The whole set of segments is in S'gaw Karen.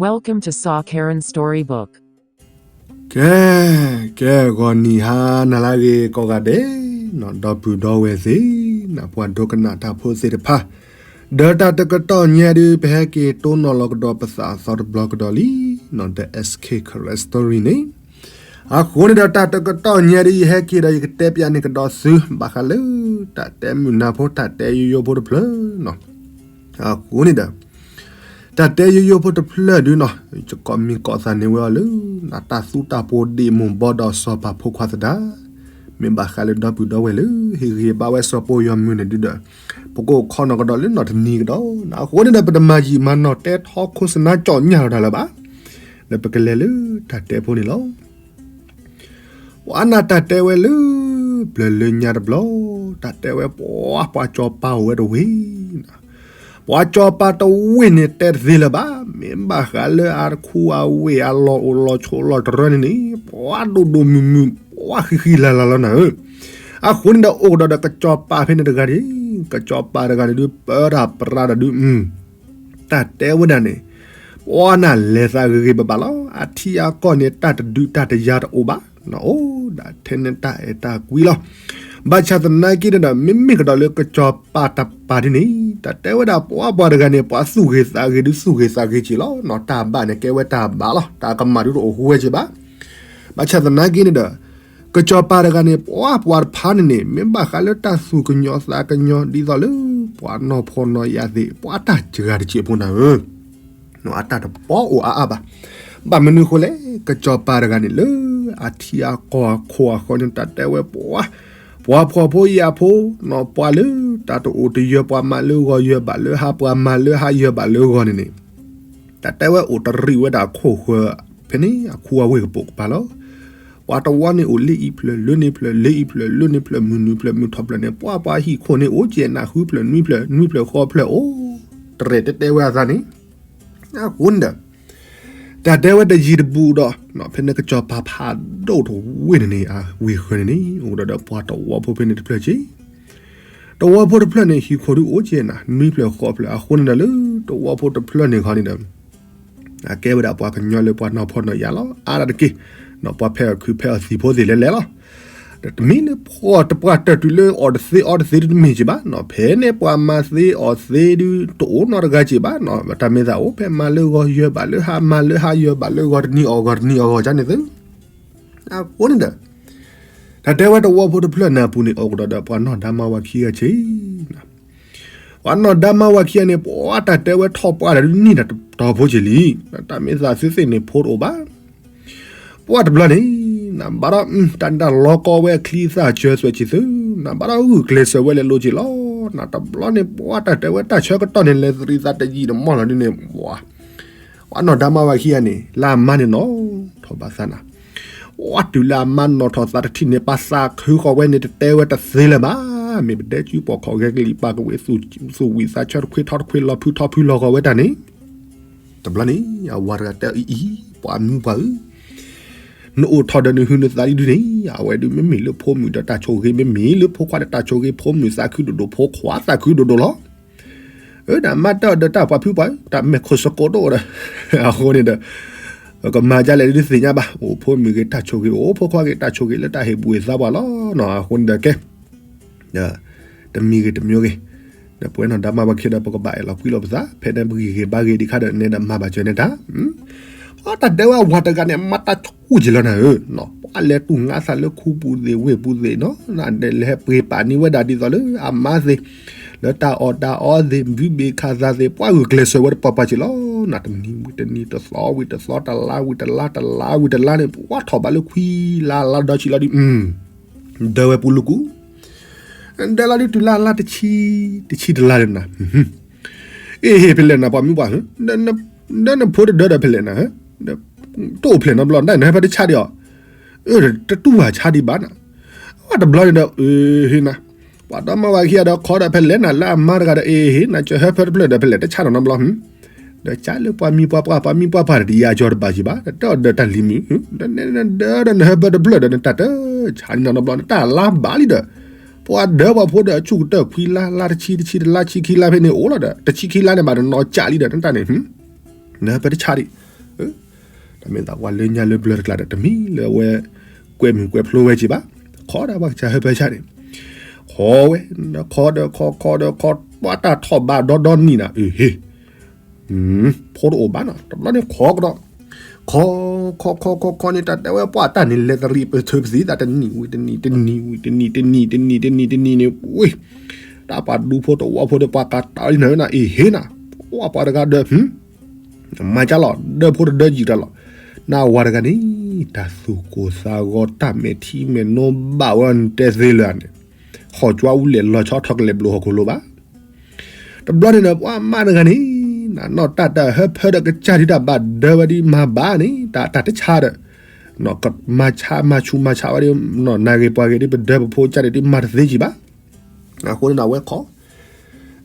Welcome to Sa Karen Storybook. ကဲ, ကဲ ဂီၤနံၤဟါနၤလၢအဂ့ၤကိးဂၤဒဲး, ဒီပုၢ်ဒီဝဲၢ်သ့ၣ်, ပှၤဒိကနၣ်တၢ်ဖိသ့ၣ်တဖၣ်, ဒီးတၢ်တကတီၢ်ညါဒုး ပဟဲက့ၤတိၢ်နီၣ်လီၤကဒီးပသးအသီတဘျီကဒီးလံ, ဒီး S K Karen Story န့ၣ်, အဃိန့ၣ်ဒီး တၢ်တကတီၢ်ညါဒုး ယဟဲက့ၤဒီးယကတဲပျးန့ၢ်ကဒီးသု ဘၣ်ဃးလၢ တၢ်တဲမုာ်နၢ်ဖိ တၢ်တဲယိယိဖိတဖျၢၣ်နီၤ. အဃိန့ၣ်ဒီး တၢ်တဲယိယိဖိတဖျၢၣ်ဒုးနီၤ ယကကိးမံၤကိးသးန့ၢ်ဝဲအီၤလၢ တၢ်သူတၢ်ပှီၤဒ့ၣ်မိၢ်ဘီဒီးစီၤပၤဖိခွါသဒါ, မ့ၢ်ဘၣ်ဃးလၢဒီပုၢ်ဒီဝဲၢ်လၢ ဟ့ၣ်ဂံၢ်ဘါဝဲစီၤပီယီၤမုၢ်န့ၣ်ဒုးဒီး ပကအိၣ်ခိးနီၢ်ကဒီးလၢနီၢ်တနံၤကဒီး, အဃိန့ၣ်ဒီး ပတမၤယံာ်မၤနီၢ်တဲထီ ခိၣ်စနါ ကၠီၣ်ညၣ်လီၤတၢ်လၢၤဘၣ်, ဒီးပကလဲၤလၢတၢ်တဲဖိန့ၣ်လီၤ. ပှၤနၢ်တၢ်တဲဝဲလၢ ပျၢၤလၢညါတဘျီ, တၢ်တဲဝဲပှၤ ပှၤစီၤပၤအိၣ်ဝဲတဝ့ၢ်, ပှၤစီၤပၤတဝ့ၢ်န့ၣ်တဲတသ့လၢၤဘၣ်, မ့ၢ်ဘၣ်ဃးလၢအတခူအဝ့ၢ်အလီၢ်အိၣ်လီၤဆိးလီၤတရၢန့ၣ်န့ၣ် ပှၤဒိၣ်ဒိၣ်မုၢ်မုၢ် ပှၤဃံဃံလၤလၤလီၤနၤဧၢ, အဃိန့ၣ်ဒီးအိၣ်ကဒီးဒီးကစီၤပၤဖဲန့ၣ်တဂၤန့ၣ်, ကစီၤပၤတဂၤန့ၣ်ဒုး ပၢတၢ်ပြးဒီးဒုး တၢ်တဲဝဲဒၣ်န့ၣ်, ပှၤနၢ်လဲၤသးဂ့ၤဂ့ၤဘၣ်ဘၣ်လီၤ. အထံအကီၢ်န့ၣ် တၢ်တဒုးတၢ်တယၤတအိၣ်ဘၣ်, နအိၣ်ဒၣ်ထဲန့ၣ်တၢ်အဲၣ်တၢ်ကွံလီၤ. ဘၣ်ဆၣ်သနာ်က့န့ၣ်ဒီး မ့မ့ၢ်ကဒီးလၢကစီၤပၤတပၤဒ်န့ၣ်, တၢ်တဲဝဲဒၣ်ပှၤပှၤတဂၤန့ၣ် ပှၤသူၣ်ဂ့ၤသးဂ့ၤဒုးသူၣ်ဂ့ၤသးဂ့ၤက့ၤလီၤ. တၢ်ဘၣ်န့ၣ်ကဲဝဲတၢ်ဘၣ်လီၤ. တၢ်ကမၣ်ဒုးတအိၣ်ဃူဝဲက့ၤဘၣ်. ဘၣ်ဆၣ်သနာ်က့န့ၣ်ဒီး ကစီၤပၤတဂၤန့ၣ် ပှၤပှၤတဖၣ်န့ၣ်န့ၣ် မ့ၢ်ဘၣ်ဃးလၢတၢ်သူၣ်ကညီၤသးကညီၤဒ်သိးလၢ ပှၤနီၢ်ဖှီၣ်နီၢ်ယာ်သ့ၣ် ပှၤတၢ်စှၤတစဲးဖိနၤဧၢ, အတၢ်တပီအိၣ်အါအါဘၣ်. ဘၣ်မနုၤအဃိလဲၣ်, ကစီၤပၤတဂၤန့ၣ်လၢ အထံအကီၢ်အခိၣ်အဃၢၤန့ၣ် တၢ်တဲဝဲပှၤ ပှၤဖှီၣ်ဖိယာ်ဖိ, ပှၤလၢတၢ်တအိၣ်တယၢၤ ပှၤမၤလၢဂီၤယၢၤဘၣ်လၢဟါ ပှၤမၤလၢဟါယၢၤဘၣ်လၢဂီၤန့ၣ်န့ၣ်, တၢ်တဲဝဲအိၣ်တရံးဝဲဒၣ်အခိၣ်ဃၢၤ ဖဲန့ၣ်အခူအဝ့ၢ်ကပိာ်ကပၤလီၤ. ပှၤတဝီန့ၣ်အိၣ်လၢအံၤဖျၢၣ် လၢန့ၣ်ဖျၢၣ် လၢအံၤဖျၢၣ် လၢန့ၣ်ဖျၢၣ် မုၢ်နုာ်ဖျၢၣ် မုၢ်ထီၣ်ဖျၢၣ်န့ၣ် ပှၤပှၤဟံၣ်ခိၣ်န့ၣ် အိၣ်ကဲနၤ ဃုဖျၢၣ် နွံဖျၢၣ် နွံဖျၢၣ်ဃိးဖျၢၣ်အိၣ် တရဲၣ်တဲတဲဝဲအသးန့ၣ်, အဃိန့ၣ်ဒီး တၢ်တဲဝဲတယံၤတဘူးဒီး ဖဲန့ၣ်ကစီၤပၤဖးဒိၣ်တဝ့ၢ်န့ၣ်န့ၣ် အဝ့ၢ်ဃၢၤန့ၣ်န့ၣ် အိၣ်ဒီးဒီးပှၤတဝီဖိဖဲန့ၣ်တဖျၢၣ်က့ တဝီဖိတဖျၢၣ်န့ၣ် ဟံၣ်ခိၣ်ဒုးအိၣ်ကဲနၤ နွံဖျၢၣ်ဃိးဖျၢၣ် အဃိန့ၣ်ဒီးလၢတဝီဖိတဖျၢၣ်န့ၣ်ခီန့ၣ်ဒီး အကဲဝဲဒၣ်ပှၤကညီလၢပှၤနီၢ်ဖှီၣ်နီၢ်ယာ်လီၤ အါဒၣ်တက့ၢ်, ပှၤဖဲအီၣ်ခုးဖဲအီၣ်သံးဖိသ့ၣ်လဲၤလဲၤလီၤ. တမ့ၢ်လၢပှၤတပှၤတၢၢ်တုၤလၢအီၣ်တသ့အီတသ့ဒုးတမ့ၢ်က့ၤဘၣ်, ဖဲန့ၣ်ပှၤမၤသ့အီၣ်သ့ဒုးတအိၣ်နီတဂၤက့ၤဘၣ်, တၢ်မ့ၢ်သးအိၣ်ဖဲမၤလၢဂီၤယၢၤဘၣ်လၢဟါ မၤလၢဟါယၢၤဘၣ်လၢဂီၤ တနံၤအီၣ်ဂီၤတနံၤအီၣ်ဂီၤကန့ၣ်သု အဃိန့ၣ်ဒီး တၢ်တဲဝဲတဝီဖိတဖျၢၣ်န့ၣ်အပူၤန့ၣ် အိၣ်ကဒီးဒီးပှၤနီၢ်ဒါမါဝၤခံဂၤက့ၤ ပှၤနီၢ်ဒါမါဝၤခံဂၤန့ၣ် ပှၤတၢ်တဲဝဲထီၣ်ပှၢ်ဒီးဒုးန့ၢ်တၢ်တီၤဖိက့ၤလံ, တၢ်မ့ၢ်သးသုသ့ၣ်န့ၣ်ဖိတအိၣ်ဘၣ်. ပှၤတဘျီန့ၣ် နဘၣ်ဒီး တၢ်န့ၣ်တၢ်လီၤကီဝဲအချံအသၣ်စၢၤသွဲၣ်က့ၤသု, နဘၣ်ဒီးဂုာ်ကျဲးစၢးဝဲလဲၤလိၤက့ၤလီၤ. နတဘျီန့ၣ် ပှၤတၢ်တဲဝဲတၢ်ဆၢကတီၢ်န့ၣ် လဲၤသရံးသးတယံာ်တမီၢ်လီၤဒုးန့ၣ် ပှၤ ပှၤနီၢ်ဒါမါဝၤခံဂၤန့ၣ် လၢအမါန့ၣ်နီၣ်ထီၣ်ဘၣ်သးနၤ, ပှၤတုၤလၢအမါနီၣ်ထီၣ်သးတထံၣ်န့ၣ် ပာ်သးခုဃီၤဝဲန့ၣ် တတဲဝဲတသ့လၢၤဘၣ်. မ့ၢ်ပဒဲကၠူပီၣ်ခီၣ်ဂဲၤကလံၣ်ပာ်ကဝ့ၤ သူၣ်ဝံၣ်သးဆၢတခွ့ထီတခွ့လီၤဖုထီဖုလီၤဂီၤဝဲတၢ်န့ၣ် တဘျီန့ၣ် အဝၤတဂၤတဲအီၤအံၤအံၤ ပှၤမုၢ်ပှၢ်ဧၢ, နအိၣ်ထီၣ်ဒီးနဟုနသးလံဒုးန့ၣ် အဝဲဒုးမ့မ့ၢ်လၢဖိမုၣ်ဒီးတၢ်ဆိၣ်ဂ့ၤ မ့မ့ၢ်လၢဖိခွါဒီးတၢ်ဆိၣ်ဂ့ၤ ဖိမုၣ်သးခုဒိၣ်ဒိၣ် ဖိခွါသးခုဒိၣ်ဒိၣ်လီၤ. အၢ တၢ်မၤတၢ်ဒီးတၢ်ပှၤဖုပှၤ တၢ်မဲာ်ခိၣ်စကိးတအိၣ်ဒီး အဃိန့ၣ်ဒီး ကမၤဒ်လဲၣ်ဒုးသ့ၣ်ညါဘၣ်. အိၣ်ဖိမုၣ်ဂ့ၤတၢ်ဆိၣ်ဂ့ၤ အိၣ်ဖိခွါဂ့ၤတၢ်ဆိၣ်ဂ့ၤလၢတၢ်ဟ့ၣ်ဘူၣ်ဟ့ၣ်သါပှၤလီၤနီၤ. အဃိန့ၣ်ဒီးကဲ တမံၤဂ့ၤတမံၤဂ့ၤ ဒီးပဝဲနီၢ်ဒါမါဝၤခံဒီး ပကဘၣ်အဲၣ်လီၤကွံလီၤပသး ဖဲန့ၣ်ပဂံၢ်ဂ့ၤဘါဂ့ၤဒံးခါဒီး နဲဒၣ်မၤဘၣ်စၢၤနဲတၢ် အတၢ်တဲဝဲအဝၤတဂၤန့ၣ် မၤတၢ်ဆိၣ်က့ၤလီၤနၤဧၢ, ပှၤလဲၤတူၢ်ငါသးလၢခူပူၤသ့ၣ်ဝ့ၢ်ပူၤသ့ၣ်နီၤ လဲၤပှ့ၤပာ်န့ၢ်ဝဲဒၣ်ဒ်သိးလၢအမါသ့ၣ် လၢတၢ်အီၣ်တၢ်အီသ့ၣ် ဘုဘ့ၣ်ခၣ်သၣ်သ့ၣ် ပှၤဂုာ်ကျဲးစၢးဝဲတပှၤပှၤက့ၤလီၤ. နတနံၤဝံၤတနံၤ တသီဝံၤတသီ တလါဝံၤတလါ တလါဝံၤတလါန့ၣ် ပှၤထီၣ်ဘးလၢခွံလါလါဒီးဆံလီၤဒုး ဒၢဝဲပူၤလူကူ ဒၢလီၤဒုးတုၤလါလါတဆံ တဆံတလါန့ၣ်နၤ အ့ၣ်ဟ့ၣ်ဖဲလဲၣ်နၤ ပှၤမုၢ်ပှၢ်ဧၢ, ဒီးနဖိတဒၢဒီးဖဲလဲၣ်နၤဧၢ, တအိၣ်ဖျဲၣ်နီတဘျီ နတၢ်နဟဲဖဲတဆါဒံးအီၤ, တတူၢ်ဘၣ်ဆါဒံးဘၣ်နၤ, အတဘျီန့ၣ်ဒီး အ့ၣ်ဟ့ၣ်နၤ, ပှၤဒီမါဝၤခံဂၤဒီးခီဒီးဖဲလဲၣ်နၤ လၢအမါတဂၤဒီး အ့ၣ်ဟ့ၣ်နၤ ကဟဲဖဲတဖျၢၣ်ဒီးဖဲလဲၣ်တဆါနီတဘျီ ဒီးကၢ်လၢပှၤမံၤပှၤပှၢ် ပှၤမံၤပှၤပှၢ်ဒီးတယၤကီတဘၣ်က့ၤဘၣ် တၢ်ဒီးတၢ်လံၤမုၣ် ဒီးနဟဲဖဲတဖျၢၣ်ဒီး နတၢ်တဆါန့ၣ်နီတဘျီ နတၢ်လါဘၣ်လံဒီး ပှၤဒၢပှၤဖိဒီးအဆူၣ်ကတၢၢ်ခွံလါ လါတဆံ တဆံတလါ ဆံခံလါဖဲန့ၣ်အိၣ်လီၤဒီး တဆံခံလါန့ၣ်ဘၣ်တနီၤကၢ်လံဒီး နတၢ်န့ၣ် နဟဲဖဲတဆါဒံး တၢ်မ့ၢ်သးပှၤလၢညါလၢဘျၢတကျါဒီး တမ့ၢ်လၢအဝဲ ကွဲမုာ်ကွဲဖျိဝဲက့ၤဘၣ်. ခီဒီးပှၤကစၢ်ဟၢဖၢဆါန့ၣ်, ခီဝဲ, ဒီးခီဒီးခီ ခီဒီးခီ ပှၤတၢ်ထီၣ်ဘးဒီဒီနံၣ်နၤ အ့ဟ့ ဖိတအိၣ်ဘၣ်နီၤ, တဘျီန့ၣ်ခီကဒီး, ခီ, ခီခီခီခီန့ၣ် တၢ်တဲဝဲပှၤတၢ်န့ၣ် လဲၤတရံးပထုးပသံးသး တနံၣ်ဝံၤတနံၣ် တနံၣ်ဝံၤတနံၣ် တနံၣ် တနံၣ် တနံၣ် တနံၣ်န့ၣ် ဝ့ၢ်, တၢ်ပှၤဒူဖိတဝီဖိဒီး ပှၤကးတၢ်လံနၤဝဲနၤ အ့ဟ့နၤ, ပှၤတဂၤဒီး မၤကၢ်လီၤ ဒၢဖိတဒၢယံာ်တၢ်လီၤ. နဝၤတဂၤန့ၣ် တၢ်သူၣ်ကိၢ်သးဂီၤ တၢ်မဲာ်ထံမဲာ်နိဘၣ်ဝဲ နတဲသ့လၢၤန့ၣ်, ဟီၣ်ကၠွါအူလဲၣ် လီၤဆီထီၣ်ကလဲာ်ဘျုးဟီၣ်ခိၣ်လိၤဘၣ်. တဘျီန့ၣ်ဒီး ပှၤမါတဂၤန့ၣ် နီၢ်တၢ်တၢ်ဟၢဖၢဒီး ကစၢ်ဒုးတၢ်ဘၣ်ဒၢဝဲဒ်မၤဘၣ်န့ၣ် တၢ်တၢ်တဆါဒီး မၤဆါမၤဆူးမၤဆါဝဲဒ် နဂ့ၤပှၤဂ့ၤဒ် ပဒၢပဖိကစၢ်ဒုးဒ်မၤတသ့ကံဘၣ်. အဃိန့ၣ်နဝဲခီ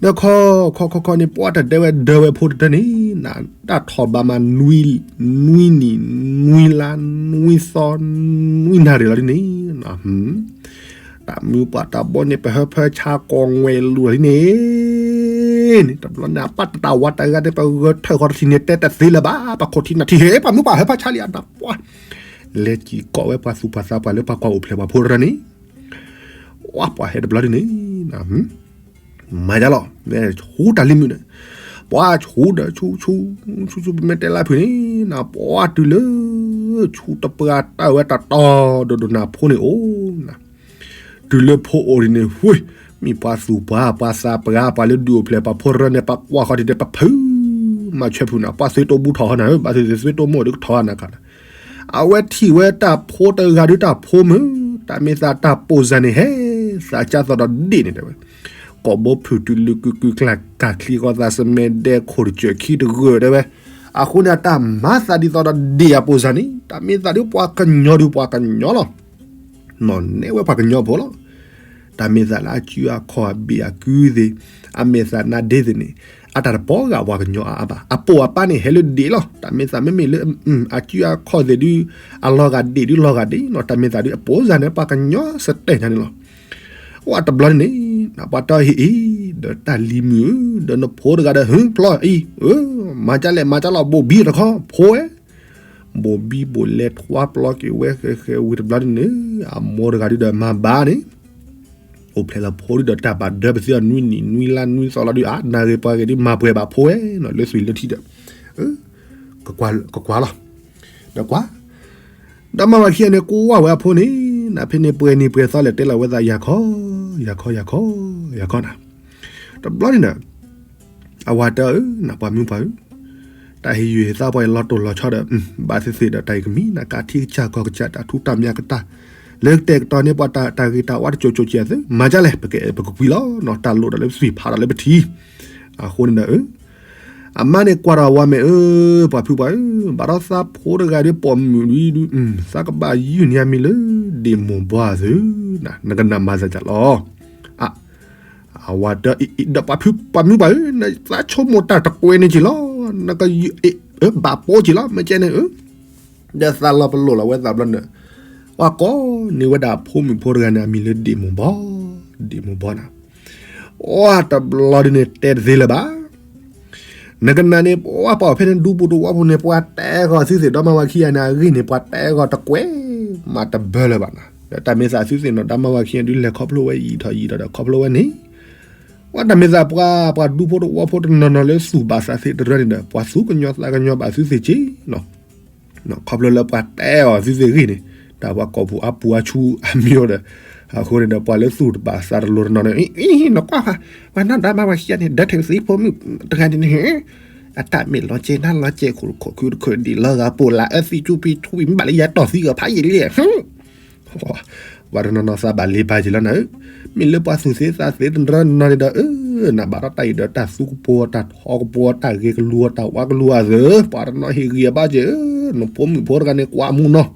ဒီးခီ ခီခီခီန့ၣ် ပှၤတၢ်ဒၢဝဲဒၢဝဲဖိတတၢၢ်န့ၣ် တၢ်ထီၣ်ဘးမး နွံနံၣ် နွံလါ နွံသီ နွံနၣ်ရံၣ်လီၤဒ်န့ၣ်, တၢ်မုၢ်ပှၢ်တၢ်ဘီန့ၣ် ပဟၢဖၢဆါကိးဝဲလူၤလီၤဒ်န့ၣ်, န့ၣ်တဘျီန့ၣ် အပၢ်တၢ်ဝၤတဂၤန့ၣ် ပဂၢၢ်ထၢၣ်ဃီတထံၣ်န့ၣ် တဲတသ့လၢၤဘၣ် ပခိၣ်ထံနၢ်ထံၣ် ဟ့ၣ် ပှၤမုၢ်ပှၢ်ဟၢဖၢဆါလံအနၢ်ပှၢ်, လဲၤစံၣ်ကိးဝဲပှၤသူၣ်ပှၤသးပှၤလၢပှၤကွၢ်အိၣ်ဖျဲၣ်ပှၤဖိတရၢန့ၣ် ပှၤဟဲတဘျီဒ်န့ၣ် မၤယါလီၤ ဆူတၢ်လံၤမုၣ်န့ၣ်, ပှၤဆူဒီးဆူဆူ ဆူဆူ ပမ့ၢ်တဲလၢဖုၣ်န့ၣ် ပှၤတုၤလၢ ဆူတပှၢ်တၢ်ဝဲတၢ်တီဒီးဒိၣ်နၢ်ဖိန့ၣ်အိၣ်နၤ, တုၤလၢဖိအိၣ်ဒ်န့ၣ် ဝ့ၢ် မ့ၢ်ပှၤသူၣ်ပှၤ ပှၤသးပှၢ် ပှၤလၢဒုးအိၣ်ဖျဲၣ်ပှၤဖိတရၢန့ၣ် ပှၤကွၢ်ဃီဒ်န့ၣ် ပဖုမၤဆွဲဖုၣ်နၤ ပှၤသွ့တိၢ်ဘူၣ်ထီၣ်ဟီနၤ ဘၣ်သ့ၣ်သ့ၣ်သွ့တိၢ်မိၢ်ဒုးကထီၣ်နၤခါနၤ, အဝဲထံၣ်ဝဲတၢ်ဖိတဂၤဒုးတၢ်ဖိမုၣ် တၢ်မ့ၢ်သးတၢ်ပိၢ်စၢ်န့ၣ် ဟဲသးကၢ်သီၣ်ဒီးဒ့ၣ်န့ၣ်တဲဝဲ, ကိာ်ဘိဖုၣ်တုၤလၢကုၢ်ကုၢ်ကျၢ်ကျၢ် ချံဃီသးစမဲဒဲခိၣ်တစၢၢ်ခံတဂၢၢ်တဲဝဲ, အဃိန့ၣ် အတၢ်မၤသးဒ်သိးဒီးဒ့ၣ်အပိၢ်စၢ်န့ၣ် တၢ်မ့ၢ်သးဒုးပှၤကညီဒုးပှၤကညီလီၤ. နီၢ်နဲဝဲပှၤကညီဖိလီၤ. တၢ်မ့ၢ်သးလၢအစုအခီၣ်အဘ့ၣ်အကုသ့ၣ်, အမဲာ်သးနါဒ့သ့ၣ်န့ၣ်, အတၢ်တပီဂာ်ပှၤကညီအါအါဘၣ်. အပိာ်အပၢ်န့ၣ် ဟဲလၢဒ့ၣ်လီၤ. တၢ်မ့ၢ်သးမ့မ့ၢ်လၢ အစုအခီၣ်သ့ၣ်ဒုး အလီၤဂာ်ဒ့ၣ်ဒုးလီၤဂာ်ဒ့ၣ်နီၤ. တၢ်မ့ၢ်သးဒုးအပိၢ်စၢ်န့ၣ် ပှၤကညီစတဲာ်ညါန့ၣ်လီၤ. ဝဲတဘျီန့ၣ် ပှၤတီဟ့ၣ်အံၤ ဒီးတၢ်လံၤမုၣ်ဧၢ, ဒီးနဖိတဂၤဒီး ဟုဖျီအံၤ, မၤကၢ်လဲၣ် မၤကၢ်လီၤ ဘိၣ်ဘံတခီ ဖိဝဲ ဘိၣ်ဘံဘိၣ်လဲထွါပျီက့ၤဝဲဃဲဃဲဝံၤတဘျီဒ်န့ၣ်, အမိၢ်တဂၤဒုးဒီးမၤဘၣ်န့ၣ်, အိၣ်ဖျဲၣ်လီၤဖိဒုးဒီးတၢ်ဘၣ်ဒၢပသ့အီၤ နွံနံၣ်နွံလါနွံသီလီၤဒုး အါ နၢ်ဂ့ၤပှၤဂ့ၤဒုးမၤပှဲၤဘၣ်ဖိဝဲနီၤ လၢသွံၣ်လၢထံဒီး, ကကွၢ်လီၤ, ဒီးကွၢ် ဒီးမါဝၤခံဂၤန့ၣ် ကွၢ်ဝဲအဖိန့ၣ်, နဖဲန့ၣ်ပှဲၤနံၤပှဲၤသီလဲၣ် တဲလီၤဝဲသးယၤခီ, ယၤခီ ယၤခီ ယၤခီနၤ, တဘျီန့ၣ်ဒီး အဝၤတၢ်ဧၢ, နပှၤမုၢ်ပှၢ်ဧၢ, တၢ်ဟ့ၣ်ယုၢ်ဟ့ၣ်သါပှၤအံၤလီၤတိၢ်လီၤဆီဒီး, ဘၣ်သ့ၣ်သ့ၣ်ဒီးတၢ်အံၤကမံၤနၤ ကးထံကစၢ်ကီၢ်ကစၢ် တၢ်ထူတၢ်မျးကတၢၢ်, လၢကတဲာ်ကတီၤန့ၢ်ပှၤတၢ်ဂ့ၤတၢ်ဝါတကၠိၤကၠိၤကဲးသု, မၤဒ်လဲၣ် ပကအဲၣ်ပကကွံလီၤနီၤ, တၢ်လိၣ်ဒီးလၢသွံၣ်ဖးဒီးလၢပထံ, အဃိန့ၣ်ဒီး အမါန့ၣ်ကွၢ်ဒီးဝၤမဲာ်ဧၢ, ပှၤဖုပှၢ်ဧၢ, ဘၣ်ဒီးသးဖိတဂၤဒီးပိာ်မုၣ်ဒု, သးကဘၣ်ယုၢ်န့ၢ်အမံၤလၢ ဒ့ၣ်မိၢ်ဘီသု, နကနၣ်မၤသးဒ်လီၤ. အဝၤတၢ်အံၤဒီးပှၤဖုပှၤမုၢ်ပှၢ်ဧၢ, နသးဆိကမိၣ်တၢ်တကွဲးန့ၣ်က့ၤလီၤ, နကဘၣ်ပိာ်က့ၤလီၤ မ့ၢ်ကဲန့ၣ်ဧၢ, ဒီးသးလီၤပလိာ်လီၤဝဲသးဘျီန့ၣ်, ပှၤကိးန့ၢ်ဝဲဒၣ်ဖိမုၣ်ဖိတဂၤန့ၣ် အမံၤလၢဒ့ၣ်မိၢ်ဘီ, ဒ့ၣ်မိၢ်ဘီနၤ, အိၣ်တဘျီဒ်န့ၣ်တဲတသ့လၢၤဘၣ် နကနၣ်န့ၣ် ပှၤပှၤဖဲန့ၣ် ဒူပူၤတဝီပူၤန့ၣ် ပှၤတဲဂီၤသုသ့ၣ် ဒီမါဝၤခံဂၤန့ၣ် အဂ့ၢ်န့ၣ် ပှၤတဲဂီၤတကွဲးမးတဘၢလၢၤဘၣ်နၤ, ဒီးတၢ်မ့ၢ်သးသုသ့ၣ်နီၤ ဒီမါဝၤခံဂၤဒုးလဲၤခီဖျိဝဲယံာ်ထီၣ်ယံာ်ထီၣ်ဒီး ခီဖျိဝဲန့ၣ်, ပှၤတၢ်မ့ၢ်သးပှၤ ပှၤဒူဖိတဝီဖိတနီၤနီၤလၢသူၣ်ဘၣ်သးသ့တရၢန့ၣ်ဒီး ပှၤသူၣ်ကညီသးကညီဘၣ်သုသ့ၣ်က့နီၤ, ခီဖျိလၢပှၤတဲအီၤသုသ့ၣ်ဂ့ၢ်န့ၣ်, တၢ်ပှၤကိာ်ပူၤအပူၤအဆူအမံၤဒီး, အဃိန့ၣ်ဒီး ပှၤလၢသူၣ်တဘၣ်သးတလိၤတနီၤန့ၣ် နကွၢ်ဖး, ပှၤနီၢ်ဒီမါဝၤခံဂၤန့ၣ် ဒၢထၢၣ်သံဖိမုၣ်တဂၤန့ၣ်န့ၣ်, အတၢ်မ့ၢ်လီၤကဲနၢ်လီၤကဲခိၣ်ခိၣ်ခုတခုဒံးလီၤဂာ်ပိာ်လၢအသံၣ်ကၠူပံထူအံၤ မ့ၢ်ဘၣ်လၢယၤတီၢ်သံဂၢၢ်ဖးယံာ်လံ, ပှၤတနီၤနီၤသးဘၣ်လ့ၤဘၣ်က့ၤလီၤနၤဧၢ, မ့ၢ်လၢပှၤသူၣ်သ့သးသ့တရၢနီၤန့ၣ်ဒီး အၢ နဘၣ်ဒီးတၢ်အံၤဒီးတၢ်သူကပိာ် တၢ်ထီကပိာ် တၢ်ဂ့ၤကလူၤ တၢ်ဝါကလူၤအသး, ပှၤတနီၤဟ့ၣ်ဂံၢ်အဘၣ်က့ၤဧၢ, နဖိမုၣ်ဖိတဂၤန့ၣ် ကွၢ်မူနီၤ,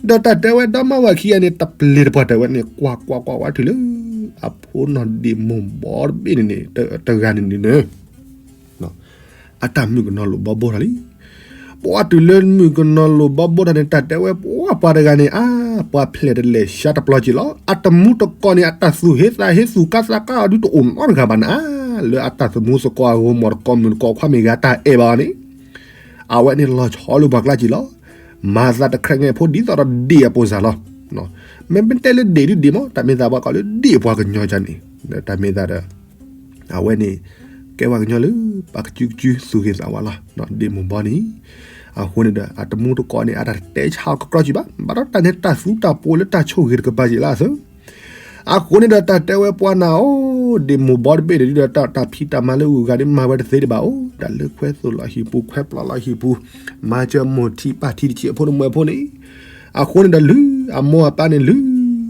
ဒီးတၢ်တဲဝဲဒီမါဝၤခံဂၤန့ၣ် တပျ့ၤတပှၢ်တဲဝဲန့ၣ် ကွၢ်ကွၢ်ကွၢ်ဝဲတုၤလၢ အဖိနီၢ်ဒ့ၣ်မိၢ်ဘီတဘ့ၣ်န့ၣ်န့ၣ် တဂၤန့ၣ်န့ၣ် အတၢ်မုၣ်ကနီၤလိာ်ဘီဘိထီၣ်လံ. ပှၤတုၤလၢမုၣ်ကနီၤလိာ်ဘီဘိထီၣ်န့ၣ် တၢ်တဲဝဲပှၤပှၤတဂၤန့ၣ် အါ ပှၤဖျဲၣ်တလဲၤဆါတပျီက့ၤလီၤ. အတမူတကိးန့ၣ် အတၢ်သူၣ်ဟ့သးဟ့သူၣ်ကါသးကါအီၤဒုးတအိၣ်နီတဂၤဘၣ်နၤ. လၢအတၢ်သမူသကိးအဂီၢ် မီၢ်တကိးမုၣ်တကိးခွါမ့ၢ်ဂ့ၤ တၢ်အဲၣ်ဘၣ်အီၤန့ၣ် အဝဲန့ၣ်လီၤဆီလိာ်ပှၤကျါက့ၤလီၤ. မၤသးတခရဲးငဲးဖိဒ်သိးဒီးဒ့ၣ်အပိၢ်စၢ်လီၤ. မ့မ့ၢ်တဲလၢဒ့ၣ်ဒုဒ့ၣ်မး တၢ်မ့ၢ်သးပှၤကိးလၢဒ့ၣ်ပှၤကညီကန့ၣ်, တၢ်မ့ၢ်သးဒီး အဝဲန့ၣ် ကဲပှၤကညီလၢ ပှၤကစုကစုသူၣ်ဂ့ၤသးဝါလီၤ. ဒ့ၣ်မိၢ်ဘီန့ၣ် အဃိန့ၣ်ဒီး အတမူတကိးန့ၣ် အတၢ်တဲဆါအီၤကကြီကံဘၣ်, ဘၣ်ဒီးတၢ်န့ၣ်တၢ်သူတၢ်ပိာ်လၢတၢ်ဆိၣ်ဂ့ၤတကပၤက့ၤလၢအသၢ အဃိန့ၣ်ဒီးတၢ်တဲဝဲပှၤနၤအိၣ် ဒ့ၣ်မိၢ်ဘီတဘ့ၣ်န့ၣ်ဒီး တၢ်ဖံးတၢ်မၤလၢအဂၤန့ၣ် မၤဝဲတသ့တဘၣ်အိၣ်, တၢ်လၢခွဲသိၣ်လီၤဟံၣ်ပူၤ ခွဲပျီလီၤဟံၣ်ပူၤ မၤစၢၤမိၢ်ထံးပၢ်ထံးတဆံးအဖိတမုၢ်အဖိန့ၣ်, အဃိန့ၣ်ဒီးလုၢ် အမိၢ်အပၢ်န့ၣ်လုၢ်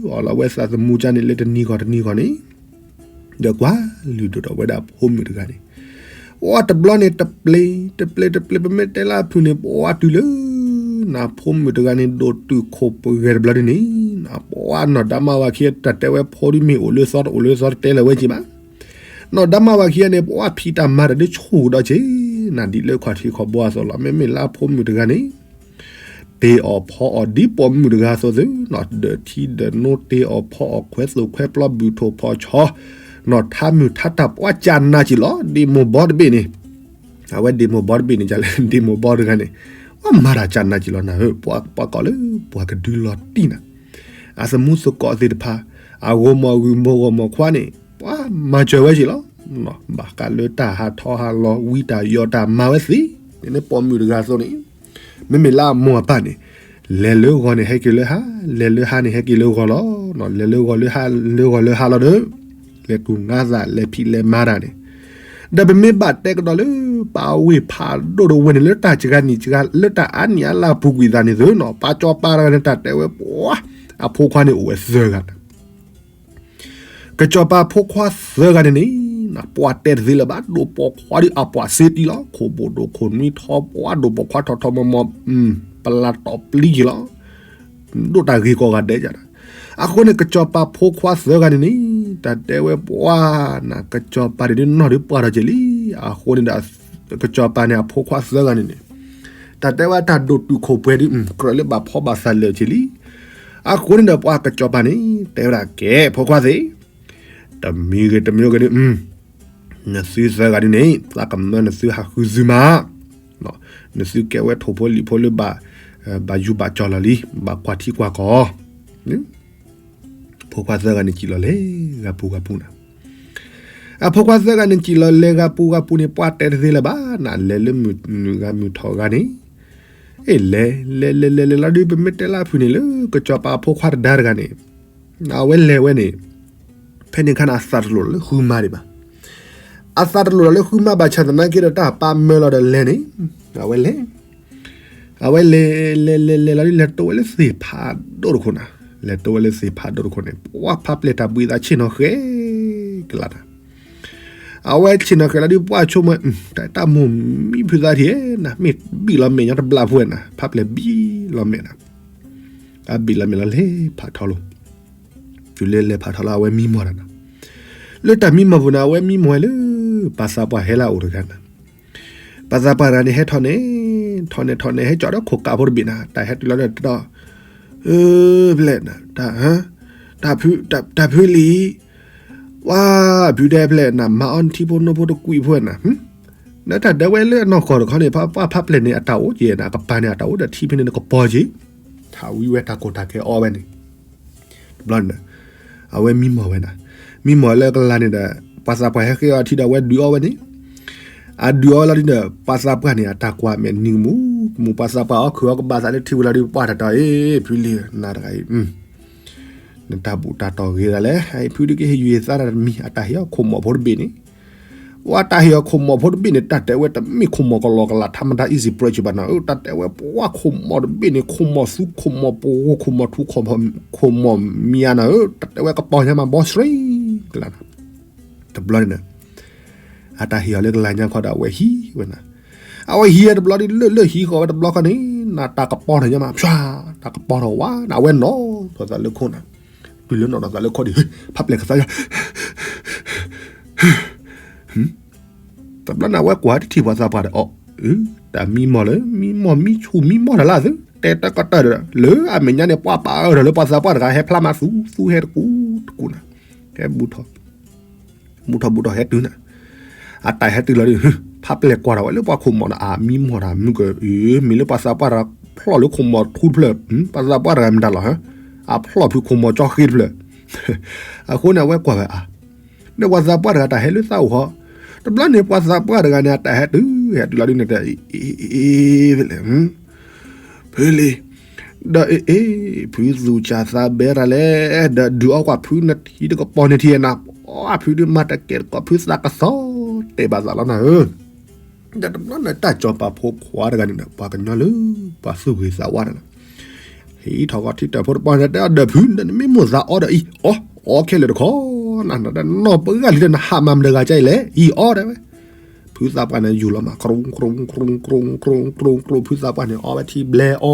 အီၣ်လီၤဝဲသးသမူကန့ၣ် လၢတနံၤဂီၢ်တနံၤဂီၢ်န့ၣ် ဒီးကွၢ်လုၢ်ဒိၣ်ထီၣ်ဝဲဒၣ်ဖိမုၣ်တဂၤန့ၣ်, ပှၤတဘျီန့ၣ် တပျ့ၤ တပျ့ၤ တပျ့ၤ ပမ့ၢ်တဲလၢအဖုၣ်န့ၣ် ပှၤတုၤလၢ နဖိမုၣ်တဂၤန့ၣ် ဒိၣ်တုာ်ခိၣ်ပှဲၤတဘျီဒ်န့ၣ်, ပှၤနီၢ်ဒါမါဝၤခံ တၢ်တဲဝဲဖိဒ်မ့ၢ်အိၣ်လၢသီတအိၣ်လၢသီတတဲလၢၤဝဲက့ၤဘၣ်. နီၢ်ဒါမါဝၤခံန့ၣ် ပှၤဖံးတၢ်မၤတၢ်ဒ်ဆိၣ်ဒီးက့ၤ နဒ်လၢခီၣ်ထံးခီၣ်ဘိအသိးလီၤ. မ့မ့ၢ်လၢအဖိမုၣ်တဂၤန့ၣ် တ့အီၣ်ဖီအီၣ်ဒ်ပိာ်မုၣ်တဂၤအသိးသု, ဒီးထံဒီးနိတ့အီၣ်ဖီအီၣ်ခွဲသိၣ်ခွဲပျီဘုၣ်ထိၣ်ဖီၣ်ဆီ, နီၢ်ထါမုၢ်ထါတၢ်ပှၤကနၢ်က့ၤလီၤ. ဒ့ၣ်မိၢ်ဘီတဘ့ၣ်န့ၣ်, အဝဲဒ့ၣ်မိၢ်ဘီတဘ့ၣ်န့ၣ် ဒ့ၣ်မိၢ်ဘီတဂၤန့ၣ် ပှၤမၤတၢ်ကနၢ်က့ၤလီၤနၤဧၢ, ပှၤကိးလၢပှၤကဒုလီၤတံၢ်နၤ, အသမူသကိးသ့ၣ်တဖၣ် အဂီၢ်မီၢ်ဂုၢ်မိၢ်ဂီၢ်မီၢ်ခွါန့ၣ် ပှၤမၤစၢၤဝဲက့ၤလီၤ. ဘၣ်ဃးလၢတၢ်ဟးထီၣ်ဟးလီၤ ဝံတၢ်ယီၤတၢ်မၤဝဲသ့, န့ၣ်ပိာ်မုၣ်တဂၤအသိးန့ၣ်, မ့မ့ၢ်လၢအမိၢ်အပၢ်န့ၣ်, လဲၤလၢဂီၤန့ၣ်ဟဲက့ၤလၢဟါ, လဲၤလၢဟါန့ၣ်ဟဲက့ၤလၢဂီၤလီၤ. လဲၤလၢဂီၤလၢဟါ, လၢဂီၤလၢဟါလီၤဒီး, လဲၤတူၢ်ငါသးလဲၤဖံးလဲၤမၤတၢ်န့ၣ်, ဒီးပမ့ၢ်ဘၣ်တဲကဒီးလၢ ပာ်ဝ့ၢ်ဖးဒိၣ်တဝဲန့ၣ် လၢတၢ်စှၤနံၣ်စှၤ လၢတၢ်အါနံၣ်အါလါပူၤကွံာ်သးန့ၣ်သုနီၤ, ပာ်စီၤပၤတဂၤန့ၣ် တၢ်တဲဝဲပှၤ, အဖိခွါန့ၣ်အိၣ်ဝဲသၢဂၤ ကစီၤပၤဖိခွါသၢဂၤန့ၣ်န့ၣ်, ပှၤတဲတသ့လၢၤဘၣ်, ဒိၣ်ပိာ်ခွါဒ်အပှၤစ့တံလီၤ, ခိၣ်ဘိၣ်ဒိၣ်ခိၣ်နွံထီ ပှၤဒိၣ်ပိာ်ခွါထီထီမီမီ, ပလၢတီၢ်ပျံၤက့ၤလီၤ, ဒိၣ်တၢ်ဂ့ၤကိးဂၤဒဲးယၤဒီး, အဃိန့ၣ် ကစီၤပၤဖိခွါသၢဂၤန့ၣ်န့ၣ်, တၢ်တဲဝဲပှၤနၤ ကစီၤပၤန့ၣ်ဒ်နီၢ်ဒုးပှၢ်ထီၣ်က့ၤလံ, အဃိန့ၣ်ဒီး ကစီၤပၤန့ၣ်အဖိခွါသၢဂၤန့ၣ်န့ၣ်, တၢ်တဲဝဲတၢ်ဒိၣ်တုာ်ခိၣ်ပှဲၤဒ် ကြၢးလၢဘၣ်ဖီဘၣ်သးလၢာ်က့ၤလံ, အဃိန့ၣ်ဒီးပှၤကစီၤပၤန့ၣ် တဲဝဲဒၣ်ကဲ ဖိခွါသ့ၣ်, တမံၤဂ့ၤတမံၤဂ့ၤဒ် နသုသၢဂၤဒ်န့ၣ် သးကမၢနသုဟးဃုသုမး, နသုကဲဝဲထိၣ်ဖိလံၣ်ဖိလၢဘၣ်, ဘၣ်ယူၤဘၣ်ကၠီၣ်လီၤလံ, ဘၣ်ကွၢ်ထံကွၢ်ကီၢ်, ဖိခွါသၢဂၤန့ၣ်စံၣ်လီၤလဲၤဂၤပူၤဂၤပူၤနၤ, အဖိခွါသၢဂၤန့ၣ်စံၣ်လီၤလဲၤဂၤပူၤဂၤပူၤန့ၣ် ပှၤတဲတသ့လၢၤဘၣ်နၤ, လဲၤလၢမုၢ်နုာ်ဂၤမုၢ်ထီၣ်ဂၤန့ၣ်, အ့ လဲၤ လဲၤ လဲၤ လဲၤ လဲၤလီၤဒ် ပမ့ၢ်တဲလၢအဖုၣ်န့ၣ်လၢ ကစီၤပၤအဖိခွါတဒါတဂၤန့ၣ်, အဝဲလဲၤဝဲန့ၣ်, ဖဲန့ၣ်အခါန့ၣ် အသးတလိၣ်လၢဃုမါဒံးဘၣ်, အသးတလိၣ်လၢဃုမါဘၣ်ဆၣ်သနာ်က့ဒီး တၢ်ပာ်မၢလီၤဒီးလဲၤန့ၣ်, အဝဲလဲၤ အဝဲလဲၤ လဲၤ လဲၤ လဲၤလီၤဒ် လဲၤတိဝဲလၢသ့ၣ်ဖးဒိၣ်တခိၣ်နၤ, လဲၤတိဝဲလၢသ့ၣ်ဖးဒိၣ်တခိၣ်န့ၣ် ပှၤဖးပျဲၢ်တၢ်ဘှံးသးဆ့ၣ်နီၤဃဲၤကလးနၤ, အဝဲဆ့ၣ်နီၤဃဲၤလီၤဒ် ပှၤဆိကမိၣ် တၢ်မိၢ်မံဖုးသးထံၣ်နၤ, မ့ၢ်ဘံၣ်လီၤမဲာ်ညီတဘျီဖိနၤ, ဖးပျဲၢ်ဘံၣ်လီၤမဲာ်နၤ, အဘံၣ်လီၤမဲာ်လီၤလဲၤဖးထီလိၤ, တုၤလၢလဲၤဖးထီလီၤ အဝဲမံမီၢ်နၤ, လၢတၢ်မံမီၢ်ပူၤန့ၣ် အဝဲမံမီၢ်ဝဲလၢ ပှၤသးပှၢ်ဟဲလၢအအိၣ်တဂၤနၤ, ပှၤသးပှၢ်တဂၤန့ၣ် ဟဲထီၣ်န့ၣ်, ထီၣ်န့ၣ်ထီၣ်န့ၣ် ဟဲကၠီၣ်ဒီးခိၣ်ကးဖိတဘ့ၣ်နၤ, တၢ်ဟဲတုၤလီၤဒီးတဲဒီး, ဖဲလဲၣ်နၤ, တၢ်ဖုလံၤ, ဝါ ဖုဒဲဖဲလဲၣ်နၤ, မၤအီနထံဖိနိဖိတကွံာ်ဖိနၤ, နတၢ်ဒၢဝဲလၢအနီၢ်ကီၢ်တခီန့ၣ် ပှၤဖးပျဲၢ်န့ၣ် အတၢ်အိၣ်က့ၤနၤ, အကပၤန့ၣ် အတၢ်အိၣ်ဒီးထံဖဲန့ၣ်နကပီၤက့ၤ, ထးဝံဝဲတၢ်ကိၢ်တၢ်ဂီၤအီဝဲန့ၣ် တဘျီန့ၣ်, အဝဲမံမီၢ်ဝဲနၤ, မံမီၢ်လၢကလၤန့ၣ်ဒီး ပှၤသးပှၢ်ဟဲဃ့အီထံဒီး အဝဲဒုးအီဝဲန့ၣ်, အဒုးအီလီၤဒ်ဒီး ပှၤသးပှၢ်န့ၣ် အတၢ်ကွၢ်မဲာ်နံၤကမူ, ကမူပှၤသးပှၢ်အီၣ်ခုၣ်အီၣ်ကဘၣ်သးလၢထံဝံၤလီၤဒ် ပှၤတတီၤအံၤ ဖုလံၤနၤတဂၤအံၤ, နတၢ်ဘူၣ်တၢ်တီၢ်ဂ့ၤဒၣ်လဲၣ်, အံၤဖုဒုးကဟ့ၣ်ယုၢ်သးတၢ်တမံၤ အတၢ်ဟ့ၣ်အီၤခိၣ်မီၢ်ဖိတဘ့ၣ်န့ၣ် ပှၤတၢ်ဟ့ၣ်အီၤခိၣ်မီၢ်ဖိတဘ့ၣ်န့ၣ် တၢ်တဲဝဲတမ့ၢ်ခိၣ်မီၢ်ကလီကလး ထါမတၤ easy pressure ဘၣ်နၤဧၢ, တၢ်တဲဝဲပှၤခိၣ်မီၢ်တဘ့ၣ်န့ၣ် ခိၣ်မီၢ်သူခိၣ်မီၢ်ပူၤ ခိၣ်မီၢ်ထူ ခိၣ်မီၢ်မံၤဧါနၤဧၢ, တၢ်တဲဝဲကပီၤညါမး ဘီစရံ ကလးနၤ, တဘျီန့ၣ် အတၢ်ဟ့ၣ်အီၤလၢကလၤညါခီဒီး အဝဲဟံးဝဲနၤ, အဝဲဟံးဝဲတဘျီဒ်လၢလၢဟံးဃီၤဝဲတဘျီခီန့ၣ် နတၢ်ကပီၤထီၣ်ညါမး ဖျါ, တၢ်ကပီၤထီၣ်ဝါနၤ အဝဲနီၣ်ထီၣ်သးလၢခိၣ်နၤ, တုၤလၢနီၣ်ထီၣ်သးလၢခိၣ်ဒီး ဖးပျဲၢ်ကသါယၤ တဘျီန့ၣ် အဝဲကွၢ်တထံၣ်ပှၤသးပှၢ်ဒီး အီၣ်, တၢ်မံမီၢ်လၢ မံမီၢ်မံဆူၣ်မံမီၢ်တၢ်လၢသု တဲတၢ်ကတၢၢ်ဒီး လၢအမဲာ်ညါန့ၣ် ပှၤပာ်အၢၣ်လီၤလၢပှၤသးပှၢ်တဂၤ ဟဲဖျါမးသူ သူဟဲတကူတကူနၤ, ဟဲဘူၣ်ထီၣ် ဘူၣ်ထီၣ်ဘူၣ်ထီၣ်ဟဲတုၤနၤ, အတၢ်ဟဲတုၤလီၤဒီး ဖးပျဲၢ်ကွၢ်ထီၣ်ဝဲလၢပှၤခိၣ်မီၢ်ဒီး အမံမီၢ်တၢ်မုၢ်က မ့ၢ်လၢပှၤသးပှၢ်တဂၤ ဖျီၣ်လၢခိၣ်မီၤထူတဖျၢၣ်, ပှၤသးပှၢ်တဂၤမတၤလီၤ, အဖျီၣ်ဖုခိၣ်မီၤကၠီဃ့တဖျၢၣ်. အဃိန့ၣ် အဝဲကွၢ်ဝဲအါ, ဒီးပှၤသးပှၢ်တဂၤတၢ်ဟဲလၢသးအိၣ်ဟီ, တဘျီန့ၣ် ပှၤသးပှၢ်တဂၤန့ၣ် အတၢ်ဟဲတုၤ ဟဲတုၤလီၤဒ်န့ၣ် အ့ ဖဲလဲၣ်, ဖုလံၤ, ဒီးအ့ အ့ ဖုသူၣ်စၢ်သးဘဲတၢ်လဲၣ်, ဒီးဒုးအီကွၢ်ဖုနထံတကပီၤန့ၣ်ထံနၤ, အီဖုဒုးမၤတကဲတကီၢ် ဖုသးကသီတဲဘၣ်သးလီၤနၤဧၢ. ဒီးတဘျီန့ၣ် တၢ်စီၤပၤဖိခွါတဂၤန့ၣ်ဒီး ပှၤကညီလၢပှၤသူၣ်ဂ့ၤသးဝါန့ၣ်လီၤ. ဟံးထီၣ်ဂီၤထံတၢၣ်ဖိတပီၤန့ၣ် တဲအီၤဒီး ဖု နမ့ၢ်မိၣ်သးအီဒီးအံၤ အီ အီခဲလၢာ်တခီ, နနီၢ်ပဂၢ်လံဒီး နဟးမၤမတၤတဂၤကဲအံၤလဲၣ် အံၤအီတဲဝဲ. ဖုသးပှၢ်န့ၣ် ယူၢ်လီၤမး ကြိ ကြိ ကြိ ကြိ ကြိ ကြိ ကြိ ဖုသးပှၢ်န့ၣ် အီဝဲထံဘျဲအီ,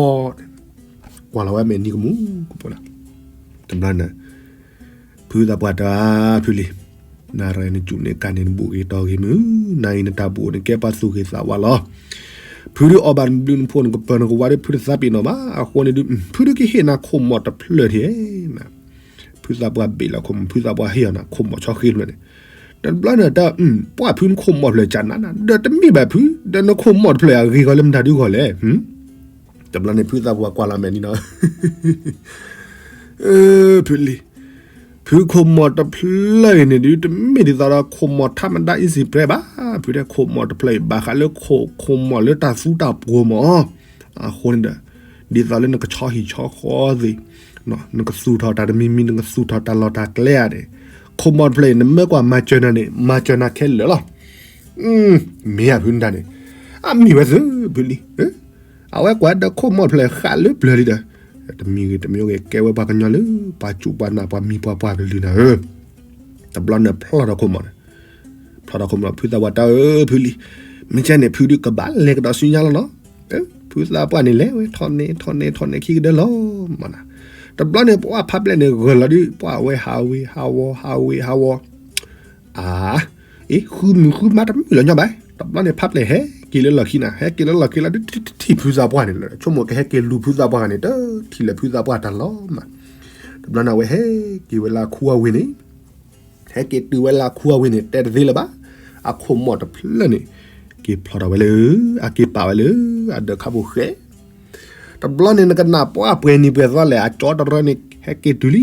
ကွၢ်လီၤဝဲမဲာ်နံၤကမူၣ်ကပိာ်လီၤ. တဘျီန့ၣ် ဖုသးပှၢ်တဲ ဖုလံၤ, နရၤနစူၣ်န့ၣ်ကါန့ၣ် နဘူးဂ့ၤတီဂ့ၤမုၢ်, နအံၤနတၢ်ဘူးန့ၣ် ကဲပှၤသူၣ်ဂ့ၤသးဝါလီၤ. ဖုဒုးအီၣ်ဘၣ်နဘျုးနဖှိၣ် နကပၢၤနကဝါဒီး ဖုတသးပ့ၤနီၣ်ဘၣ်. အဃိန့ၣ်ဒုး ဖုဒုးကဟ့ၣ်နၤခိၣ်မီၢ်တဖျၢၣ်ထံၣ်နၤ. ဖုသးပှၢ်ဘ့ၣ်လီၤခိၣ်မီၢ်, ဖုသးပှၢ်ဟ့ၣ်အီၤနၤ ခိၣ်မီၢ်ဆီဃ့တဖျၢၣ်န့ၣ်. တဘျီန့ၣ်တၢ် ပှၢ်ဖုနခိၣ်မီၢ်တဖျၢၣ်ကနၤနၤ ဒီးတမ့ၢ်ဘၣ်ဖု, ဒီးနခိၣ်မီၢ်တဖျၢၣ်အဂ့ၤဂီၤလၢမတၤဒုဂီၢ်လဲၣ်. တဘျီန့ၣ် ဖုသးပှၢ်ကွၢ်လီၤမဲာ်နံၤနီၤ ဖုလံၤ, ဖုခိၣ်မီၢ်တဖျၢၣ်အံၤန့ၣ်ဒုး တမ့ၢ်ဒ်သိးဒီးခိၣ်မီၢ်ထးမဒါ easy bread ဘၣ်. ဖုတဲခိၣ်မီၢ်တဖျၢၣ်အံၤ ဘၣ်ဃးလၢခိၣ်မီၢ်လၢတၢ်သူတၢ်ပှီၤမီၢ်. အဃိန့ၣ်ဒီး ဒ်သိးလၢနကဆီဟံၣ်ဆီဃီသ့ၣ်, နကသူၣ်ထီၣ်တၢ်တမံၤမံၤ နကသူၣ်ထီၣ်တၢ်လီၢ်တၢ်ကျဲဧါန့ၣ်, ခိၣ်မီၢ်တဖျၢၣ်အံၤ နမ့ၢ်ကွၢ်မၤစၢၤနၤန့ၣ် မၤစၢၤနၤခဲလၢာ်လီၤ. မ့ၢ်ဧါဖုနတၢ်န့ၣ်, အမ့ၢ်ဝဲသုဖုလံၤ အဝဲကွၢ်ဒီးခိၣ်မီၢ်တဖျၢၣ်ဃးလၢပျၢၤလံဒီး, တမံၤဂ့ၤတမံၤဂ့ၤ ကဲဝဲပှၤကညီလၢ ပှၤကူပှၤနၢ်ပှၤမံၤပှၤပှၢ်ကလုာ်နၤဧၢ. တဘျီန့ၣ်ဖျီၣ်ထီၣ်ခိၣ်မီၢ်န့ၣ်, ဖျီၣ်ထီၣ်ခိၣ်မီၢ် ဖုသးပှၢ်တဲအီၤ ဖုလံၤ, မ့ၢ်ကဲန့ၣ် ဖုဒုးကဘၣ်လဲၤကဒီးဆူညါလီၤနီၤ. ဖုသးပှၢ်န့ၣ်လဲၤဝဲထီၣ်န့ၣ်ထီၣ်န့ၣ်ထီၣ်န့ၣ်ခံကဒၢလီၤမးနၤ. တဘျီန့ၣ် ပှၤဖးပျဲၢ်န့ၣ်ဂၢၢ်လီၤဒုး ပှၤဝဲဟးဝ့ၤဟးဝီၤ ဟးဝ့ၤဟးဝီၤ အါ, အ့ ဃုမုၢ်ဃုမါတမုာ်လီၤညီဘၣ်. တဘျီန့ၣ် ဖးပျဲၢ်ဟဲက့ၤလၢလီၢ်ခံနၤ, ဟဲက့ၤလၢလီၢ်ခံလီၤဒုး ထံၣ်ဖုသးပှၢ်န့ၣ်လီၤ. ဆိကမိၣ်ကဟဲက့ၤလူၤဖုသးပှၢ်ဂၤန့ၣ် တထံၣ်လၢၤဖုသးပှၢ်တၢ်လီၤမး. တဘျီန့ၣ် အဝဲဟဲက့ၤဝဲလၢခူအဝ့ၢ်န့ၣ်, ဟဲက့ၤတုၤဝဲလၢခူအဝ့ၢ်န့ၣ် တဲတသ့လၢၤဘၣ်. အခိၣ်မီၢ်တဖျၢၣ်န့ၣ် က့ၤဖျီၣ်ထီၣ်ဝဲလၢ, အက့ၤပာ်ဝဲလၢ အဒၢးခါဖိဃဲ တဘျီန့ၣ် နကနၣ်ပှၤပှဲၤနံၤပှဲၤသီလဲၣ်, အကၠီတရၢန့ၣ် ဟဲက့ၤတုၤလံ,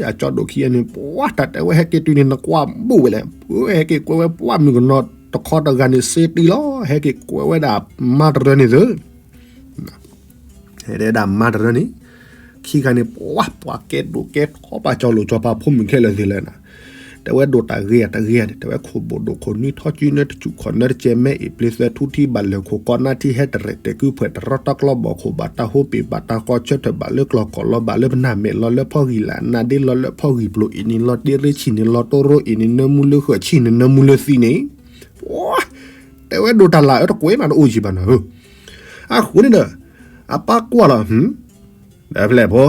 အကၠီဒိၣ်ခံဂၤန့ၣ် ပှၤတၢ်တဲဝဲဟဲက့ၤတုၤန့ၣ် နကွၢ်ဘိၣ်ဝဲလဲၣ်, ပှၤဟဲက့ၤကွဲဝဲပှၤမုၣ်ကနီၤတခီတဂၤန့ၣ် စ့တံလီၤ, ဟဲက့ၤကွဲဝဲဒၣ်မါတရၢန့ၣ်သု ဟဲဒၣ်မါတရၢန့ၣ်, ခံဂၤန့ၣ် ပှၤ ပှၤကဲဒိၣ်ကဲထီပာ်စီၤလိာ်စီၤပၤဖိမုၣ်ခဲလၢာ်သ့ၣ်လဲၣ်နၤ, တဲဝဲဒိၣ်တၢ်ဂ့ၤအတဂ့ၤန့ၣ်, တဲဝဲခိၣ်ဘိၣ်ဒိၣ်ခိၣ်နွံထီၣ်ကုနၢတစူၣ်ခီၣ်နၢတကဲမဲအ့ၣ်ပျ့ၤသၢထူထံဘၣ်လၢာ်ခိၣ်ကီနါထံဟဲတရဲၣ်တဲာ်ကုဖှဲးတရီတၢ်ကျီဘီၣ် ခိၣ်ဘၣ်တၢ်ဟိပ့ၤဘၣ်တၢ်ကီဆၢထၢၣ်ဘၣ်လၢကျီၢ်ကီၢ်လီၤဘၣ်လၢပနၢ်မဲာ်လီၤလၢဖီဂံၢ်လၢ်နါဒ့လီၤလၢဖီဂံၢ်ပျိၤအ့ၣ်န့ၣ်လီၤတ့ရ့ဆံၣ်န့ၣ်လီၤတိရိအ့ၣ်န့ၣ်နၢမူလၢဃၢၤဆံၣ်န့ၣ်နၢမူလၢသံန့ၣ်, တဲဝဲဒိၣ်တၢ်လၢ်အၢတကွဲးမးတအိၣ်ယံၤဘၣ်နၤဧၢ, အဃိန့ၣ်ဒီး, အပၢ်ကွၢ်လီၤ ဒီးဖဲလဲၣ်ဖိ, ဒီ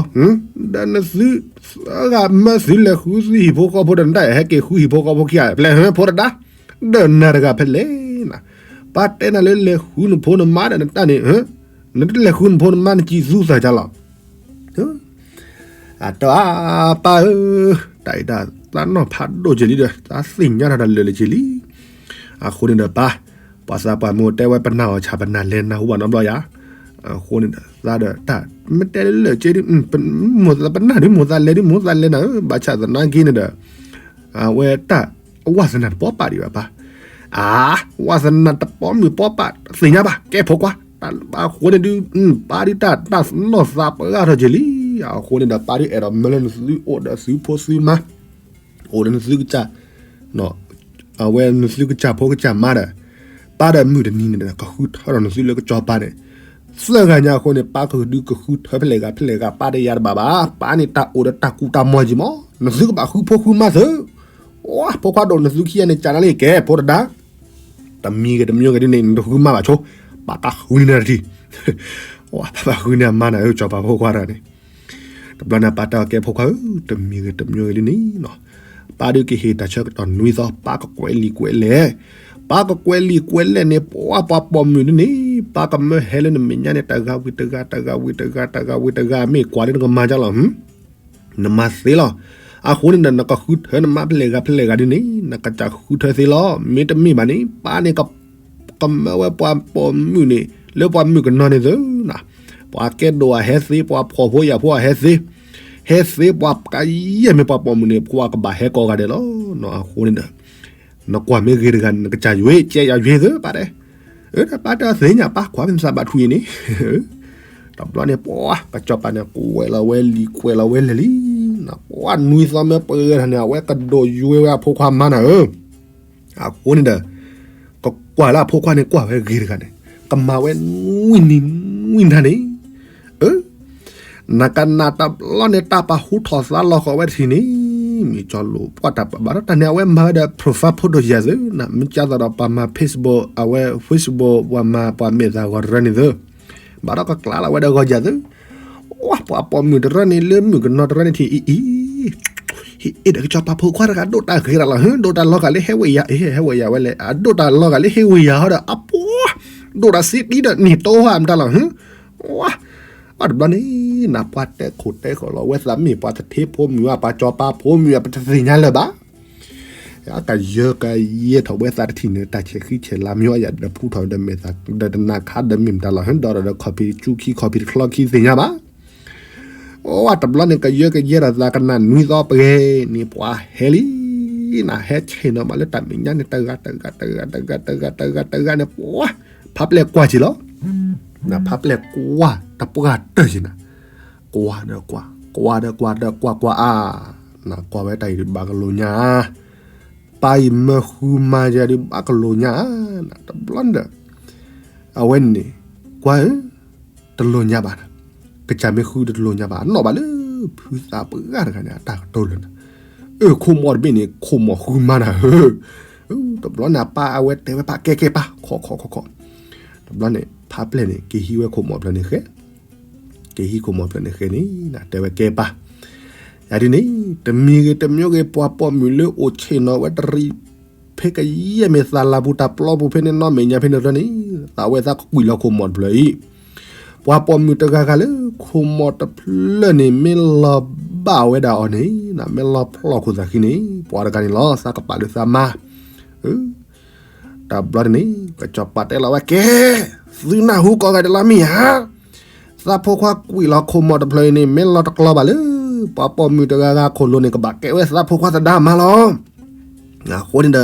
းနသု, အဂၤမၢသုလဲၤဃုသုဟံၣ်ဖိဃီဖိဒီးနတၢ်အဲၣ်ဟဲက့ၤဃုဟံၣ်ဖိဃီဖိခံဂၤဖဲလဲၣ်ဖိတဒါ, ဒီးနၤတဂၤဖဲလဲၣ်နၤ, ပၢ်တဲနၤလၢလဲၤဃုနဖိနမါဒီးနတၢ်န့ၣ်, နတလဲၤဃုနဖိနမါနစံးသူသးကလီၤ အတၢ်အပၢ်ဧၢ, တၢ်အံၤတၢ်သးနီၢ်ဖးဒိၣ်က့ၤလံဒီး သးသ့ၣ်ညါတၢ်တၢ်လၢာ်လၢာ်က့ၤလံ. အဃိန့ၣ်ဒီးပၢ်, ပှၤသးပှၢ်မိၢ်တဲဝဲပနၢ်အီၤဆၣ်ပနၢ်လဲၤနၢ်ဟူဘၣ်နီတဘျီယၤ, အဃိန့ၣ်ဒီးသးဒီးတၢ်မ့ၢ်တဲလၢာ်က့ၤဒုး, မိၢ်သးပနၢ်ဒုး မိၢ်သးလဲၤဒုး မိၢ်သးလဲၤနၤဧၢ, ဘၣ်ဆၣ်သနာ်က့န့ၣ်ဒီး အဝဲတၢ်, ဝၣ်သနာ်တပီၢ်ပာ်ဒံးဘၣ်ပၢ်, အါ, ဝၣ်သနာ်တပီၢ်မုၢ်ပီၢ်ပာ် သ့ၣ်ညါဘၣ် ကဲဖိခွါ, အဃိန့ၣ်ဒုး, ပၢ်ဒုးတၢ်တၢ်နီၢ်သးပှၢ်ထီၣ်က့ၤလံ. အဃိန့ၣ်ဒီးပၢ်ဒုးအဲၣ်ဒိးမၢလၢနသုအိၣ်ဒီးသုဖိသုမါ, အိၣ်ဒီးနသုကစၢ်, အဝဲနသုကစၢ်ဖိကစၢ်မါဒီး, ပၢ်ဒီးမုၢ်တနံၤန့ၣ်ဒီး ကဃုထၢဒီးနသုလၢကစီၤပၤန့ၣ်, သၢဂၤညါအဃိန့ၣ် ပၢ်ကဒုးကဃုထၢဖဲလဲၣ်ဂၤဖဲလဲၣ်ဂၤ ပၢ်တယၤတဘၣ်ဘၣ်, ပၢ်န့ၣ်တၢ်အိၣ်ဒီးတၢ်ကူၣ်တၢ်မီၤက့ၤမး, နသုကဘၣ်ဃုဖိဃုမါသု, ဖိခွါဒိၣ်နသုခံဂၤန့ၣ် ကၢ်နၤလံကဲ ဖိတဒါ တမံၤဂ့ၤတမံၤဂ့ၤဒ်န့ၣ် နတဃုမါဘၣ်ဆိ, ပၢ်ပၢ်ဃုန့ၢ်နၤတထံၣ်, ပၢ်ပၢ်ဃုန့ၢ်အမါနၤဧၢ စီၤပၤဖိခွါတဂၤန့ၣ်, တဘျီန့ၣ်ပၢ်တဲအီၤကဲဖိခွါဧၢ တမံၤဂ့ၤတမံၤဂ့ၤဒ်န့ၣ်နီၤ, ပၢ်ဒုးကဟ့ၣ်တၢ်ဆၢကတီၢ်နွံသီ ပၢ်ကကွဲးလံာ်ကွဲးလဲၢ်, ပၢ်ကကွဲးလံာ်ကွဲးလဲၢ်န့ၣ် ပှၤပှၤပိာ်မုၣ်ဒ်န့ၣ် ပၢ်ကမၢဟဲလၢနမဲာ်ညါန့ၣ် တဂၤဝံၤတဂၤ တဂၤဝံၤတဂၤ တဂၤဝံၤတဂၤ မ့ၢ်ကွၢ်လၢနကမၤကလီၤ နမၤသ့လီၤ. အဃိန့ၣ်ဒီး နကဃုထၢနမါဖဲလဲၣ်ဂၤဖဲလဲၣ်ဂၤဒ်န့ၣ် နကစၢ်ဃုထၢသ့လီၤ. မ့တမ့ၢ်ဘၣ်န့ၣ် ပၢ်န့ၣ် ကမၢဝဲပှၤပိာ်မုၣ်န့ၣ် လၢပှၤမုၣ်ကနီၤန့ၣ်သုနီၤ, ပှၤကဲဒိၣ်အဟဲသ့, ပှၤဖှီၣ်ဖိယာ်ဖိအဟဲသ့, ဟဲသ့ပှၤကယဲၢ်မ့ၢ်ပှၤပိာ်မုၣ်န့ၣ် ပှၤကဘၣ်ဟဲကိးဂၤဒဲးလီၤ. အဃိန့ၣ်ဒီး နကွၢ်မ့ၢ်ဂ့ၤတဂၤန့ၣ် နကစၢ်ယွ့ကဲယွ့သၢပၢ်တဲ, ပၢ်တဲသ့ၣ်ညါပၢ် ကွၢ်မ့ၢ်သးဘၣ်ထူအံၤန့ၣ် တဘျီန့ၣ် ပှၤကစီၤပၤန့ၣ် ကွဲးလီၤဝဲလံာ်ကွဲးလီၤဝဲလဲၢ်လံ, ပှၤနွံသီမ့ၢ်ပှဲၤထီၣ်န့ၣ် အဝဲကဒိၣ်ယွ့ဝဲအဖိခွါမါနၤဧၢ. အဃိန့ၣ်ဒီး ကကွၢ်လၢအဖိခွါန့ၣ်ကွၢ်ဝဲဂ့ၤတဂၤန့ၣ် ကမၤဝဲနွံနံၤနွံနၤန့ၣ် နကနၣ်တဘျီန့ၣ် တၢ်ပာ်ဟူထီၣ်သါလီၤဃီၤဝဲတထံၣ်န့ၣ် မ့ၢ်ကၠီလိာ်ပှၢ်တၢ်ပာ်ဘၣ်ဒီးတၢ်န့ၣ် အဝဲမၤဝဲဒီး profile photo ယၤသု, မ့ၢ်ကၠီသးဒီးပှၤမၤ Facebook အဝဲ Facebook ပှၤမၤပှၤမဲာ်သးဂီၤတရၢန့ၣ်သု, ဘၣ်ဒီးကကျါလီၤဝဲဒီးဂီၤယၤသု, ဝါ ပှၤပိာ်မုၣ်တရၢန့ၣ် လၢမုၣ်ကနီၤတရၢန့ၣ်ထံၣ်အံၤအံၤ ဟ့ၣ်အ့ၣ်ဒီးကစီၤပၤဖိခွါတဂၤ ဒိၣ်တၢ်ဂ့ၤတၢ်လီၤ ဟၢ ဒိၣ်တၢ်လီၤဂာ်လၢဟဲဝဲယၤ ဟဲဝဲယၤဝဲလဲၣ် အဒိၣ်တၢ်လီၤဂာ်လၢဟ့ၣ်ဝဲယၤဟီဒီး အပှၤ ဒိၣ်တၢ်စ့တံဒီးန့ၢ်တိဟါမတၤလီၤ ဟၢ ဝါ ဝါတဘျီန့ၣ် နပှၤတဲခိၣ်တဲဃီၤလီၤ ဝဲသးမ့ၢ်ပှၤတထ့ဖိမုၣ်ဧါ ပှၤစီၤပၤဖိမုၣ်ဧါ ပတသ့ၣ်ညါလၢၤဘၣ် ကယၢကယဲထီၣ်ဝဲသးတထံၣ်န့ၣ် တၢ်ဆဲးဃံဆဲးလၤမ့ၢ်အီယၤဒီးဖူထီၣ်ဒီးမဲာ်သးဒီးတနၤခါဒီးမ့ၢ်မတၤလီၤ ဟၢ ဒီးဒီးခီၣ်ဖံးတကၠူခံခီၣ်ဖံးတချီခံသ့ၣ်ညါဘၣ် ဝါတဘျီန့ၣ် ကယၢကယဲထီၣ်သးကနၣ်နွံသီပှဲၤန့ၣ် ပှၤဟဲလံ နဟဲဆ့ၣ်နီၤမးလၢတၢ်မဲာ်ညါန့ၣ် တဂၤတဂၤတဂၤတဂၤတဂၤတဂၤတဂၤန့ၣ် ပှၤ ဖးပျဲၢ်ကွၢ်က့ၤလီၤ နဖးပျဲၢ်ကွၢ်တပှၢ်တၢၢ်က့ၤနၤ ကွၢ်ဒီးကွၢ် ကွၢ်ဒီးကွၢ်ဒီးကွၢ်ကွၢ်အါ နကွၢ်ဝဲတၢ်အံၤဒုးဘၣ်ကလိာ်ညါဧါ ပၢ်အံၤမၢဃုမၤယၤဒုး ဘၣ်ကလိာ်ညါဧါ တဘျီန့ၣ်ဒီး အဝဲန့ၣ် ကွၢ်ဧၢ တလိာ်ညါဘၣ် ကစၢ်မ့ၢ်ဃုတလိာ်ညါဘၣ် အနီၣ်ဘၣ်လၢ ဖုသးပှၢ်တဂၤန့ၣ် အတၢ်ကတိၤလၢာ်န့ၣ် အၢ ခိၣ်မီၣ်တဘ့ၣ်န့ၣ် ခိၣ်မီၣ်ဃုမၤနၤဧၢ တဘျီန့ၣ် အပၢ်အဝဲတဲဝဲပၢ်ကဲကဲပၢ် ခိးခိးခိးခိး တဘျီန့ၣ် ဖးပျဲၢ်န့ၣ် က့ၤဟံးဝဲခိၣ်မီၣ်တဖျၢၣ်န့ၣ်ဃဲ က့ၤဟံးခိၣ်မီၣ်တဖျၢၣ်န့ၣ်ဃဲန့ၣ် တဲဝဲကဲပၢ် ယၤဒ်န့ၣ် တမံၤဂ့ၤတမံၤဂ့ၤ ပှၤပိာ်မုၣ်လၢအိၣ်ဆ့ၣ်နီၤဝဲတရံး ဖဲကယဲၢ်မ့ၢ်သးလၤပူၤတၢ်ပျီပူၤဖဲန့ၣ် နီၢ်မဲာ်ညါဖဲန့ၣ်တဖျၢၣ်န့ၣ် သးဝဲသးကကွံာ်လီၤခိၣ်မီၣ်တဖျၢၣ်အံၤ ပှၤပိာ်မုၣ်တဂၤဂၤလၢ ခိၣ်မီၣ်တဖျၢၣ်န့ၣ် မ့ၢ်လီၤဘၣ်ဝဲဒၣ်အီၤန့ၣ် မ့ၢ်လီၤဖျီၣ်ခိၣ်သးဃံန့ၣ် ပှၤတဂၤန့ၣ်လီၤ သးကပာ်လၢသးမါ တဘျီတန့ၣ် ကစီၤပၤတဲလီၤဝဲကဲ သုနၢ်ဟူကိးဂၤဒဲးလီၤမ့ၢ်ဧါ သးဖိခွါကွံာ်လီၤခိၣ်မီၣ်တဖျၢၣ်အံၤန့ၣ် မ့ၢ်လီၤတကျီဘၣ်လၢ ပှၤပိာ်မုၣ်တဂၤဂၤခိၣ်လိၤန့ၣ် ကဘၣ်ကဲဝဲသးဖိခွါသဒါမးလီၤ. အဃိန့ၣ်ဒီး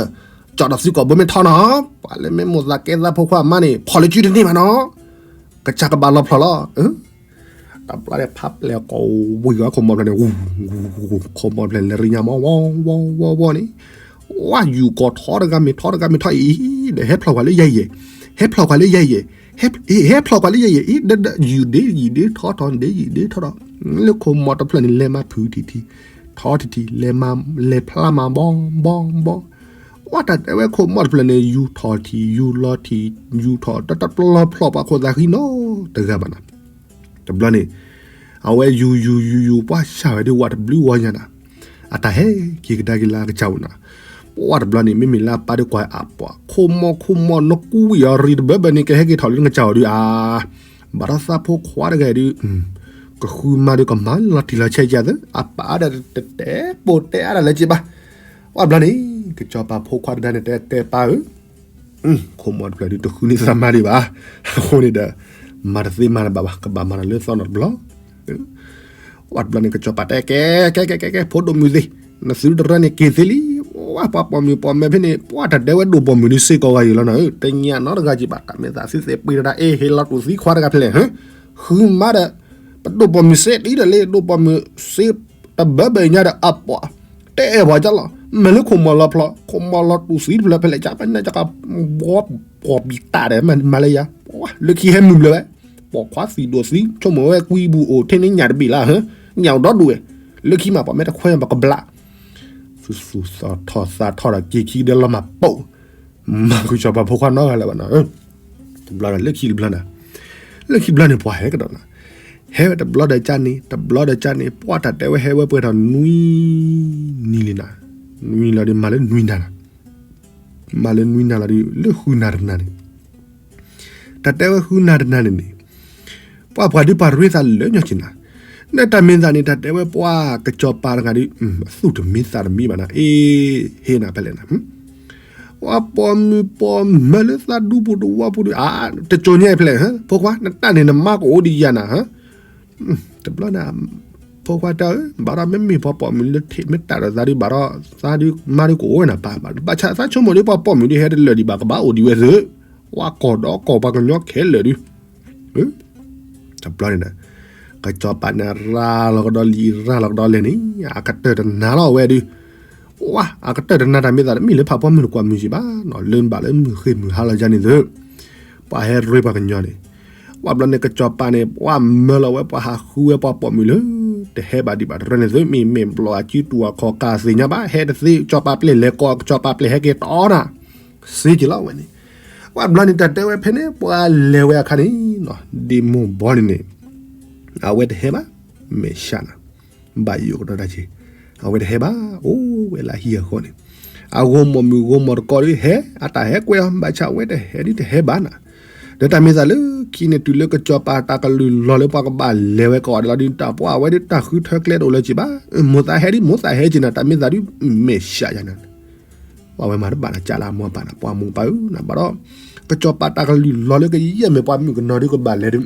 ကၠီဒီးသုကိာ်ဘိမ့ၢ်ထီနီၤ ပှၤလၢမ့ၢ်မိၣ်သးကဲသးဖိခွါအမါန့ၣ် ဖီၣ်လၢကုတန့ၢ်ဘၣ်နီၤ ကစၢ်ကဘၣ်လီၤဖျီၣ်လီၤ. တဘျီန့ၣ် ဖးပျဲၢ်ကိးဝံၤဝဲခိၣ်မီၣ်တဖျၢၣ်န့ၣ် ခိၣ်မီၣ်တဖျၢၣ်လဲၤရံညါမး ဝီဝီဝီဝီန့ၣ် ဝါ ယူၢ်ကိာ်ထီတဂၤမ့ၢ်ထီတဂၤမ့ၢ်ထီအံၤ ဒီးဟဲဖျီၣ်ကွၢ်လၢယဲၢ်ယဲၢ် ဟဲဖျီၣ်ကွၢ်လၢယဲၢ်ယဲၢ် ဟဲဖျီၣ်ကွၢ်လၢယဲၢ်ယဲၢ်အံၤ ဒီးယူၢ်ဒ့ယူၢ်ဒ့ထီထီၣ်ဒ့ယူၢ်ဒ့ထီထီၣ် လၢခိၣ်မီၣ်တဖျၢၣ်န့ၣ် လဲၤမၤဖုးထံထံ ထီထံထံ လဲၤမၤလဲၤဖျါမၤဘီဘီဘီ ဝါတၢ်တဲဝဲခိၣ်မီၣ်တဖျၢၣ်န့ၣ် ယူၢ်ထီၣ်ထံ ယူၢ်လီၤထံ ယူၢ်ထီၣ်တတပျီဖျီၣ်ပှၤခိၣ်သးဃံနီတဂၤဘၣ်နီၤ တဘျီန့ၣ် အဝဲယူၢ်ယူၢ်ယူၢ်ယူၢ် ပှၤဆၣ်ဝဲဒ်ဝးတဘျုးဝီညါနၤ အတၢ်ဟဲက့ၤကဒါက့ၤလၢအကစၢ်အိၣ်နၤ ပှၤတဘျီန့ၣ် မ့မ့ၢ်လၢအပၢ်ဒီးကွၢ်အပှၤ ခိၣ်မီၣ်ခိၣ်မီၣ် နကွံာ်အီၤရံၣ်တဘၢဘၢန့ၣ် ကဟဲက့ၤထီၣ်လၢနကစၢ်အိၣ်ဒုးဧါ ဘၣ်ဒီးသးဖိခွါတဂၤဒုး ကဃုမၤဒုးကမၤလီၤတံၢ်လီၤဆဲးကသၢ အပၢ်ဒီးတတဲပိာ်တဲအါတၢ်လၢၤက့ဘၣ် ပှၤတဘျီန့ၣ် ကစီၤပၤဖိခွါတဒါန့ၣ် တဲတဲပၢ်ဧၢ ခိၣ်မီၣ်တဖျၢၣ်ဒုးတဃုန့ၢ်သးမါဒံးဘၣ် အဃိန့ၣ်ဒီး မၤတသ့မၤတဘၣ်ဘၣ် ကဘၣ်မၤတၢ်လၢသီနီတဘျီ ပှၤတဘျီန့ၣ် ကစီၤပၤတဲကဲ ကဲ ကဲ ကဲ ကဲ ဖိဒိၣ်မုၣ်သ့ၣ် နသုတရၢန့ၣ်က့ၤသ့လံ ဝဲပှၤပိာ်မုၣ်ပိာ်မၢၤဖဲန့ၣ် ပှၤတဒဲဝဲဒိၣ်ပိာ်မုၣ်ဒုးစ့ၢ်ကီးဂၤယံၤလီၤနၤဧၢ တညၣ်နီတဂၤက့ဘၣ် တၢ်မဲာ်သးသုသ့ၣ်ပှ့ၤတဒၣ် အ့ ဟ့ၣ်လီၤတူၢ်သံခွါတဂၤဖဲလဲၣ် ဃုမၤဒီး ပဒိၣ်ပိာ်မုၣ်စ့တံဒီးလၢ ဒိၣ်ပိာ်မုၣ်စ့တဘၢဘၢညါဒီးအပှၤ တဲအဲၣ်ပှၤကလီၤ မ့ၢ်လၢခိၣ်မီၣ်လီၤဖျီၣ် ခိၣ်မီၣ်လီၤတူၢ်သံတဖျၢၣ်ဖဲလဲၣ် ကပနကက ဘီပှီၢ်ပံၤတၢ်ဒီး မၤလၢယၤ လၢခံဟဲမုၢ်ဘျဲၣ်ဝဲ ပိာ်ခွါသံၣ်ဒိၣ်သံ ဆိကမိၣ်ဝဲကွံပူၤအိၣ်ထဲန့ၣ်ညၣ်တဘ့ၣ်လၢ ညၣ်အိၣ်ဒီဒူၣ်ဝဲ လၢခံမး ပှၤမ့ၢ်တခွဲပကဘျး သူသူသးထီၣ်သးထီၣ်ဒီးက့ၤခံကဒဲလီၤမးပိာ် မၤဃုာ်စီၤပၤဖိခွါနီတဂၤလၢၤဘၣ်နီၤ တဘျီဒီးလၢခံတဘျီနၤ လၢခံဘျီန့ၣ် ပှၤဟဲကဒီးနၤ ဟဲဝဲတဘျီဒီးကၢ်န့ၣ် တဘျီဒီးကၢ်န့ၣ် ပှၤတၢ်တဲဝဲဟဲဝဲပှဲၤထီၣ်နွံနံၤလံနၤ နွံလီၤဒီးမၤလၢနွံနၤနၤ မၤလၢနွံနၤလီၤဒီး လၢဃုနၤတနၤန့ၣ် တၢ်တဲဝဲဃုနၤတနၤန့ၣ်န့ၣ် ပှၤပှၤဒုးပှၤရ့သးလၢညီက့ၤနၤ နတၢ်မ့ၢ်သးန့ၣ် တၢ်တဲဝဲပှၤကစီၤပၤတဂၤဒီး အသူၣ်တမံသးတမံဘၣ်နၤ အ့ ဟ့ၣ်နၤဖဲလဲၣ်နၤ ပှၤပိာ်မုၣ်ပိာ်မၢၤလၢသးဒူပူၤတဝီပူၤဒီး အါ, တကၠိညါဖျဲၣ်, ဖိခွါ နတၢ်န့ၣ်နမါကအိၣ်ဒံးယၤနၤ, တဘျီန့ၣ် ဖိခွါတၢ်ဧၢ, ဘၣ်ဒီးမ့မ့ၢ်ပှၤပိာ်မုၣ်လၢထံးမ့ၢ်တၢ်ဒီးသးဒုး ဘၣ်ဒီးသးဒုး မါဒုးကအိၣ်ဝဲနၤပၢ်, ဘၣ်ဆၣ်သးဆိကမိၣ်ဒ်ပှၤပိာ်မုၣ်ဒုးဟဲတလၢာ်ဒံးဘၣ် ကဘၣ်အိၣ်ဒံးဝဲသု, ဝဲကိးဒီးကိးပှၤကညီခဲလၢာ်ဒုး တဘျီန့ၣ်ဒီး ကစီၤပၤန့ၣ်ရၤလီၤကဒီးလံာ်ရၤလီၤကဒီးလဲၣ်န့ၣ် အကတၢၢ်တနၤလီၤဝဲဒုး, ဝါ အကတၢၢ်တနၤတၢ်မ့ၢ်သးတမ့ၢ်လၢဖးပှၢ်မုၢ်တကွၢ်မုၢ်စံးဘၣ်နီၤ, လၢဘၣ်လၢမုၢ်ဃ့ၢ်မုၢ်ဟါလီၤယါန့ၣ်သု, ပှၤဟဲရ့ပှၤကညီန့ၣ်, ဝဲဘျီန့ၣ် ကစီၤပၤန့ၣ် ပှၤမၢလီၤဝဲပှၤဟးဃုဝဲပှၤပိာ်မုၣ်လၢ တဟဲဘၣ်ဒံးဘၣ်တရၢန့ၣ်သု, မ့မ့ၢ်ဘျီအစုတူၢ်အခီၣ်ကၢ်သ့ၣ်ညါဘၣ် ဟဲတသ့ ကစီၤပၤပျဲၢ်လဲၤကိး ကစီၤပၤပျဲၢ်ဟဲက့ၤတီနၤ စ့က့ၤလီၤဝဲန့ၣ်, ဝဲဘျီန့ၣ် တၢ်တဲဝဲဖဲန့ၣ် ပှၤလဲၤဝဲအခါန့ၣ်, ဒ့မိၢ်ဘီန့ၣ်န့ၣ် အဝဲတဟဲဘၣ်, မဲာ်ဆှးနၤ, ဘၣ်ယိၣ်ကဒီးတၢ်က့ၤ, အဝဲတဟဲဘၣ်, အိၣ်ဝဲလၢဟံၣ်အဃီန့ၣ်, အဂိၢ်မိၢ်မုၣ်ဂိၢ်မိၢ်တကိးဒုးဟဲ, အတၢ်ဟဲကွဲးအီၤ ဘၣ်ဆၣ်အဝဲတဟဲဒုးတဟဲဘၣ်နၤ, ဒီးတၢ်မ့ၢ်သးလၢခံန့ၣ် တုၤလၢကစီၤပၤတၢ်ကလုၢ်လီၤလၢပှၤကဘၣ်လဲၤဝဲကိးဂၤဒဲးလီၤဒုး တၢ်ပှၤဝဲဒုးတၢ်ဃုထၢကျဲတအိၣ်လၢၤက့ၤဘၣ်, မိၢ်သးဟဲဒုး မိၢ်သးဟဲက့ၤနၤ တၢ်မ့ၢ်သးဒုး မဲာ်ဆှးယါနၤ ပှၤဝဲမၤတဘၣ်နၤ ကၢ်လၢအမိၢ်အပၢ်နၤ ပှၤမိၢ်ပၢ်ဧၢနၤ ဘၣ်ဒီး ကစီၤပၤတၢ်ကလုၢ်လီၤလၢကယဲၢ်မ့ၢ်ပှၤမုၣ်ကနီၤဒုး ကဘၣ်လဲၤဒုး,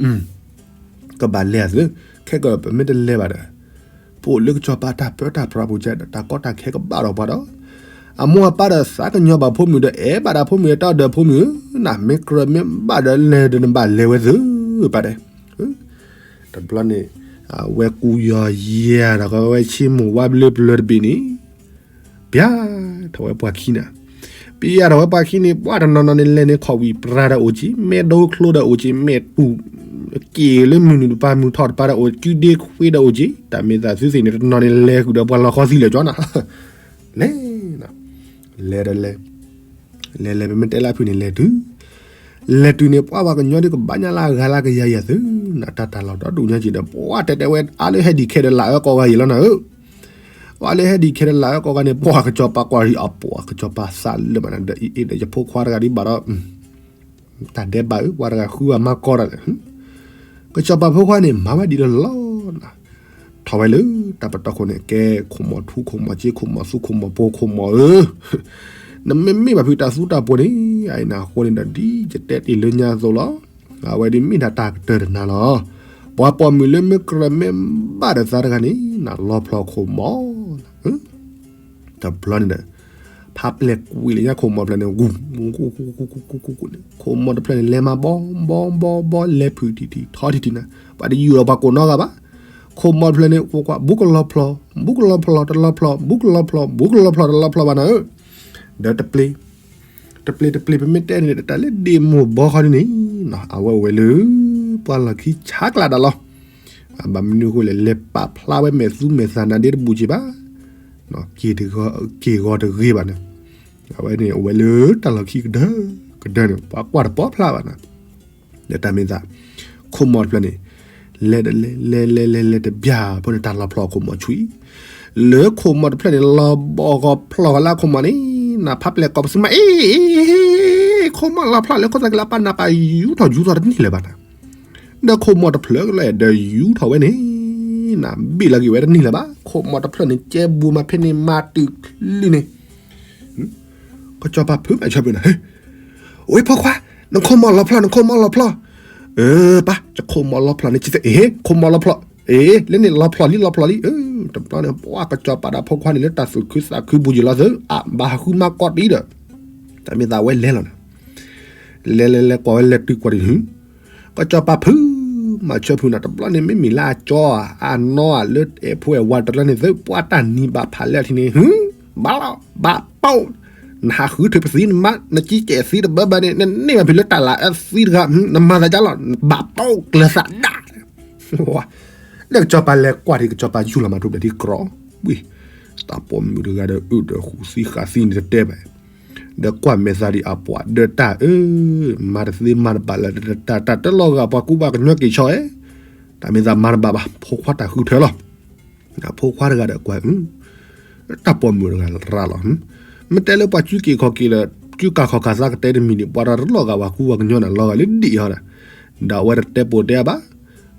ကဘၣ်လဲၤအသု, ခဲကပမ့ၢ်တလဲၤဘၣ်ဒီး ပအိၣ်လၢကစီၤပၤတၢ်ပၢတၢ်ပြးပူၤကဒီး တၢ်ကီတၢ်ခဲကဘၣ်ဒီးပှၤဒီး အမိၢ်အပၢ်ဒီးသးကညီၤဘၣ်ဖိမုၣ်ဒီး အဲၣ်ဘၣ်ဒၣ်ဖိမုၣ် တၢ်ဒီးဖိမုၣ်ဧၢ, နမ့ၢ်ကြၢးမ့ၢ်ဘၣ်ဒီးလဲၤဒီးနဘၣ်လဲၤဝဲသု, ပာ်တဲ, တဘျီန့ၣ် အဝဲကူယီၤယဲၤဒီးကဝဲဆ့မိၢ်ဝါဘျၢပျၢၤတဘ့ၣ်န့ၣ် ပျၢ်ထီၣ်ဝဲပှၤခံနၤ, ပျၢ်ထီၣ်ဝဲပှၤခံန့ၣ် ပှၤတနီၤနီၤန့ၣ်လဲၤန့ၣ် ခီၣ်ဝံၣ်ပြါဒီးအိၣ်က့ၤ, မဲာ်ဒိချိဒီးအိၣ်က့ၤ, မဲာ်တူၢ်က့ၤလၢမုၢ်နုာ်တပၤမုၢ်ထီၣ်တပၤဒီးအိၣ်, ကုဒ့ခွ့ဒီးအိၣ်က့ၤ, တၢ်မ့ၢ်သးသုသ့ၣ်န့ၣ် တနီၤန့ၣ်လဲၤဃုာ်ဒီးပှၤလီၤဃီသံလၢာ်ကၠီနၤ, လဲၤ လဲၤဒီးလဲၤ လဲၤလဲၤ ပမ့ၢ်တဲလၢဖုၣ်န့ၣ် လဲၤတုၤ, လဲၤတုၤန့ၣ် ပှၤပှၤကညီဒုးကဘၣ်ညါလၢအဂၤလၢကယၤယၤသု, နတၢ်တၢ်လီၢ်ဒီဒူၣ်ညါက့ၤဒီး ပှၤတဲတဲဝဲအါလၢဟဲဒံးခဲဒီးလၢအၢကိးဂၤယံၤလီၤနၤဧၢ, ပှၤလၢဟဲဒံးခဲဒီးလၢအၢကိးဂၤန့ၣ် ပှၤကစီၤပၤကွၢ်ရံးအပှၤကစီၤပၤသးလၢာ်မးနၤဒီး အံၤဒီးယဖိခွါတဂၤဒ်ဘၣ်ဒီး တၢ်ဒဲးဘးဧၢ ပှၤတဂၤဃုအမါကီတၢ်လဲၣ်, ကစီၤပၤဖိခွါန့ၣ် မၤဝဲဒ်လီၤလီၤနၤ, ထီၣ်ဝဲလၢတၢ်ပတီၢ်ခိၣ်န့ၣ် ကဲခိၣ်မီၢ်ထူခိၣ်မီၢ်က့ခိၣ်မီၢ်သူခိၣ်မီၢ်ပိၤခိၣ်မီၢ်ဧၢ, နမ့မ့ၢ်ဘၣ်ဖုးတၢ်သူတၢ်ပှီၤန့ၣ် အအံၤနၤအဃိန့ၣ်ဒီး ဒ်ယတဲတ့ၢ်လၢညါအသိးလီၤ, အဝဲဒ်မ့ၢ်ဒၣ်တၢ်ကတၢၢ်တနၤလီၤ, ပှၤပိာ်မုၣ်လၢမ့ၢ်ကြၢးမ့ၢ်ဘၣ်ဒီးသးတဂၤန့ၣ် နလီၤဖျီခိၣ်မီၢ် တဘျီန့ၣ်ဒီး ဖးပျဲၢ်ကွံာ်လၢညါခိၣ်မီၢ်တဖျၢၣ်န့ၣ် ဂူၤ ခိၣ်မီၢ်တဖျၢၣ်န့ၣ် လဲၤမၤဘီဘီဘီဘီ လဲၤဖုးထံထံထီထံထံနၤ, ပှၤတယူၢ်လီၤပှၤကိးနီတဂၤဘၣ်, ခိၣ်မီၢ်တဖျၢၣ်န့ၣ် ကွၢ်ကွၢ် ဘူးကလီၤဖျီ, ဘူးကလီၤဖျီ တလီၤဖျီ, ဘူးကလီၤဖျီ ဘူးကလီၤဖျီ တလီၤဖျီဘၣ်နၤဧၢ, ဒီးတပျ့ၤ တပျ့ၤတပျ့ၤ ပမ့ၢ်တဲန့ၣ် တၢ်လၢဒ့ၣ်မိၢ်ဘီဃီန့ၣ်န့ၣ် အဝဲအိၣ်ဝဲလၢ ပှၢ်လီၢ်ခံဆါကျးဒၣ်လီၤ, အဘၣ်မနုၤအဃိလဲၣ် လဲၤပာ်ဖျါဝဲမဲာ်သူမဲာ်သးနၤဒ့တဘူးက့ၤဘၣ်, က့ၢ်ဂီၤတဂ့ၤဘၣ်န့ၣ်, အဝဲန့ၣ်အိၣ်ဝဲလၢတၢ်လီၢ်ခံကဒၢကဒၢန့ၣ် ပှၤကွၢ်တပီၢ်ဖျါဘၣ်နၤ, ဒီးတၢ်မ့ၢ်သး ခိၣ်မီၢ်တဖျၢၣ်န့ၣ် လဲၤဒီးလဲၤ လဲၤလဲၤလဲၤလဲၤတဘျီဖိန့ၣ် တၢ်လီၤဖျီခိၣ်မီၢ်ဆူၣ်, လၢခိၣ်မီၢ်တဖျၢၣ်န့ၣ် လီၤဘီဂီၤဖျီဃီလၢအခိၣ်မီၢ်န့ၣ် နဖးပျဲၢ်ကိးပသူမး အ့ ခိၣ်မီၢ်လီၤဖျီလၢခိၣ်သၣ်ကလၢပၢ်နၤပၢ်ယူထီၣ်ယူထီၣ်တန့ၢ်လၢၤဘၣ်နၤ, ဒီးခိၣ်မီၢ်တဖျၢၣ်ကလဲၣ်ဒီးယူထီၣ်ဝဲန့ၣ် နဘ့ၣ်လီၤက့ၤဝဲတန့ၢ်လၢၤဘၣ်, ခိၣ်မီၢ်တဖျၢၣ်န့ၣ် ကဲဘူးမၤဖဲန့ၣ်မၤတုၤချုးန့ၣ် ကစီၤပၤဖုးမးဆၢဖုးနၤ, ဝဲဖိခွါ နခိၣ်မီၢ်လီၤဖျီ နခိၣ်မီၢ်လီၤဖျီ, ပၢ် ယခိၣ်မီၢ်လီၤဖျီန့ၣ် ကသ့ အ့ ခိၣ်မီၢ်လီၤဖျီ, အ့ လၢန့ၣ်လီၤဖျီလံ လီၤဖျီလံ, တဘျီန့ၣ် ပှၤကစီၤပၤဒီးဖိခွါန့ၣ်လၢတၢ်သူၣ်ခုသးခုပူၤယံၤလီၤသု အဘၣ်ဟးဃုမၤကီးတံၢ်ဒီး တၢ်မ့ၢ်သးဝဲလဲၤလီၤနၤ, လဲၤလဲၤလဲၤကွၢ်ဝဲလဲၤတုၤကွၢ်တံၢ် ကစီၤပၤဖုးမၤဆၢဖုးနၤ တဘျီန့ၣ် မ့မ့ၢ်လၢအကၠီဧါ အနီၢ်ဧါလၢအဲၣ်ဖိအဲၣ်ဝၤတဖၣ်န့ၣ်သု ပှၤတၢ်နံၤဘၣ်ဖးလဲၢ်ထံန့ၣ် ဘၣ်လီၤ ဘၣ်ပိာ်, နဟးဃုထုးပသံနမါ နကံကဲးသံတဘၢဘၢန့ၣ် နန့ၢ်ဘၣ်ဖဲလၢတၢ်လၤအၢသံတဂၤ နမၤသးဒ်လဲၣ် နဘၣ်ပိာ်ကျၢၤသးဒၣ် ဒီးကစီၤပၤလဲၤကွၢ်ထံ ကစီၤပၤယူၢ်လီၤမၤထူၣ်ဘျဲၣ်ထံကြီ ဝံၤ တၢ်ပိာ်မုၣ်တဂၤဒီးအုၣ်ဒီးဃုာ်သံဃာ်သံန့ၣ်တတဲဘၣ် ဒီးကွၢ်မဲာ်သးဒ်အပှၤဒီးတၢ်အၢ မၤတသ့မၤတဘၣ်လၢတၢ် တၢ်တလီၤဂာ်ပှၤကူပှၤကညီက့ၤဆီဧါ တၢ်မ့ၢ်သးမၤတဘၣ်ဘၣ် ဖိခွါတၢ်ဃုထၢလီၤ ဖိခွါတဂၤဒီးကွၢ် တၢ်ပိာ်မုၣ်တဂၤရၤလီၤ မ့ၢ်တဲလၢပှၤကူက့ၤခီၣ်က့ၤဒီး ကူကၤခီၣ်ကၤသးကတဲတမံၤန့ၣ် ပှၤတလီၤဂာ်ပှၤကူပှၤကညီန့ၣ် လီၤဂာ်လၢဒံးဟီဒီး ဒီးအဝဲတတဲပိာ်တဲအဘၣ်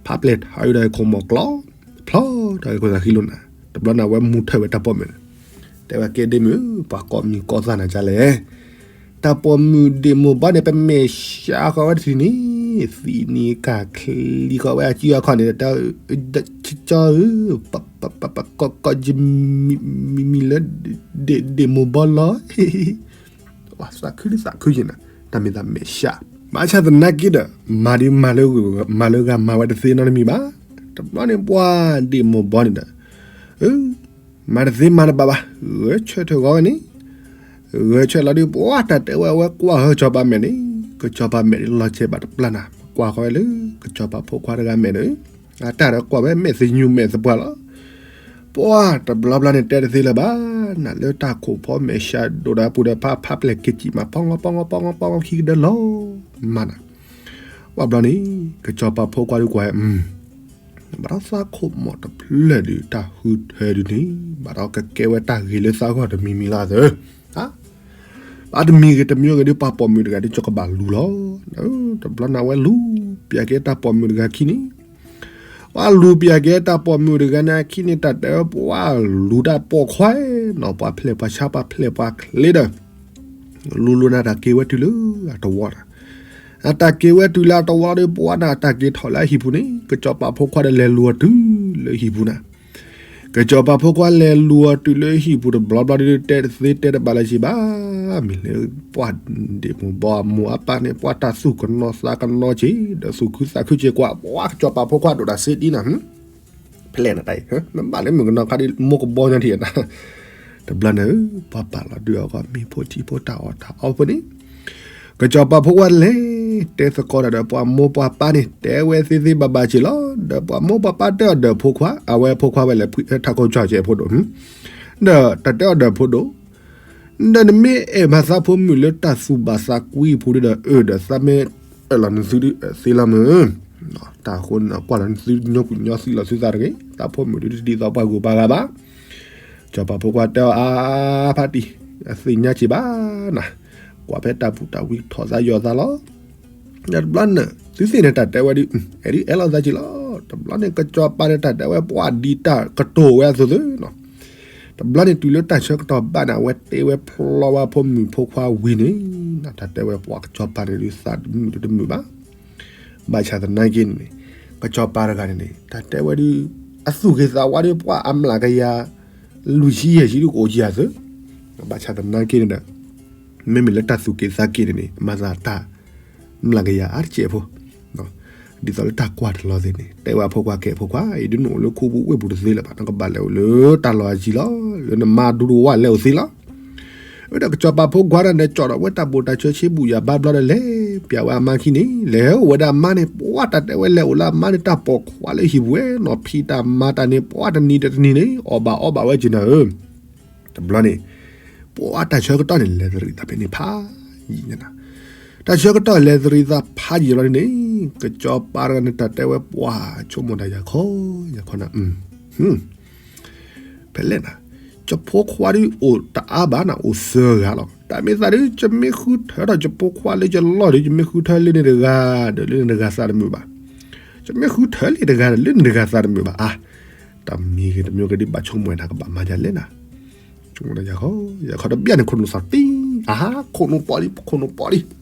ဖးပျဲၢ်ထီၣ်ဒီးခိၣ်မီၢ်ကျီ ဖျီထီၣ်ခိၣ်သၣ်ဃံလိာ်နၤ တဘျီန့ၣ် အဝဲမူထၢၣ်ဝဲတၢ်ပိာ်မုၣ်န့ၣ် တဲဝဲကဲဒ့မုၣ် ပှၤကိးမံၤကိးသးနၤဒ်လဲၣ် တၢ်ပိာ်မုၣ်ဒ့ၣ်မိၢ်ဘီန့ၣ် ပမဲာ်ဆှးဃီဝဲတထံၣ်န့ၣ်, သံးနံၤကၢ်ချံဃီဝဲအစုအခီၣ်န့ၣ်, ကၠီဧၢ, ကိးကိးယမံၤလၢ ဒ့ၣ်မိၢ်ဘီလီၤ. သးခုသးခုယဲၢ်နၤ, တၢ်မ့ၢ်သးမဲာ်ဆှး, ဘၣ်ဆၣ်သနာ်က့ဒီး မၤဒုးမၤလၢဂၤမၤဝဲတသ့နီတမံၤဘၣ်. တဘျီန့ၣ်ပှၤဒ့ၣ်မိၢ်ဘီန့ၣ်ဒီး မၤတသ့မၤတဘၣ်ဘၣ်, ဂဲၤဆၢထၢၣ်ဂီၤဝဲန့ၣ်, ဂဲၤဆၢထၢၣ်လီၤဒီး ပှၤတၢ်တဲဝဲအဝဲကွၢ်ဃီကစီၤပၤမဲာ်န့ၣ်, ကစီၤပၤမဲာ်န့ၣ်လီၤဆဲးဘၣ်တပျၢ်နၤ, ကွၢ်ဃီဝဲလၢ ကစီၤပၤဖိခွါတဂၤမဲာ်န့ၣ်, အတၢ်ဒီးကွၢ်ဝဲမဲာ်သညူးမဲာ်သပှၢ်လီၤ. ပှၤတဘျီဘျီန့ၣ်တဲတသ့လၢၤဘၣ်, နၤလၢတၢ်ခိၣ်ဖီမဲာ်ဆှးဒိၣ်ဒီးပူၤဒီးဖးဖးပျဲၢ်က့ၤစံးမး ပီငီပီငီပီငီပီငီခံကဒၢလီၤ, မၤနၤ, ပှၤဘျီန့ၣ် ကစီၤပၤဖိခွါဒုးကွၢ် ဘၣ်ဒီးသးခိၣ်မီၤတဖျၢၣ်ဒုး တၢ်ဃုထၢဒုးန့ၣ် ဘၣ်ဒီးကကဲဝဲတၢ်ဂ့ၤလၢသးဂီၢ်တမံၤမံၤလီၤသၢ, ဘၣ်တမံၤဂ့ၤတမံၤဂ့ၤဒုး ပှၤပိာ်မုၣ်တဂၤဒုး ကဘၣ်လူၤလီၤ. တဘျီန့ၣ်ဝဲလူၤပျဲက့ၤတၢ်ပိာ်မုၣ်တဂၤခံန့ၣ်, ပှၤလူၤပျဲက့ၤတၢ်ပိာ်မုၣ်တဂၤန့ၣ်အခံန့ၣ် တၢ်တဲပှၤလူၤတၢ်ပိာ်ခွါနီၤ, ပှၤဖျဲၣ်ပှၤဆါပှၤဖျဲၣ်ပှၤချ့ဒီး လူၤလူၤန့ၣ် တၢ်က့ၤဝဲတုၤလၢအတဝီဒီး, အတၢ်က့ၤဝဲတုၤလၢအတဝီဒီး ပှၤန့ၣ်တၢ်က့ၤထီၣ်လၢအဟံၣ်ပူၤန့ၣ် ကစီၤပၤဖိခွါဒီးလဲၤလူၤအီၤတုၤလၢဟံၣ်ပူၤနၤ, ကစီၤပၤဖိခွါလဲၤလူၤအီၤတုၤလၢဟံၣ်ပူၤတဘျီဘျီဒီး တဲတသ့တဲတဘၣ်လၢၤဘၣ်, မ့ၢ်လၢပှၤဒ့ၣ်မိၢ်ဘီမိၢ်အပၢ်န့ၣ် ပှၤတၢ်သူၣ်ကနီၤသးကနီၤက့ၤ ဒီးသူၣ်ခုသးခုက့ၤကွၢ် ပှၤကစီၤပၤဖိခွါဒိၣ်တၢ်စ့ဒ်နၤ ဖဲလဲၣ်နတၢ်အံၤ နဘၣ်လၢမုၣ်ကနီၤခါဒ်မိၢ်ကဘီညါထံၣ်နၤ, တဘျီန့ၣ် ပှၤပာ်လီၤဒုးအီၤဂီၢ် မ့ၢ်ဖိထံဖိတၢ်အီၣ်တၢ်အီဖိန့ၣ်, ကစီၤပၤဖိခွါလဲၤတဲသကိးတၢ်ဒီးပှၤမိၢ်ပှၤပၢ်န့ၣ် တဲဝဲသ့သ့ဘၣ်ဘၣ်က့ၤလီၤ. ဒီးပှၤမိၢ်ပှၤပၢ်တဲအီၤဒီးဖိခွါ အဝဲဖိခွါဝဲလဲၤဖှံထးခိကၠီကဲးဖိဒိၣ်, ဒီးတၢ်တဲအီၤဒီးဖိဒိၣ် ဒီးနမ့ၢ်အဲၣ်ဘၣ်သးဖိမုၣ်လၢတၢ်သူၣ်ဘၣ်သးကွံအပူၤဒီး အၢ ဒီးသးမ့ၢ်အၢၣ်လီၤနသုဒုးအၢၣ်သ့လီၤမုၢ်, တၢ်အဃိန့ၣ် ကွၢ်လီၤနသုညီကွံာ်ညီသံလီၤသုသးတဂ့ၤ, သးဖိမုၣ်ဒုးတဒ်သိးပှၤဂုၤပှၤဂၤဘၣ်. စီၤပၤဖိခွါတဲအီၤအါဖးတံၢ် အသ့ၣ်ညါက့ၤဘၣ်နၤ, ကွၢ်ဖဲတၢ်ပူၤတၢ်ဝံၤထီၣ်သးယီၢ်သးလီၤ. ဒီးတဘျီန့ၣ် သုသ့ၣ်န့ၣ်တၢ်တဲဝဲဒုး အဲၣ်ဒုးအဲၣ်လီၤသးက့ၤလီၤ. တဘျီန့ၣ် ကစီၤပၤန့ၣ်တၢ်တဲဝဲပှၤဒ်တၢ်ကတိၤဝဲအသိးသ့နီၤ. တဘျီန့ၣ်တုၤလၢတၢ်ဆၢကတီၢ်ဘၣ်န့ၣ် အဝဲတဲဝဲဖျီဝဲဖိမုၣ်ဖိခွါဝံၤန့ၣ် တၢ်တဲဝဲပှၤကစီၤပၤန့ၣ်ဒုးသးတမုာ်တမုာ်ဘၣ်. ဘၣ်ဆၣ်သနာ်က့န့ၣ် ကစီၤပၤတဂၤန့ၣ်န့ၣ် တၢ်တဲဝဲဒုး အသူၣ်ဂ့ၤသးဝါဒုး ပှၤအမျးကယၤ လွံၢ်ဆံယဲၢ်ဆံဒုးကအိၣ်ကံအသိး, ဘၣ်ဆၣ်သနာ်က့န့ၣ်ဒီး မ့မ့ၢ်လၢတၢ်သူၣ်က့ၤသးက့ၤန့ၣ်န့ၣ် မၤသးတၢ် မျးကယၤအါတစဲးဖိ ဒ်သိးလၢတၢ်ကွၢ်တလီၤသ့ၣ်န့ၣ် တဲဝဲအဖိခွါကဲ ဖိခွါအံၤဒုး နအိၣ်လၢခူပူၤဝ့ၢ်ပူၤတသ့လၢၤဘၣ်, နကဘၣ်လဲၤအိၣ်လၢတၢ်လီၢ်အယံၤလီၤ. လၢနမါဒူတဝၢ်လဲၤအိၣ်သ့လီၤ. အဝဲဒၣ်ကစီၤပၤဖိခွါတဂၤန့ၣ် ကၠီၣ်ဒီးဝဲတၢ်ဘိၣ်တၢ်ဆၢဆ့ဘူၣ်ယၤဘါဘျီဒီး လဲၤပျးဝဲအမါခံန့ၣ် လဲၤအိၣ်ဝဲဒၣ်အမါန့ၣ် ပှၤတၢ်တဲဝဲလဲၤအိၣ်လၢအမါန့ၣ် တၢ်ပိာ်ခွါလၢဟံၣ်ပူၤဝဲနီၤ ဖံးတၢ်မၤတၢ်န့ၣ် ပှၤတနံၤတနံၤန့ၣ် အီၣ်ဘၣ်အီဘၣ်ဝဲက့ၤနၤဧၢ တဘျီန့ၣ် ပှၤတၢ်ဆၢကတီၢ်န့ၣ် လဲၤသရံးသးဖဲန့ၣ်ဖးယံာ်န့ၣ်လီၤ. တၢ်ဆၢကတီၢ်လဲၤသရံးသးဖးယံာ်လီၤန့ၣ် ကစီၤပၤတဂၤန့ၣ် တၢ်တဲဝဲပှၤဆိကမိၣ်တၢ် ယၤခီ ယၤခီနၤ ဖဲလဲၣ်နၤ ယဖိခွါဒုးအိၣ်တအါဘၣ်နၤ အိၣ်သၢဂၤလီၤ. တၢ်မ့ၢ်သးဒုး ယမ့ၢ်ဃုထၢထီၣ်ယဖိခွါလၢယလီၢ်ဒီး ယမ့ၢ်ဃုထၢလၢန့ၣ်တဂၤဒီး လၢန့ၣ်တဂၤသးတမုာ်ဘၣ်. ယမ့ၢ်ဃုထၢလၢတဂၤဒီး လၢန့ၣ်တဂၤသးတမုာ်ဘၣ်. အါ တၢ်မံၤဂ့ၤတမံၤဂ့ၤဒုး ဘၣ်ဆိကမိၣ်ဝဲနၤ ကဘၣ်မၤယၤလဲၣ်နၤ ဆိကမိၣ်တၢ် ယၤခီ ယၤခီတဘျီန့ၣ် ခိၣ်နူာ်သီၣ်တံၢ် အါ ခိၣ်နူာ်ပီၣ်လံ ခိၣ်နူာ်ပီၣ်လံ.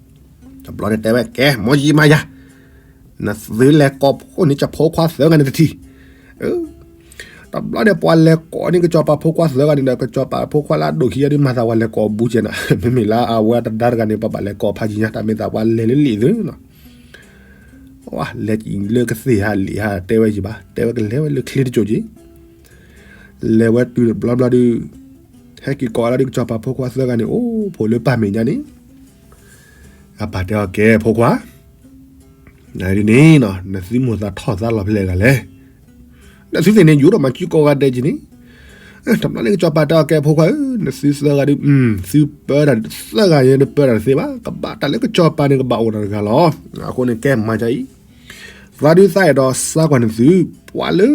တဘျီန့ၣ်တဲဝဲ ကဲ မ်ယံာ်မၤယၤ နသုလဲၤကိးဖှိၣ်န့ၢ် ယဖိခွါသၢဂၤန့ၣ်တထံၣ်. တဘျီန့ၣ် ပှၤလဲၤကိးန့ၢ် ကစီၤပၤဖိခွါသၢဂၤန့ၣ်ဒီး ကစီၤပၤဖိခွါလၢအဒိၣ်ခံဂၤဒုး မၤသးပှၤလဲၤကိးဘူးကဲနၤ မ့မ့ၢ်လၢအဝဲတဒါတဂၤန့ၣ် ပဘၣ်လဲၤကိးဖးယံာ်ညါ တၢ်မ့ၢ်သးပှၤလဲၤလၢလံာ်သ့နီၤ လဲၤလၢကသ့ၣ်ဟးလံာ်ဟး တဲဝဲယံာ်ဘၣ် တဲဝဲကလဲၤဝဲလၢချ့တစိၢ်က့ၤ လဲၤဝဲတုၤတဘျီဘျီဒုး ဟဲက့ၤကိးလီၤဒုး ကစီၤပၤဖိခွါသၢဂၤန့ၣ် အိၣ်ဖှိၣ်လၢပၢ်မဲာ်ညါန့ၣ် အပၢ်တဲအီၤ ကဲ ဖိခွါ နဒ်န့ၣ်နီၤ နသုမိၣ်သးထီၣ်သးလီၤဖဲလဲၣ်ဂၤလဲၣ်. နသုသ့ၣ်န့ၣ် ယူၤဒိၣ်မးစုကိးဂၤဒဲးက့ၤန့ၣ်. တဘျီန့ၣ် ကစီၤပၤတဲအီၤ ကဲ ဖိခွါဧၢ, နသုသၢဂၤဒုး သုပၢတၢ်သၢဂၤယဲဒုးပၢတၢ်တသ့ဘၣ်, ကဘၣ်တၢ်လၢကစီၤပၤန့ၣ် ကဘၣ်အိၣ်တၢ်တဂၤလီၤ. အဃိန့ၣ် ကဲမၤဒ်အံၤ, သးဒုးသးအဲၣ်ဒိးစါကွၢ်နသု, ပှၤလၢ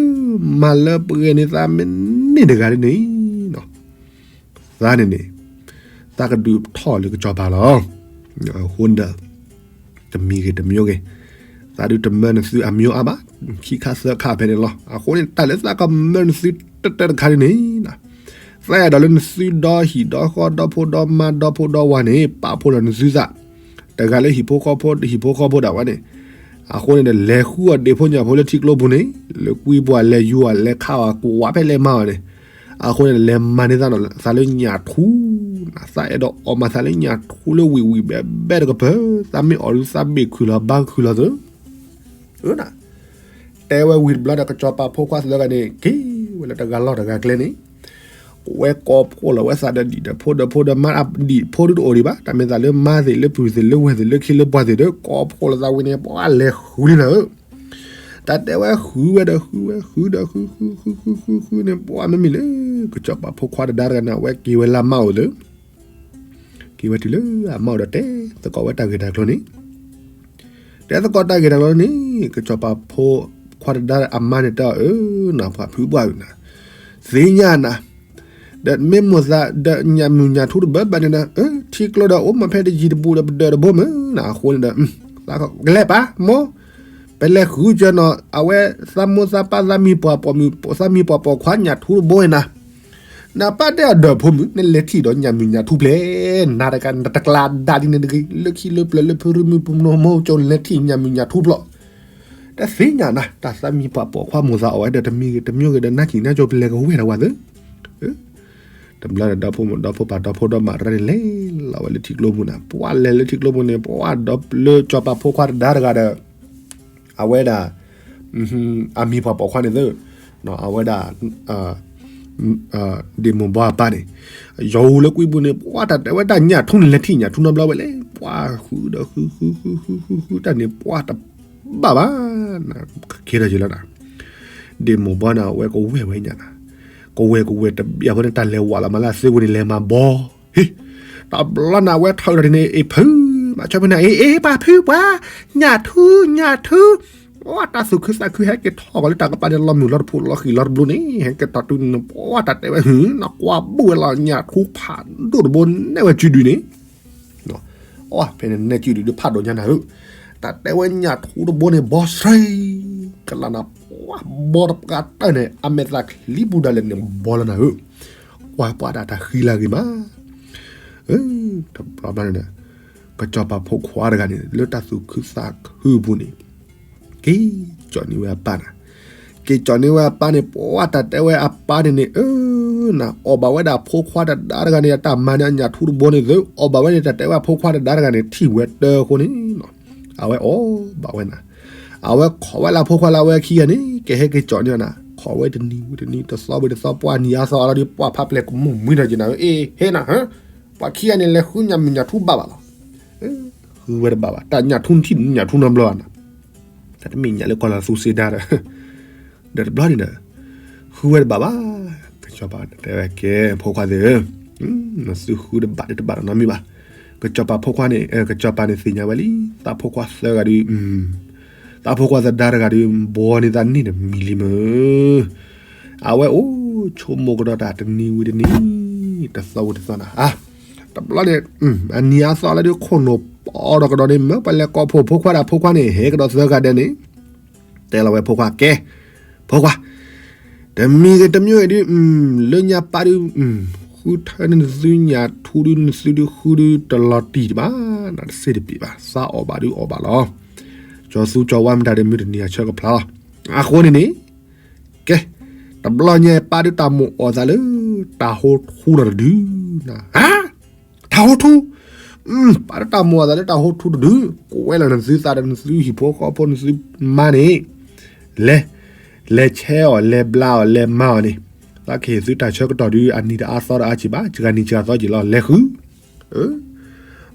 မၤလၢပှဲၤန့ၢ်သးမ့ၢ်န့ၢ်တဂၤဒ်န့ၣ် သးန့ၣ်န့ၣ် သးကဒုးထီၣ်လၢကစီၤပၤလီၤ. အဃိန့ၣ်ဒီး တမံၤဂ့ၤတမံၤဂ့ၤ, သးဒုးတမၢနသုအမံၤအါဘၣ်, ခံခါသၢခါဖဲန့ၣ်လီၤ. အဃိန့ၣ် တၢ်လၢသးကမၢနသုတၢတခါဒ်န့ၣ် သးအဲၣ်ဒိးလၢနသုဒီဟံၣ်ဒီဃီဒီဖိဒီမါဒီဖိဒီဝၤန့ၣ် ပာ်ဖှိၣ်လီၤနသုသး, တဂၤလၢဟံၣ်ဖိဃီဖိ ဟံၣ်ဖိဃီဖိဒၣ်ဝဲန့ၣ်, အဃိန့ၣ်ဒီး လဲၤဃုအီၣ်ဒ့ၣ်ဖိညၣ်ဖိလၢထံကျိပူၤန့ၣ်, လၢကွံပှၤလဲၤယူၤအီၤ လဲၤခးအီၤ ကွၢ်ဖဲလဲၣ်မၤအီၤန့ၣ်, အဃိန့ၣ် လဲၤမၤန့ၢ်သးနီၤ သးလၢညၣ်ထူ, သးအဲၣ်ဒိးအီၣ်မၤသးလၢညၣ်ထူလၢဝံၣ်ဝံၣ်ဘဲဘဲတကပၤ, သးမ့ၢ်အီၣ်ဒုးသးဘ့ၣ်ခုၣ်လီၤဘါခုၣ်လီၤသၢ တဲဝဲဝံၤတဘျီဒီး ကစီၤပၤဖိခွါသၢဂၤန့ၣ် က့ၤဝဲလၢတဂၤလီၢ်တဂၤကျဲန့ၣ်, ဝဲကိးဖှိၣ်လီၤဝဲသးဒီးဒံၣ်ဒီးဖိဒီးဖိဒီးမါ, ဒံၣ်ဖိဒုတအိၣ်ဒံးဘၣ်, တၢ်မ့ၢ်သးလၢမါသ့ၣ်လၢပုၢ်သ့ၣ်လၢဝဲၢ်သ့ၣ်လၢခ့လၢပှၤသ့ၣ်ဒီး ကိးဖှိၣ်လီၤသးဝံၤန့ၣ် ပှၤလဲၤဃုလံနၤဧၢ, တၢ်တဲဝဲဃုဝဲဒီးဃုဝဲ ဃုဒီးဃု ဃုဃုဃုဃုဃုန့ၣ် ပှၤမ့မ့ၢ်လၢ ကစီၤပၤဖိခွါတဒါတဂၤန့ၣ် အဝဲက့ၤဝဲလၢအမါအိၣ်သၢ က့ၤဝဲတုၤလၢအမါအိၣ်ဒီးတဲသကိးဝဲတၢ်ဂ့ၢ်တၢ်ကျိၤန့ၣ်, တဲသကိးတၢ်ဂ့ၢ်တၢ်ကျိၤန့ၣ် ကစီၤပၤဖိခွါတဒါအမါန့ၣ်တဲအီၤ အၢ နပှၤဖုပှၢ်ဧၢနၤ, သ့ၣ်ညါနၤ, ဒီးမ့ၢ်မိၣ်သးဒီးညၣ်မုၢ်ညၣ်ထူတဘၢဘၣ်န့ၣ်ဒီး ထံကျိဒီးအိၣ်မ့ၢ်ဖဲတယံၤတဘူးဒီးပဒၢးတဘိမုၢ်နၤအဃိန့ၣ်ဒီး ကလဲၤပာ်မိၢ်, ပလဲၤဃုကၢနီၤ အဝဲသးမိၢ်သးပၢ်သးမံၤပှၢ်ပိာ်မုၣ် သးမံၤပှၢ်ပိာ်ခွါညၣ်ထူတဘိန့ၣ်နၤ နပၢ်တဲအဒၢးဖိမုၣ် နလဲၤထံၣ်ဒီးညၣ်မုၢ်ညၣ်ထူဖျဲၣ်, နၤတကး နတကျါဒၣ်ဒ်န့ၣ်တဂ့ၤ, လၢခံလၢပျၢၤလၢဖုရူမုၢ်ပူၤမုၢ်ကၠိလဲၤထံၣ်ညၣ်မုၢ်ညၣ်ထူဖျဲၣ်, တသ့ၣ်ညါနၤ တၢ်သးမံၤပှၢ်ပိာ်ခွါမိၢ်သးအီၣ်ဝဲဒီးတမံၤဂ့ၤတမံၤဂ့ၤဒီး နါကံၣ်နါကၠိပလဲၤကဝဲၢ်ဒီးဝဲသ့ တဘျီဒီး ဒီဖိမိၢ်ဒီဖိပၢ်ဒီဖိဒီမါတရၢန့ၣ် လဲၤလီၤဝဲလၢထံကျိပူၤန့ၣ်, ပှၤလဲၤလၢထံကျိပူၤန့ၣ် ပှၤဒီးလၢကစီၤပၤဖိခွါတဒါတဂၤဒီး အဝဲဒၣ် အမံၤပှၢ်ပိာ်ခွါန့ၣ်သ့, အဝဲဒၣ် ဒ့ၣ်မိၢ်ဘီအပၢ်န့ၣ်, ယီၤအူလၢကွံပူၤန့ၣ် ပှၤတၢ်တဲဝဲတၢ်ညၣ်ထူန့ၣ် လဲၤထံၣ်ညၣ်ထူနီတဘျီဝဲလဲၣ်, ပှၤဃုဒီးဃုဃုဃုဃုဃုဃုတၢ်န့ၣ် ပှၤတဘၣ်ဘၣ်, ကကဲထီၣ်က့ၤလီၤနၤ, ဒ့ၣ်မိၢ်ဘီန့ၣ် အဝဲကဝဲၢ်ဝဲညါနၤ, ကဝဲၢ်ကဝဲၢ်တဘျီဖိန့ၣ် တၢ်လဲၤဝးလီၤမးလၢအသ့ဝဲန့ၣ် လဲၤမၤဘီ ဟ့ၣ်, တဘျီန့ၣ် အဝဲထီၣ်ဒီးန့ၣ် အ့ၣ်ဖု, မၤဆီဖဲန့ၣ် အ့ၣ် အ့ၣ် ပှၤဖုပှၢ်, ညၣ်ထူ ညၣ်ထူ, တၢ်သူၣ်ခုသးခုဟဲက့ၤထီၣ်ကီးလၢတၢ်ကပၤန့ၣ် လီၤမုၢ်လီၤတဖိးလီၤဃံၤလီၤတဘျီန့ၣ် ဟဲက့ၤထီၣ်တုၤန့ၣ် ပှၤတၢ်တဲဝဲ ဟုၣ် နကွၢ်ဘူၣ်ဝဲလီၤ ညၣ်ထူဖးဒိၣ်တဘိနဲၣ်ဝဲစုဒုန့ၣ် အဖဲန့ၣ်နဲၣ်စုဒုဒီးဖးဒိၣ်ညါနၤဧၢ, တၢ်တဲဝဲညၣ်ထူတဘိန့ၣ် ဘီဆှံကလၤနၤ ပှၤဘီတပှၢ်တၢၢ်န့ၣ် အမဲာ်သးချံပူၤဒၣ်လဲာ်န့ၣ် ဘီလီၤနၤဧၢ, ကွၢ်ပှၤဒၣ်တၢ်ဃံလၤဂ့ၤမး, တဘျီဘျီန့ၣ် ကစီၤပၤဖိခွါတဂၤန့ၣ် လၢတၢ်သူၣ်ခုသးခုပူၤန့ၣ် က့ၤကၠီၣ်န့ၢ်ဝဲအပၢ်နၤ, က့ၤကၠီၣ်န့ၢ်ဝဲအပၢ်န့ၣ် ပှၤတၢ်တဲဝဲအပၢ်န့ၣ်န့ၣ် အၢ နၤ အီၣ်ဘၣ်ဝဲဒၣ်ဖိခွါတဒါတဂၤန့ၣ် အတၢ်မၤန့ၣ် အညၣ်ထူတဘိန့ၣ်သ့, အီၣ်ဘၣ်ဝဲန့ၣ် တၢ်တဲဝဲအဖိခွါတဒါတဂၤန့ၣ် ထံၣ်ဝဲတၢ်အဃိန့ၣ် အဝဲအီၣ်ဘၣ်ဝဲနၤ, အဝဲခိးဝဲလၢအဖိခွါလၢအဝဲခံဂၤန့ၣ် ကဟဲက့ၤကၠီၣ်န့ၢ်နၤ, ခိးဝဲတနံၤဝံၤတနံၤ တသီဝံၤတသီ ပှၤနံၤအါသီအါလီၤဒီး ပှၤဖးပျဲၢ်ကမူၣ်မှံထီၣ်က့ၤနၤ အ့ၣ် ဟ့ၣ်နၤ ပှၤခံဂၤန့ၣ် လဲၤဃုညၣ်မုၢ်ညၣ်ထူဘၣ်ဘၣ်လီၤ, ဃုဝဲတဘၣ်ဘၣ် တၢ်ညၣ်ထူနထံၣ်ညၣ်ထူနီတဘျီဘၣ်နၤ, တၢ်တမ့ၢ်ညၣ်လၢကီၢ်လီၤသူစ့ဒါဒီး ဒီးတဘျီန့ၣ်ဒီး ဃုဝဲတဘၣ်ဘၣ်, ကစီၤပၤတဲဝဲကဲ ဖိခွါသ့ၣ်ဧၢ, နသုဃုတဘၣ်တဘၣ်နီတမံၤဘၣ်, ကစီၤပၤဖိခွါန့ၣ် ကစီၤပၤန့ၣ်သ့ၣ်ညါဝဲလံ, သးဖိခွါသၢဂၤဒီး သးဖိခွါသဒါတဂၤဒီး ဘီန့ၢ်သးန့ၢ်တမံၤလံမ့ၢ် အဝဲအိၣ်ဆိကမိၣ်ကဒီးတၢ်တနံၤဝံၤတနံၤ တသီဝံၤတသီနၤ, တဘျီန့ၣ် အနံၤအါသီလၢဒုးခိၣ်နူာ်ပီဒီးကဒီးန့ၣ် မ့ၢ်ပှၤလဲၤကိးဖှိၣ်ဖိခွါဒီးဖိခွါန့ၣ် ဟဲကဒီးသၢဂၤဒဲးန့ၣ် တဲလီၤဝဲဖိခွါ ကဲ ဖိခွါ တမံၤဂ့ၤတမံၤဂ့ၤဒုး လၢညါပၢ်ဒုး ဃုထၢန့ၢ်နသုညၣ်ထူဒုး နသုဒုးဃုဒုးတလီၤတံၢ်ဘၣ် နတစ့တပ့ၤဘၣ် သးအီၣ်ဘၣ်ဒုးအီၣ်ဘၣ်လီၤ, ကၠီသူကၠီဝါမတၤဒီး မုၢ်တနံၤအဆၢကဖျါလီၤ, အဃိန့ၣ်န့ၣ် ကဲ တဘျီညါပၢ်ဒုးတၢ်မိၣ်အီၣ်သးလၢ တၢ်ဟိထူနီၤတဒု န ဟါ တၢ်ဟိထူ, ပၢ်ဒုးတၢ်မိၣ်အီၣ်သးလၢတၢ်ဟိထူတဒု, ကွဲးလီၤနသုသးဒီးနသုဟံၣ်ဖိဃီဖိနသုမါန့ၣ်, လဲၤ, လဲၤဆဲးအီၤ လဲၤဘျါအီၤ လဲၤမၤအီၤန့ၣ်, သးကဟ့ၣ်သုတၢ်ဆၢကတီၢ်ဒုး အနံၤတအါသီတအါကံၤဘၣ်, စှၤနံၤစှၤသီကံၤလီၤ လဲၤဃု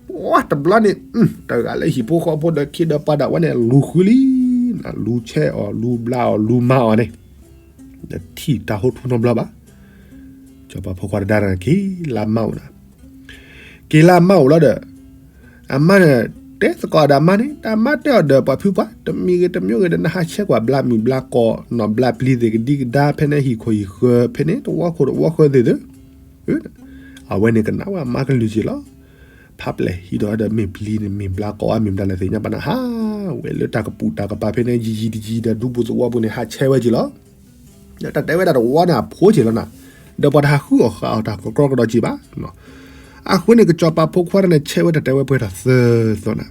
ပှၤတဘျီန့ၣ် တဂၤလၢဟံၣ်ဖိဃီဖိဒီးခ့ဒီးပှၤဒၣ်ဝဲန့ၣ် လူၤဃုလံ, လူၤဆဲးအီၤ လူၤဘျါအီၤ လူၤမၤအီၤန့ၣ်, ဒီးထံၣ်တၢ်ဟိထူနီတဘျီဘၣ်, စီၤပၤဖိခွါတဒါတဂၤ က့ၤလၢအမါအိၣ်နၤ, က့ၤလၢအမါအိၣ်လီၤဒီး အမါန့ၣ် တဲသကိးဒီးအမါန့ၣ် တၢ်မါတဲအီၤဒီးပှၤဖုပှၢ် တမံၤဂ့ၤတမံၤဂ့ၤဒီး နဟးဆဲးကွၢ်ဘျါမုၢ်ဘျါကီၢ် နီၢ်ဘျါပျံၤသ့ၣ်ကဒံကဒါ ဖဲန့ၣ်ဟံၣ်ခိၣ်ဟံၣ်ဃၢၤ ဖဲန့ၣ်တဝီခိၣ်တဝီဃၢၤသ့ၣ်သ့ၣ် အဝဲန့ၣ်ကနၣ်ဝဲအမါကလုၢ်က့ၤလီၤ, ဖးပျဲၢ်ဟံးဒီးဒီးမ့ၢ်ပျံၤန့ၣ် မ့ၢ်ဘျါကီၢ်အါ မ့ၢ်ဘျါလဲၣ်သ့ၣ်ညါဘၣ်နၤ ဟးဝဲလၢတၢ်ကပူၤတၢ်ကပၤဖဲန့ၣ် ယံာ်ယံာ်တယံာ်ဒီးဒူပူၤသဝီပူၤန့ၣ် ဟးဆဲးဝဲက့ၤလီၤ, ဒီးတၢ်တဲဝဲဒၣ်တဝီန့ၣ် အဖိက့ၤလီၤနၤ, ဒီးပှၤတဟးဃုအီၣ်ဃုအီတၢ်ကီကဒီးက့ၤဘၣ်. အဃိန့ၣ် ကစီၤပၤဖိခွါတဂၤန့ၣ် ဆဲးဝဲတၢ်တဲဝဲပှဲၤထီၣ်သၢသီနၤ,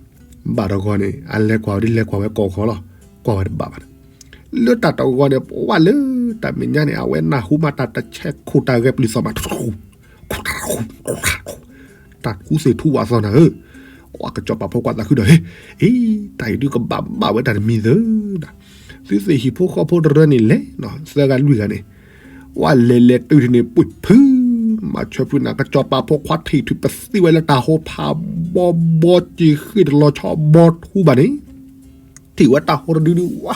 ဘၣ်တဂီၤန့ၣ် အလဲၤကွၢ်ဝဲဒ်လဲၤကွၢ်ဝဲကိးခီလီၤ, ကွၢ်ဝဲတဘၣ်ဘၣ်. လၢတၢ်တဂီၤန့ၣ် ပှၤလၢတၢ်မဲာ်ညါန့ၣ် အဝဲနၢ်ဟူမးတၢ်တဆဲးခိၣ်တၢ်ဂဲၤပျုၢ်သီၣ်မး တၢ်ကူစ့ၣ်ထူဝးသီၣ်နၤဧၢ, အကစီၤပၤဖိခွါသးခုဒီး ဟ့, အ့, တၢ်အံၤဒုးကဘၣ်ဘၣ်ဝဲတၢ်တမံၤသၢနၤ, သုသ့ၣ်ဟံၣ်ဖိဃီဖိတရၢန့ၣ်လဲၤ, သၢဂၤလွံၢ်ဂၤန့ၣ်, ဝဲလဲၤလဲၤတုၤထံၣ်န့ၣ် ပှ့ၤဖု, မၤဆၢဖုနၤ ကစီၤပၤဖိခွါထံၣ်ထူၣ်ပသံဝဲလၢတၢ်ဟိဖးဘီဘီစ့ၢ်ဃ့ၢ်တလီၤဆီဘီထူဘၣ်န့ၣ် ထံၣ်ဝဲတၢ်ဟိတဒုဒုဝဲ,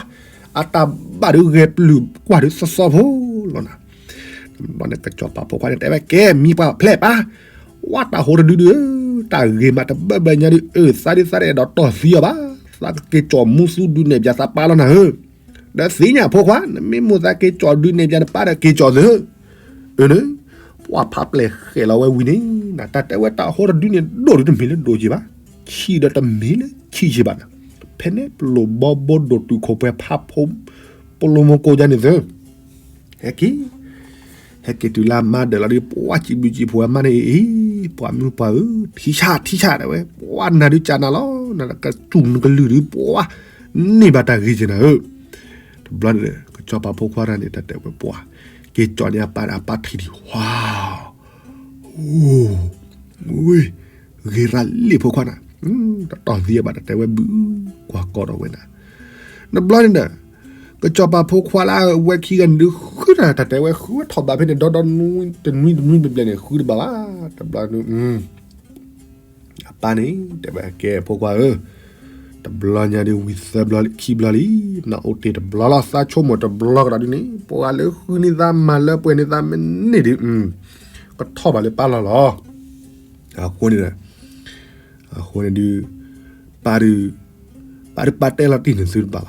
အတၢ်ဘၣ်ဒုးဂဲၤပျုၢ်ကွၢ်ဒုးသီသီဖိလီၤနၤ. ဘျီန့ၣ် ကစီၤပၤဖိခွါန့ၣ် တဲဝဲကဲ မံပှၤဖျဲၣ်ပၢ်, ဝဲတၢ်ဟိတဒုဒုဧၢ, တၢ်ဂ့ၤမးတဘၣ်ဘၣ်ညါဒုး အၢ သးဒုးသးတအဲၣ်ဒိးတီၢ်သံအီၤဘၣ်, သးကက့ၤကၠီၣ်မူသူဒုးနဲၣ်ပၠးသးပၢ်လီၤနၤဧၢ. ဒီးသ့ၣ်ညါဖိခွါ နမ့ၢ်မိၣ်သးက့ၤကၠီၣ်ဒုးနဲၣ်ပၠးနပၢ်ဒီးက့ၤကၠီၣ်သု အၢ ပှၤဖးပျဲၢ်ဃဲၣ်လီၤဝဲဝံၤန့ၣ်, တၢ်တဲဝဲတၢ်ဟိတဒုန့ၣ် ဒိၣ်ဒုးတမ့ၢ်လၢဒိၣ်က့ၤဘၣ်, ဆံးဒီးတမ့ၢ်လၢဆံးက့ၤဘၣ်နၤ, ဖဲန့ၣ်ပလိၣ်ဘီဘိဒိၣ်တုာ်ခိၣ်ပှဲၤဖးဖိ, ပလိၣ်မိၢ်ကိးယါန့ၣ်သု, ဟဲက့ၤ, ဟဲက့ၤတုၤလၢအမါဒၢးလီၤဒီး ပှၤစံးဘျုးစံးဖှိၣ်အမါန့ၣ်အံၤ, ပှၤမုၢ်ပှၤဧၢ, ထံဆးထံဆးဒၣ်ဝဲ, ပှၤနၤဒုးကနၤလီၤ, နကစူၢ်နကလုၢ်ဒုး ပှၤန့ၢ်ဘၣ်တၢ်ဂ့ၤက့ၤနၤဧၢ. တဘျီန့ၣ် ကစီၤပၤဖိခွါတဂၤန့ၣ် တၢ်တဲဝဲပှၤ, က့ၤကၠီၣ်န့ၢ်အပၢ်ဒီး အပၢ်ထံၣ်ဒံးဝါ, ဝ့ၢ်, ဂ့ၤရၤလံဖိခွါနၤ, တတီၢ်သံအဘၣ် တၢ်တဲဝဲဘုးကွၢ်ကီဒီးဝဲနၤ. တဘျီန့ၣ်ဒီး ကစီၤပၤဖိခွါလၢအဝဲခံဂၤန့ၣ်ဒုးဃုတၢ် တၢ်တဲဝဲဃုဝဲထီၣ်ဘးဖဲန့ၣ် ဒီဒီနွံတနွံတနွံဘျဲၣ်ဘျဲၣ်န့ၣ် ဃုတဘၣ်ဘၣ်, တဘျီန့ၣ် အပၢ်န့ၣ် တဲဝဲကဲဖိခွါဧၢ, တဘျီညါဒုးဝံၤသၢဘျီခံဘျီလံ, နအိၣ်တ့ၢ်တဘျီလီၤ, သးဆိကမိၣ်တဘျီကဒီးဒ်န့ၣ် ပှၤလၢဃုန့ၢ်သးမၤလၢပှဲၤန့ၢ်သးမ့ၢ်န့ၢ်ဒုး ကထီၣ်ဘၣ်လၢပၢ်လီၢ်လီၤ. အဃိန့ၣ်ဒီး အဃိန့ၣ်ဒုး ပၢ်ဒုး ပၢ်ဒုးပၢ်တဲလီၤတံၢ်န့ၣ်သုတဘၣ်ဘၣ်,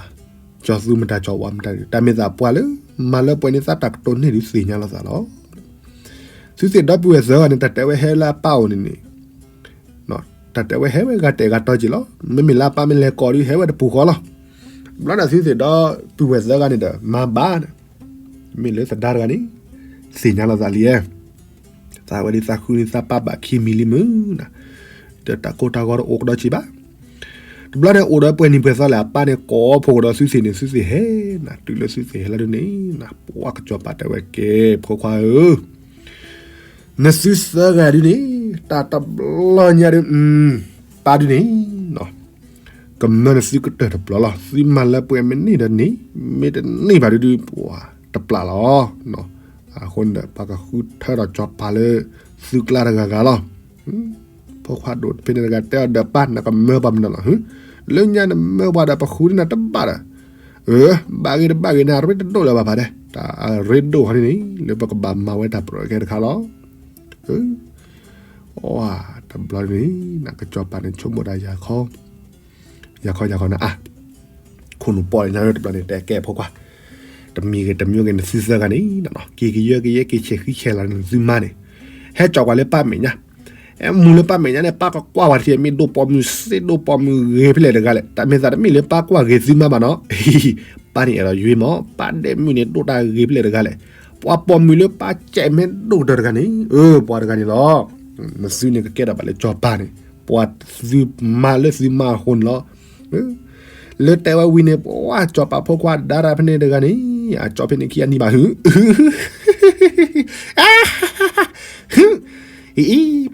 ကၠီသုမတၤကၠီဝါမတၤဒုး တၢ်မ့ၢ်သးပှၤလၢ မၤလၢပှဲၤန့ၢ်သးတၢ်ကတိၤန့ၢ်ဒုးသ့ၣ်ညါလီၤသးလီၤ. သုသ့ၣ်ဒီပုၢ်ဝဲၢ်သၢဂၤန့ၣ် တၢ်တဲဝဲဟဲလၢအပၢ်အိၣ်န့ၣ်န့ၣ် တၢ်တဲဝဲဟဲဝဲဂၤတဲာ်ဂၤတီက့ၤလီၤ. မ့မ့ၢ်လၢအပၢ်မ့ၢ်လဲၤကိးဒုး ဟဲဝဲတပူၤဃီလီၤ. ဘျီန့ၣ်သုသ့ၣ်ဒီပုၢ်ဝဲၢ်သၢဂၤန့ၣ်ဒီး မၤဘၣ်န့ၣ်, မ့ၢ်လၢသဒါတဂၤန့ၣ် သ့ၣ်ညါလီၤသးလံဧါ. သးဝဲဒၣ်သးဃုန့ၢ်သးပၢ်ဘၣ်ခံမံၤလံမုၢ်နၤ, ဒီးတၢ်ကိၢ်တၢ်ဂီၤတအိၣ်ကဒီးက့ၤဘၣ်. တဘျီန့ၣ်အိၣ်ဒီးပှဲၤနံၣ်ပှဲၤသီလဲၣ် အပၢ်န့ၣ်ကိးဖိကဒီးသုသ့ၣ်န့ၣ် သုသ့ၣ်ဟဲနၤ, တုၤလၢသုသ့ၣ်ဟဲလၢဒုးန့ၣ်နၤ ပှၤကစီၤပၤတဲဝဲကဲ ဖိခွါဧၢ နသုသၢဂၤဒုးန့ၣ် တၢ်တဘျီညါဒုး ပၢ်ဒုးန့ၣ် ကမၢနသုကတၢၢ်တဘျီလီၤ. သုမၤလၢပှဲၤမ့ၢ်န့ၢ်ဒီးန့ၢ်, မ့ၢ်တန့ၢ်ဘၣ်ဒုးဒုး ပှၤတပျၢ်လီၤ. အဃိန့ၣ်ဒီး ပှၤကဃုထၢဒီးစီၤပၤလၢသုကျါတဂၤဂၤလီၤ. ဖိခွါဒိၣ်ဖဲန့ၣ်တဂၤတဲအီၤဒီး ပၢ်နကမၢပှၤမနုၤလီၤ. လၢညါနမၢပှၤဒီးပဃုန့ၢ်နၤတဘၣ်ဒီး အၢ ဘၣ်ဂ့ၤတဘၣ်ဂ့ၤန့ၣ် အရ့တဒိၣ်လၢၤဘၣ်ဖါဒဲး, တၢ်အရ့ဒိၣ်ဟီန့ၣ်န့ၣ် လၢပကဘၣ်မၤဝဲတၢ်ပြၢကဲတခါလီၤ. အၢ တဘျီန့ၣ် ကစီၤပၤန့ၣ်ဆိကမိၣ်တၢ် ယၤခီယၤခီနၤအါ, ခိၣ်နူာ်ပီၣ်န့ၣ် တဘျီန့ၣ် တဲကဲဖိခွါ, တမံၤဂ့ၤတမံၤဂ့ၤ နသုသၢဂၤန့ၣ် က့ၤကယၢကယဲက့ၤဆဲးဃံဆဲးလၤန့ၣ် သုမါန့ၣ် ဟဲကၠီၣ်ကွၢ်လၢပၢ်မဲာ်ညါ ဟဲမူလၢပၢ်မဲာ်ညါန့ၣ် ပၢ်ကကွၢ်ဝဲတထံၣ် မ့ၢ်ဒိၣ်ပိာ်မုၣ်စ့ဒိၣ်ပိာ်မုၣ်ဂ့ၤဖဲလဲၣ်တဂၤလဲၣ်. တၢ်မ့ၢ်သးတမ့ၢ်လၢပၢ်ကွၢ်ဂ့ၤသုမါဘၣ်နီၤ. ပၢ်န့ၣ်အဲၣ်ဒိးယွ့မး ပၢ်ဒဲးမုၣ်န့ၣ်ဒိၣ်တၢ်ဂ့ၤဖဲလဲၣ်တဂၤလဲၣ်. ပှၤပိာ်မုၣ်လၢပၢ်ကဲးမ့ၢ်ဒိၣ်ကတၢၢ်တဂၤန့ၣ် အၢ ပှၤတဂၤန့ၣ်လီၤ. နသုန့ၣ်ကကဲထီၣ်ဘၣ်လၢစီၤပၤန့ၣ် ပှၤသုမါလၢသုမါအဃိန့ၣ်လီၤ. လၢတဲဝဲဝံၤန့ၣ် ပှၤစီၤပၤဖိခွါဒါတၢ်ဖဲန့ၣ်တဂၤန့ၣ် အကၠီၣ်ဖဲန့ၣ်ခံအနံၤဘၣ်ဟု အံၤ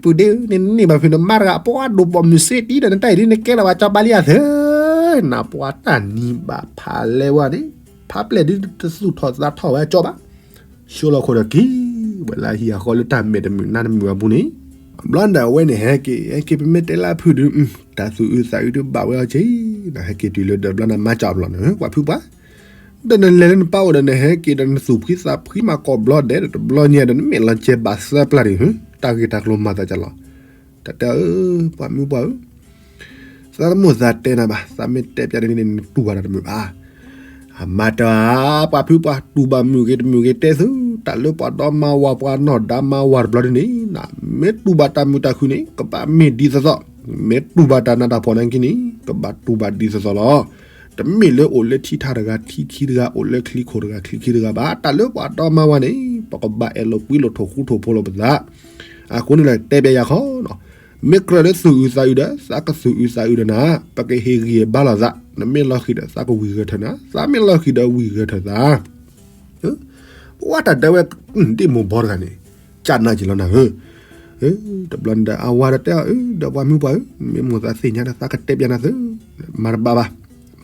ပုၢ်ဒ့ဧၢ နန့ၢ်ဘၣ်ဖုးနမါတဂၤ ပှၤဒိၣ်ပိာ်မုၣ်စ့တံၢ်ဒီး နတၢ်အံၤဒ်နကဲထီၣ်ဘၣ်စီၤပၤလံဧါသၢ, နပှၤတၢ်နံၤဘၣ်ဖးလဲဝဲန့ၣ် ဖးပျဲၢ်ဒ်တသူၣ်ထီၣ်သးထီၣ်ဝဲအကၠီၣ်ဘၣ်. ဆိလီၤခိၣ်ဒီးက့ၤဝဲလၢဟံၣ်အဃီလၢတၢ်မဲာ်တမုာ်နါတမုာ်အပူၤန့ၣ်, ဘျီန့ၣ်ဒီးအဝဲန့ၣ်ဟဲက့ၤ ဟဲက့ၤ ပမ့ၢ်တဲလၢအဖုၣ်ဒီး တၢ်သူၣ်အုးသးအုးဒုးဘၣ်ဝဲအီၤက့ၤ, ဒီးဟဲက့ၤတုၤလၢဒီးဘျီန့ၣ် မါကၠီၣ်ဘျီန့ၣ် ပှၤဖုပှၢ် ဒီးနလဲၤလၢနပၢ်အိၣ်ဒီး နဟဲက့ၤဒီးနသူၣ်ဖှံသးဖှံမးကိးဘျီဒဲးဒီး တဘျီညါဒီး နမ့ၢ်လီၤကဲဘၣ်သၢပျၢ်ဒံး တၢ်ဂ့ၢ်တၢ်ကျိၤမၤသးကလီၤ. တၢ်တဲအၢ ပှၤမုၢ်ပှၢ်ဧၢ, သးတမိၣ်သးတဲနၤဘၣ်, သးမ့ၢ်တဲပျးဒ်န့ၣ် နတူၢ်ဘၣ်တၢ်တမုာ်ဘၣ်. အမါတဲဧါ, ပှၤဖုပှၢ် တူၢ်ဘၣ်မုာ်ဂ့ၤတမုာ်ဂ့ၤတဲသု, တၢ်လၢပှၤဒီမါဝၤ ပှၤနီၢ်ဒါမါဝၤတဘျီဒ်န့ၣ် မ့ၢ်တူၢ်ဘၣ်တၢ်မုာ်တၢ်ခုၣ်န့ၣ် ကဘၣ်မ့ၢ်ဒ်သိးသိး, မ့ၢ်တူၢ်ဘၣ်တၢ်နးတၢ်ဖှီၣ်နာ်က့န့ၣ် ကဘၣ်တူၢ်ဘၣ်ဒ်သိးသိးလီၤ. တမ့ၢ်လၢအိၣ်လၢထံထးတဂၤထံခံတဂၤ အိၣ်လၢချံခိၣ်တဂၤချံခံတဂၤဘၣ်. တၢ်လၢပှၤဒီမါဝၤန့ၣ် ပကဘၣ်အဲၣ်လိာ်ကွံလိာ်ထိၣ်ဃူထိၣ်ဖိးလိာ်ပသး. အဃိန့ၣ်ဒီး တဲပျဲယၤခီနီၤ, မ့ၢ်ကြၢးလၢသူၣ်အုးသးအုးဒီး သးကသူၣ်အုးသးအုးဒီးနၤ, ပကဟ့ၣ်ဂံၢ်ဘါလိာ်သး, နမ့ၢ်လီၤဃံၤဒီး သးကဝံၢ်ဂဲၤထၢၣ်နၤ, သးမ့ၢ်လီၤဃံၤဒီးဝံၢ်ဂဲၤထၢၣ်သး. ပှၢ်တၢ်တဲဝဲ ဒ့ၣ်မိၢ်ဘီတဂၤန့ၣ် ကနၣ်က့ၤလီၤနၤဧၢ. တဘျီန့ၣ်ဒီးအဝၤဒီးတဲအီၤ အၢ ဒီးပှၤမုၣ်ပှၢ်ဧၢ, မ့ၢ်မိၢ်သးသ့ၣ်ညါဒီး သးကတဲပျဲနၤသု, မၤတဘၣ်ဘၣ်.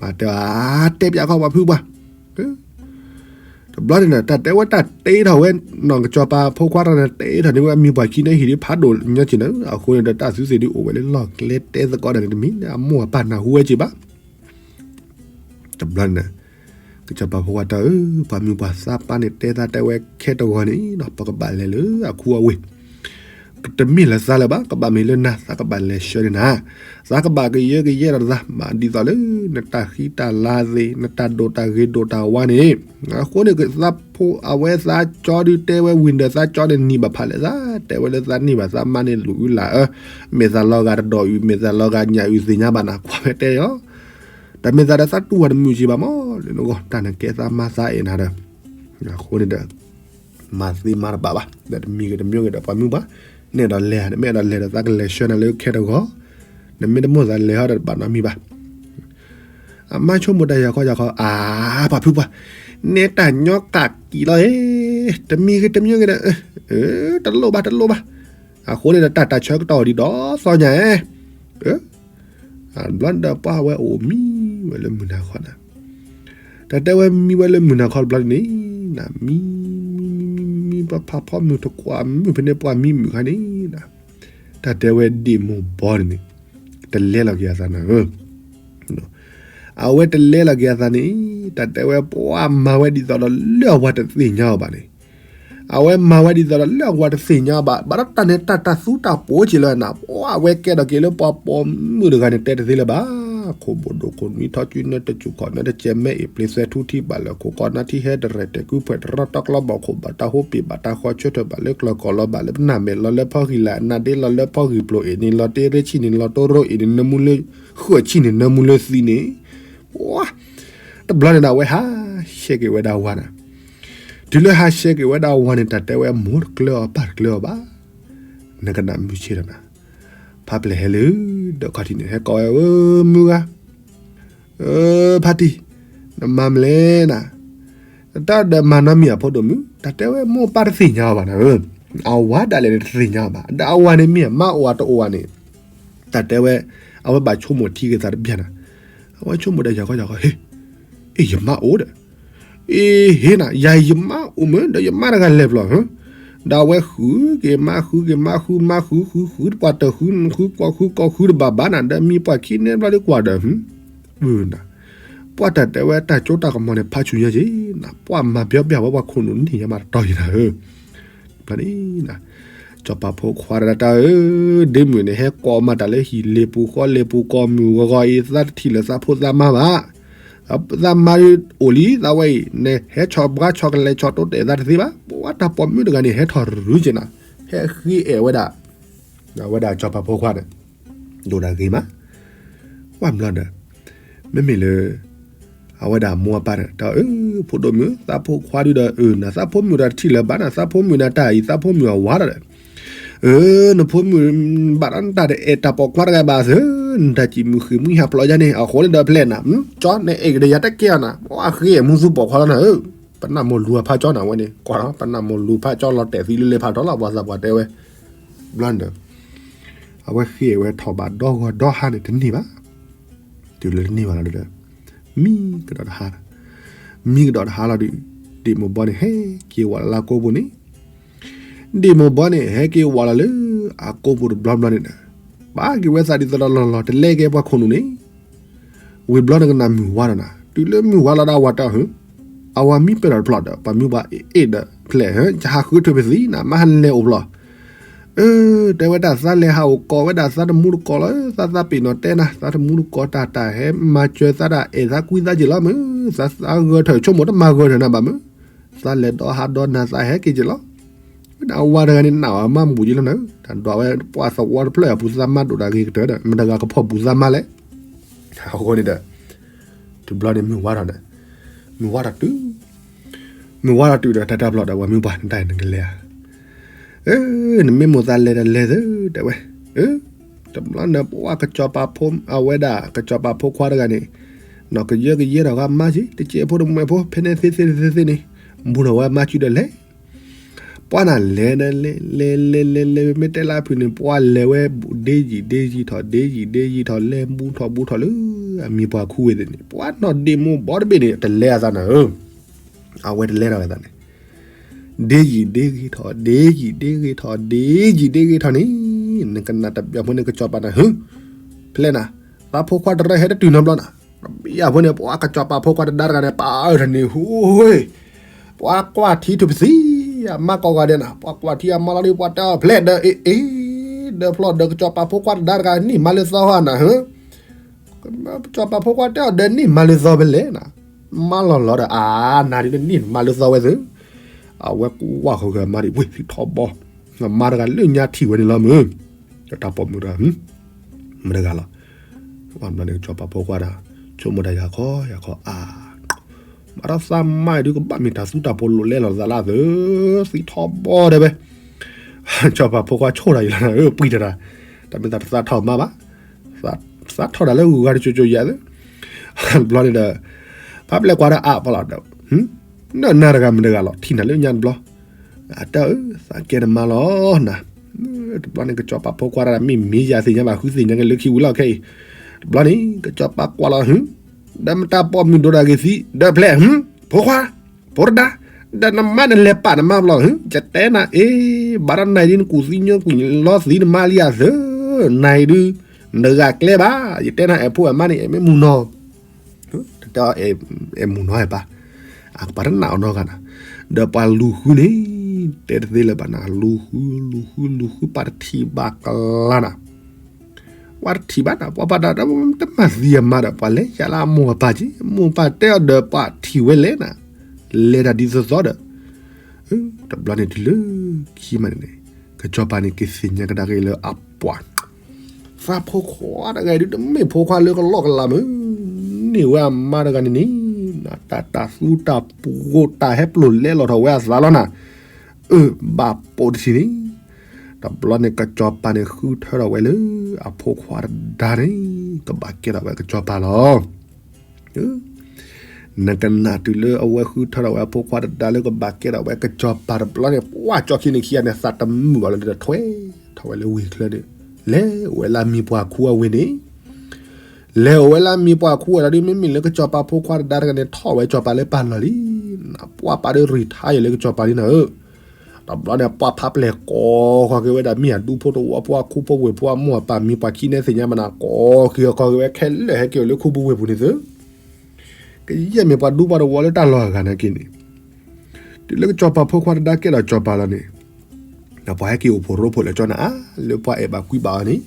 မၤတဲအီၤ တဲပျဲခီပှၤဖုပှၢ်. တဘျီန့ၣ်ဒီး တၢ်တဲဝဲတၢ်တ့ထီၣ်ဝဲ, နီၢ်ကစီၤပၤဖိခွါတဂၤန့ၣ် တ့ထီၣ်န့ၢ်ဝဲအမံၤပှၢ်ခံန့ၣ် ဟံၣ်ဒုးဖးဒိၣ်ညီက့ၤနၤဧၢ. အဃိန့ၣ်ဒီး တၢ်သုသ့ၣ်ဒုးအိၣ်ဝဲလၢလီၢ်ကျဲတဲသကိးတၢ်န့ၣ်တမံၤ အမိၢ်အပၢ်နၢ်ဟူဝဲက့ၤဘၣ်. တဘျီန့ၣ် ကစီၤပၤဖိခွါတဲအီၤ အၢ ပှၤမုၣ်ပှၢ် သးပၢ်န့ၣ်တဲသးတဲဝဲခဲတဂီၤန့ၣ်နီၤ ပကဘၣ်လဲၤလၢအခူအဝ့ၢ်, တမ့ၢ်လၢသးလၢၤဘၣ် ကဘၣ်မ့ၢ်လၢနၤ သးကဘၣ်လဲၤဆှၢန့ၢ်နၤ, သးကဘၣ်ကယၢကယဲဒီးသး မၤဒ်သိးလၢ နတၢ်ဃံတၢ်လၤသ့ၣ် နတၢ်ဒိၣ်တၢ်ဂ့ၤဒိၣ်တၢ်ဝါန့ၣ်, အဃိန့ၣ် သးဖိအဝဲသးကၠီဒုးတဲဝဲဝံၤဒီး သးကၠီန့ၣ်နံၤဘၣ်ဖးလဲၣ် သးတဲဝဲလၢသးန့ၢ်ဘၣ်သးမါန့ၣ် လူၤအုလၢအၢ, မ့ၢ်သးလီၤဂာ်တဒီးအုး မ့ၢ်သးလီၤဂာ်ညၣ်အုးသ့ၣ်ညါဘၣ်နၤ ကွၢ်ဖဲတဲလီၤ. တၢ်မ့ၢ်သးဒီးသးတူၢ်ဝဲတမုာ်က့ၤဘၣ်မး လၢနဂီၢ် တၢ်နကဲသးမါသးအဲၣ်နၤဒီး, အဃိန့ၣ်ဒီး မၤသ့မၤတဘၣ်ဘၣ် ဒီးတမံၤဂ့ၤတမံၤဂ့ၤဒီး ပှၤမုၣ်ပှၢ် နဲၣ်ဒီးလဲၤ နမ့ၢ်အဲၣ်ဒိးလဲၤဒီး သးကလဲၤဆှၢနၤလၢခဲတဂီၤ, နမ့ၢ်တမိၣ်သးလဲၤဟီဒီး တဘၣ်နီတမံၤဘၣ်. အမါဆိကမိၣ်တၢ်ယၤခီယၤခီ အါ ပှၤဖုပှၢ်, နဲတၢ်ညီကၣ်ကံးလီၤအံၤ, တမံၤဂ့ၤတမံၤဂ့ၤဒီး တလိၣ်ဘၣ်တလိၣ်ဘၣ်. အဃိန့ၣ်ဒီး တၢ်တၢ်ဆၢကတီၢ်ဒ်ဒီးသီညါ, ဘျီဒီးပှၢ်ဝဲအိၣ်မံဝဲလၢ မုၢ်နၤခီနၤ, တၢ်တဲဝဲမံဝဲလၢမုၢ်နၤခီတဘျီန့ၣ်, မံ မံ မံ မံ ပှၤဖးဖီမုၢ်တကွၢ်မုၢ်ဖဲန့ၣ် ပှၤမံမုၢ်ခါန့ၣ်, တၢ်တဲဝဲဒ့ၣ်မိၢ်ဘီန့ၣ်န့ၣ်, တလဲလီၤက့ၤအသးနၤဧၢ, အဝဲတလဲလီၤက့ၤအသးန့ၣ်, တၢ်တဲဝဲပှၤမၤဝဲဒ်သိးဒီးလၢအဝၤတသ့ၣ်ညါအီၤဘၣ်န့ၣ်, အဝဲမၤဝဲဒ်သိးဒီးလၢအဝၤတသ့ၣ်ညါအီၤဘၣ်, ဘၣ်ဒီးတၢ်န့ၣ် တၢ်တၢ်သူတၢ်ပိးက့ၤလၢနၤ, ပှၤအဝဲကဲထီၣ်က့ၤလၢပှၤပိာ်မုၣ်တဂၤန့ၣ် တဲတသ့လၢၤဘၣ်. ခိၣ်ဘိၣ်ဒိၣ်ခိၣ်နွံထီၣ် ကုနၢတစူၢ်ခီၣ်နၢတစဲး မဲအ့ၣ်ပျ့ၤသွဲထူထံဘၣ်လၢ ခိၣ်ကီနါထံဟဲတရဲၣ်တဲာ် ကုဖှဲးတရီတကျီဘီၣ်ခိၣ်ဘၣ်တၢ်ဟိပ့ၤဘၣ်တၢ်ဃီဆၢထၢၣ်ဘၣ်လၢကျၢၤကီၢ်လီၤဘၣ်လၢပနၢ်မဲာ်လီၤလၢဖီဂံၢ်လၢ် နါဒ့လီၤလၢဖီဂံၢ်ပျိၤအ့ၣ်န့ၣ် လီၤတ့ရ့ဆံၣ်န့ၣ် လီၤတိရိအ့ၣ်န့ၣ် နၢမူလၢဃၢၣ်ဆံၣ်န့ၣ် နၢမူလၢသံန့ၣ်, ပှၤ တဘျီန့ၣ်ဒီး အဝဲဟးဆှဲးက့ၤဝဲဒၣ်ဝၤနၤ, တုၤလၢဟးဆှဲးက့ၤဝဲဒၣ်ဝၤန့ၣ် တၢ်တဲဝဲမိၢ်တကျၢၤအီၤပၢ်တကျၢၤအီၤဘၣ်, နကနၣ်မုာ်ဆ့ဒီးနၤ, ဖါပျဲၢ်ဟဲလၢ ဒီးခီၣ်ထံးန့ၣ် ဟဲကိးဝဲ အၢ မုၢ်ဂၤ ဖါတံၢ်, နမၤမလဲၣ်နၤ, တၢ်ဒီးမၤနီတမံၤအဖိဒိၣ်မုၣ်, တၢ်တဲဝဲမိၢ်ပၢ်တသ့ၣ်ညါအီၤဘၣ်နၤ, အဝၤဒၣ်လဲာ်န့ၣ်တသ့ၣ်ညါအီၤဘၣ်, ဒီးအဝၤန့ၣ်မ့ၢ်အမါအိၣ်အတအိၣ် ဝၤန့ၣ်, တၢ်တဲဝဲ, အဝဲဘၣ်ဆိကမိၣ်ထံက့ၤသးတဘျီနၤ, အဝဲဆိကမိၣ်ဒီးယၤခီယၤခီ ဟ့ၣ်, အ့ၣ်ယမါအိၣ်ဒီး, အ့ၣ်ဟ့ၣ်နၤ ယၤယမါအိၣ်မ့ၢ်ဒီး ယမါတဂၤလဲၤဘျီ, ဒီးအဝဲဃုက့ၤမါဃုက့ၤမါဃုမါဃုဃုဃုတပှၢ်တၢၢ်ဃုဃုကီၢ်ဃုကီၢ်ဃုတဘၣ်ဘၣ်နၤ ဒီးမံပှၢ်ခံန့ၣ်ဘျီဒ်ကွၢ်ဒီး ပှၤတၢ်တဲဝဲတၢ်ကၠိတၢ်ကမီၤန့ၣ် ဖးဆူၣ်ညါက့ၤနၤ, ပှၤမၤပျီပျီဝဲပှၤခိၣ်နူာ်န့ၣ်ညါမးတတီၤယံၤနၤဧၢ, ဘျီန့ၣ်, စီၤပၤဖိခွါတဒၣ်တၢ်ဧၢ, ဒ့မုၣ်န့ၣ် ဟဲကိးမၤတၢ်လၢဟံၣ်လ့ၤပူၤဃီလ့ၤပူၤကိးမုၢ်ဂီၤဂီၤအံၤ သးတထံၣ်လၢၤသးဖိသးမါဘၣ်, သးမါအိၣ်လံ သးဝဲအံၤ နဟဲဆီၣ်ဘှါဆီၣ်ကလဲၤဆီၣ်တိတဲာ်သးတသ့ဘၣ်, ပှၤတၢ်ပိာ်မုၣ်တဂၤန့ၣ် ဟဲထီၣ်ရုံက့ၤနၤ, ဟဲဃ့အဲၣ်ဝဲဒၣ်, ဝဲဒၣ်စီၤပၤဖိခွါန့ၣ်, ဒိၣ်ဒၣ်ဂ့ၤမး, ကွၢ်ဘျီဒီး, မ့မ့ၢ်လၢ အဝဲဒၣ်မိၢ်အပၢ်ဒီး တၢ်အၢ ဖိဒိၣ်မုၣ် သးဖိခွါဒုဒီး အၢ နသးဖိမုၣ်ဒီးတထံၣ်လၢၤဘၣ်နၤ သးဖိမုၣ်နၤတၢ်အံၤ သးဖိမုၣ်အဝၤဒီး အၢ နဖိမုၣ် ဘၣ်ဒီးနတၢ်တအဲၣ်တၢ်ပိာ်ခွါတဂၤဘၣ်သၢ နတၢ်စံၣ်မုၢ်ဃ့ၢ်မုၢ်ဟးဖျိးယါန့ၣ် အဃိန့ၣ်ဒီးဖျဲၣ်နၤ ကၠီနအဲၣ်ကဒီးယၤတကဲအီၤနၤ ပှၤဃ့ၢ်မူသူပိာ်ခွါလီၤနၤဧၢ ပနၢ်မိၢ်လူၤအဖးကၠီနၤဝဲန့ၣ် ကွၢ်လီၤ ပနၢ်မိၢ်လူၤဖးကၠီလီၤတဲာ်သံလၢလဲၤဖးထီလီၤ ပှၤသးပှၢ်တဲဝဲ ဘျီန့ၣ်ဒီး အဝဲဃ့ၢ်ဝဲထီၣ်ဘၣ်ဒီဂီၤဒီဟါန့ၣ် တန့ၢ်ဘၣ် တုၤလၢတန့ၢ်ဘၣ်လီၤဒီး မံကဒီးတဟါ မံကဒီးတဟါလီၤဒီး ဒ့ၣ်မိၢ်ဘီန့ၣ် ဟဲက့ၤဝးလီၤလၢအကိးပူၤန့ၣ် ဒ့ၣ်မိၢ်ဘီန့ၣ် ဟဲက့ၤဝးလီၤလၢအကိးပူၤတဘျီဘျီန့ၣ်ဒီး ပာ်က့ၤဝဲသးဒ်သိးဒီးလီၢ်လီၢ် တလဲက့ၤပှၤခိၣ်နူာ်န့ၣ် ဝံၤဘျီနကနၣ်မုၢ်ဝါဒီးနၤ တုၤလၢမုၢ်ဝါလီၤဒီးအဝၤတၢ်ဟၢ အဝၤမံပၢၢ်ဒီးတဖျီၣ်ဒီး ပှၤမံဘၣ်အ့ၣ်ဒီးဖျဲၣ် ယဟးဃုထၢဖဲသံနၤ မ့ၢ်ဟးလဲၤအိၣ်ဖျီၣ် အၢ တဲဝဲဒၣ်သးလဲၤဟးအိၣ်ကိးဝဲဒၣ်သးတမူတကိးလီၤ သးသးပ့ၤနီၣ်တဲနၤ သးတမူတကိးတၢ်တၢ်ဟဲမၤစၢၤသးဒၣ် အဲၣ်သးကွံသးက့ၤလီၤမ့ၢ် သးသးဂၢၢ်ထၢၣ်ဆိကမိၣ်တမၤဂၢၢ်ထၢၣ်နၤဘၣ်မ့ၢ် သးလဲၤဒီဟးဒီနၤသးဟဲက့ၤက့ၤလီၤ ဝဲဒၣ်အဝၤတဂၤန့ၣ် နၢ်အီၤမးမူၤက့ၤလီၤနၤ တၢ်ဒွးဝဲပှၤသဝီတဖျၢၣ်အပူၤ သးမါဒိၣ်တၢ်ဂ့ၤကတၢၢ်ဒီး မတၤဂၤကဖီၣ်ပူၤသးမါလဲၣ် အဃိန့ၣ်ဒီး တဘျီန့ၣ်မုၢ်ဝါထီၣ်ဒီး မုၢ်ဝါထီၣ်တုၤ မုၢ်ဝါထီၣ်တုၤဒီးတၢ်တၢ်ဖျီဒီး ပှၤမုၢ်ပှၢ် နတၢ်အံၤနကလဲၤဧါ, အၢ နမ့ၢ်မိၢ်သးလဲၤဒီးလဲၤသု တဲဝဲ, အၢ တဘျီန့ၣ် ပှၤကစီၤပၤဖိ အဝဲဒၣ် ကစီၤပၤဖိခွါတဂၤန့ၣ် နီၢ်ကယၢကယဲထီၣ်ဃာ်မါက့ တစဲးဖိတမှဲးဖိ ဖဲန့ၣ်သ့သ့သ့သ့န့ၣ် ဘူးထီၣ်ဝဲမါစုဒီးလဲၤ ပှၤနၤလဲၤဒီးလဲၤ လဲၤလဲၤလဲၤလဲၤ မ့ၢ်တဲလၢအဖုၣ်န့ၣ် ပှၤလဲၤဝဲ ဒ့ယံာ်ဒ့ယံာ်ထီၣ် ဒ့ယံာ်ဒ့ယံာ်ထီၣ် လဲၤဘူးထီၣ်ဘူးထီၣ်လၢ အမံၤပှၤခူဝ့ၢ်သ့ၣ်န့ၣ် ပှၤနီၢ်ဒ့မူဘီတဘ့ၣ်န့ၣ် တလဲအသးနၤဧၢ, အဝဲတလဲထီၣ်ဝဲသးန့ၣ် ဒ့ယံာ်ဒ့ဂ့ၤထီၣ် ဒ့ယံာ်ဒ့ဂ့ၤထီၣ် ဒ့ယံာ်ဒ့ဂ့ၤထီၣ်န့ၣ် နကနၣ်တဘျီဖိန့ၣ် ကစီၤပၤနၤ ဟၢ ဖျဲးနၤ သးဖိခွါတရၢဟဲတတုၤနီတဘျီနၤ, တဘျီဖိန့ၣ် ပှၤကစီၤပၤဖိခွါတဒါတဂၤန့ၣ် ပာ်အၢထီၣ်န့ၣ် ဟူဝ့ၢ် ပှၤကွၢ်ထံထုးပသံ အမါကိးဂၤဒဲးနၤ ပှၤကွၢ်ထံအမါလီၤဒီး ပှၤတဲအီၤဖျဲးဒီး အ့ အ့ ဒီးဖျီၣ်ဒီး ကစီၤပၤဖိခွါတဒါတဂၤန့ၣ် မၤလၢသီဟီနၤ ဟၢ ကစီၤပၤဖိခွါတဲအီၤဒီးန့ၣ် မၤလၢသီဖဲလဲၣ်နၤ, မါလီၤလီၤဒီး အါ နၤဒ်န့ၣ်မၤလၢသီဝဲသု, အဝဲကွၢ်ဃီၤက့ၤအမါဒ် ဝ့ၢ်သံထီဘီ, မါတဂၤလၢညါထံၣ်ဝဲန့ၣ်လီၤမုၢ်, တၢ်ပိာ်မုၣ်တဂၤ မတဂၤလီၤ, ဘျီန့ၣ်ကစီၤပၤဖိခွါဒီး ဆိကမိၣ်တၢ်ယၤခီ ယၤခီအါ မၤထီၣ်သးမါအံၤဒုးကဘၣ်မ့ၢ်တၢ်သူတၢ်ပိာ်လိာ်လဲလီၤသးလၢသု, သံထီဘီတဲဝဲ, ကစီၤပၤဖိခွါဆိၣ်တၢ်ယံၤလီၤနၤဧၢ ပှံၤတၢ်တၢ်, တၢ်မ့ၢ်သးတသးထီၣ်မါဘၣ်, သးထီၣ်တၢ်လၢဂုၤဂၤတစိၤစိၤယၤသု, ဘျီန့ၣ်ဒီး, ဖးပျဲၢ်ကွၢ်ဒီးအါပီလီၤဒီး, နနၤတဂၤမတဂၤလီၤ ထံၣ်နၤလၢညါတဘျီ, အတၢ်အၢ သးကဲနမါလီၤနၤ, တဘျီန့ၣ် ကစီၤပၤဖိခွါတဂၤ မ့ၢ်မ့ၢ်ယၤသ့ၣ်ညါဘၣ် ဃုသ့ၣ်ညါက့ၤလၢခံဝံၤလီၤခဲအံၤ, တဘျီန့ၣ် ကစီၤပၤကွၢ်လီၤ ဟၢ ဒီးမတၤပိာ်မုၣ်ဒိၣ်တၢ်ဂ့ၤသံ ဒီးဖျဲး ဟၢ ဖိခွါ, ဖိတဒါ, ဒီးနမါနလဲၤပာ်နမါဘျီ ဟၢ ယတဲနၤအ့, ဘၣ်ဒီးနၤအံၤဒ် နကူၣ်သံညိကွံာ်လီသံနမါလံဧါသၢ, နၤအံၤဒုး, နတဂၤကျဲဘၣ်, ယတဲနၤ အဲၣ်ဖိအဲၣ်မါန့ၣ် အဲၣ်မ့ၢ်မုၢ်နီၢ် တတဲအီၤ အဲၣ်မုၢ်နီၢ်ဟဲပၢ်, အကပၤတနာ်အီၤနီတဂၤနၤ, ဒီးပှၤလူၤဃုန့ၣ်, တဲတသ့လၢၤဘၣ်နၤ လူၤဃု လူၤဃု လူၤဃု ပှၤတထံၣ်ဘၣ်ကလါနၤ, ပှၤတထံၣ်ဘၣ်နၤ ပှၤဘၣ်ဒၣ်ဒီး တမၤသံအမါဒီး ပှၤလဲၤယါလၢအမိၢ်အပၢ်က့, မိၢ်ပၢ်တဲအီၤဒီး ပှၤထံၣ်ဝဲလဲၣ်နၤ, လဲၤတၢ်ဒ်သိးသိးဒီး, တဘျီန့ၣ်တုၤလၢခံမးန့ၣ်န့ၣ်, ကစီၤပၤန့ၣ်က့ၤသ့ၣ်ညါကဒါက့ၤလၢအပှၤ သးဖိခွါတဂၤအံၤဒုး တမ့ၢ်ဖိခွါလၢကလီကလးမုၢ်, န့ၢ်ဝဲအမါတဂၤန့ၣ်န့ၣ်, တၢ်တၢ်သူတၢ်ပှိၤတၢ်ဟဲပျိာ်လဲလီၤထီၣ်ဝဲအသးလီၤနၤ, အၢ ဘၣ်ပိာ်တထံၣ်န့ၣ်, တဘျီန့ၣ် ကစီၤပၤန့ၣ်ဃုထၢထီၣ်ဝဲလၢ အဖိခွါတဒါန့ၣ် ကဘၣ်ကဲထီၣ်ဝဲကစီၤပၤလီၤ. နကနၣ်တုၤလၢအဝဲဃုထၢထီၣ်ဝဲအဖိခွါတဒါလၢကဘၣ်ကဲထီၣ်ဝဲကစီၤပၤတဘျီန့ၣ် ပှၢ်ကၠီခံန့ၣ်ခံဂၤန့ၣ် သးတမုာ်ဘၣ်လၢတထွဲထီၣ်ဝဲလၢဝ့ၢ်ချၢန့ၣ်, လဲၤအိၣ်ဝဲလၢအမံၤပှၢ်ခူအဝ့ၢ်န့ၣ်, လဲၤအိၣ်ဝဲလၢအမံၤပှၢ်ခူဝဲဒီး မ့မ့ၢ်လၢကစီၤပၤဖိခွါတဒါတဂၤန့ၣ် ထီၣ်ဝဲကစီၤပၤလၢပၢ်လီၢ်လံ, ပှၢ်ပာ်ဒီး retire လၢကစီၤပၤလံနၤဧၢ တဘျီန့ၣ် ပှၢ်ဖးပျဲၢ်ကိးဃီၤက့ၤဝဲဒၣ် မ့ၢ်အဒူဖိတဝီဖိ အခိဖိဝ့ၢ်ဖိ အမိၢ်အပၢ် မံၤပှၢ်ခံန့ၣ်သ့ၣ်ညါဘၣ်နၤ ကိးဃီၤက့ၤဝဲ ခဲလၢာ်ဟဲက့ၤအိၣ်လၢခိပူၤဝ့ၢ်ပူၤန့ၣ်သု, ကယဲၢ်မ့ၢ်ပှၤဒူပှၤတဝီလၢတၢ်လီၢ်အဂၤနာ်က့န့ၣ်, တုၤလၢကစီၤပၤဖိခွါတဒါကဲထီၣ်စီၤပၤလီၤန့ၣ်, ဒီးပှၤဟဲက့ၤအိၣ်ဖှိၣ်ရိဖှိၣ်လၢကၠီနၤအါ လၢပှၤအဲၣ်ဘၣ်ကွံဘၣ်အီၤန့ၣ်,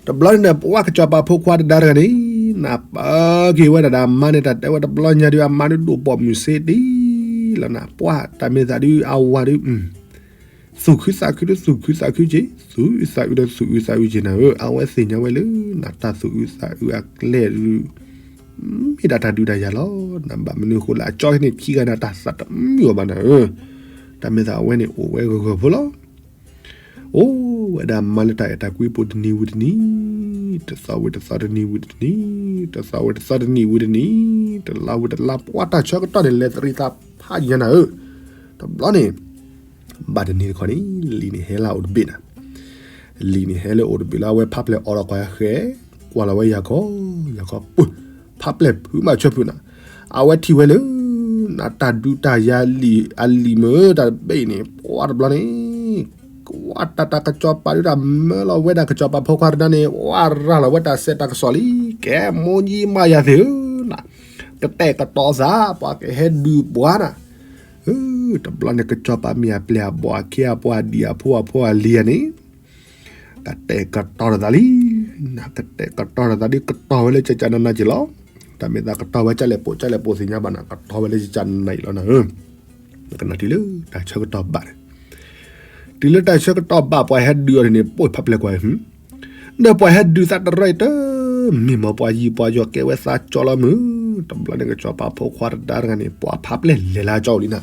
တဘျီန့ၣ်ဒီး ပှၢ်ကစီၤပၤဖိခွါတဒါတဂၤန့ၣ်, နၢ်ပၢၢ်က့ၤဝဲဒၣ်ဒီးအမါန့ၣ် တၢ်တဲဝဲတဘျီညါဒီး အမါဒုးဒိၣ်ပိာ်မုၣ်စ့ဒံလီၤနၤ ပှၢ်တၢ်မ့ၢ်သးဒုးအဝၤဒုး သူၣ်ခုသးခုဒုးသူၣ်ခုသးခုက့ၤ, သူၣ်အုးသးအုးဒီးသူၣ်အုးသးအုးက့ၤနၤဧၢ, အဝဲသ့ၣ်ညါဝဲလၢ နတၢ်သူၣ်အုးသးအုးအကျဲဒုး မ့ၢ်ဒၣ်တၢ်ဒုးတၢ်ယၤလီၤ. နဘၣ်မနုၤအဃိလၢအကၠီန့ၣ်ခံဂၤန့ၣ် တၢ်သးတမုာ်အီၤဘၣ်နၤဧၢ, တၢ်မ့ၢ်သးအဝဲန့ၣ်အိၣ်ဝဲဂၢၢ်ဂၢၢ်ဖိလီၤ. အိၣ်ဝဲဒၣ်မါလၢတၢ်အဲၣ်တၢ်ကွံပိာ်တနံၤဝံၤတနံၤ, တသီဝံၤတသီတနံၤဝံၤတနံၤ, တသီဝံၤတသီတနံၤဝံၤတနံၤ, တလါဝံၤတလါ ပှၢ်တၢ်ဆၢကတီၢ်န့ၣ် လဲၤသရံးသးဖးယံၤနၤဧၢ, တဘျီန့ၣ် ဘၣ်တနံၤတခီန့ၣ် လံာ်န့ၣ်ဟဲလၢအအိၣ်တဘ့ၣ်နၤ, လံာ်န့ၣ်ဟဲလၢအအိၣ်တဘ့ၣ်လၢအဝဲဖးပျဲၢ်အီၤဒီးကွၢ်ဃဲ, ကွၢ်လီၤဝဲယၤခီ, ယၤခီပၢၢ်, ဖးပျဲၢ်ဖုးမးဆၢဖုးနၤ, အဝဲထံၣ်ဝဲလၢ နတၢ်ဒုးတၢ်ယၤလံာ်အလံာ်မ့ၢ်တၢ်တဘ့ၣ်အံၤန့ၣ် ပှၢ်တဘျီန့ၣ် ကွၢ်တၢ်တၢ်ကစီၤပၤဒုးတၢ်မၢလီၤဝဲဒၣ်ကစီၤပၤဖိခွါတဒါန့ၣ် ဝဲရၤလီၤဝဲတၢ်စဲးတၢ်ကစီၣ်လံ, ကဲမိၢ်ယံမးယၤသ့ၣ်ဧၢ, ကတဲာ်ကတီၤသး ပှၤကဟဲဒုးပှၤနၤ, တဘျီန့ၣ် ကစီၤပၤမ့ၢ်အပျဲၢ်အဘီၣ်အခ့အပှၤအဒံၣ်အဖိအဖိအလံၤန့ၣ် ကတဲာ်ကတီၤတသးလံ, နကတဲာ်ကတီၤတသးဒ်ကတီၤဝဲလၢကကနနက့ၤလီၤ, တၢ်မ့ၢ်သးကတီၤဝဲကၠၢ်လဲၣ်ပိာ်ကၠၢ်လဲၣ်ပိာ်သ့ၣ်ညါဘၣ်နၤ ကတီၤဝဲလၢကကနနက့ၤလီၤနၤဧၢ, နကနၣ်တုၤလၢတၢ်ဆၢကတီၢ်ဘၣ်န့ၣ်, တုၤလၢတၢ်ဆၢကတီၢ်ဘၣ် ပှၤဟဲဒုးအီၤန့ၣ် ပိာ်ဖးပျဲၢ်ကွၢ်, ဒီးပှၤဟဲဒုးသးတရၢအံၤတမ့ၢ်မ့ၢ်ပှၤယံၤပှၤယီၤကဲဝဲသးကၠီလီၤမုၢ်, တဘျီန့ၣ် ကစီၤပၤဖိခွါတဒါတဂၤန့ၣ် ပှၢ်ဖးပျဲၢ်လဲၤလၢကၠီအိၣ်လံနၤ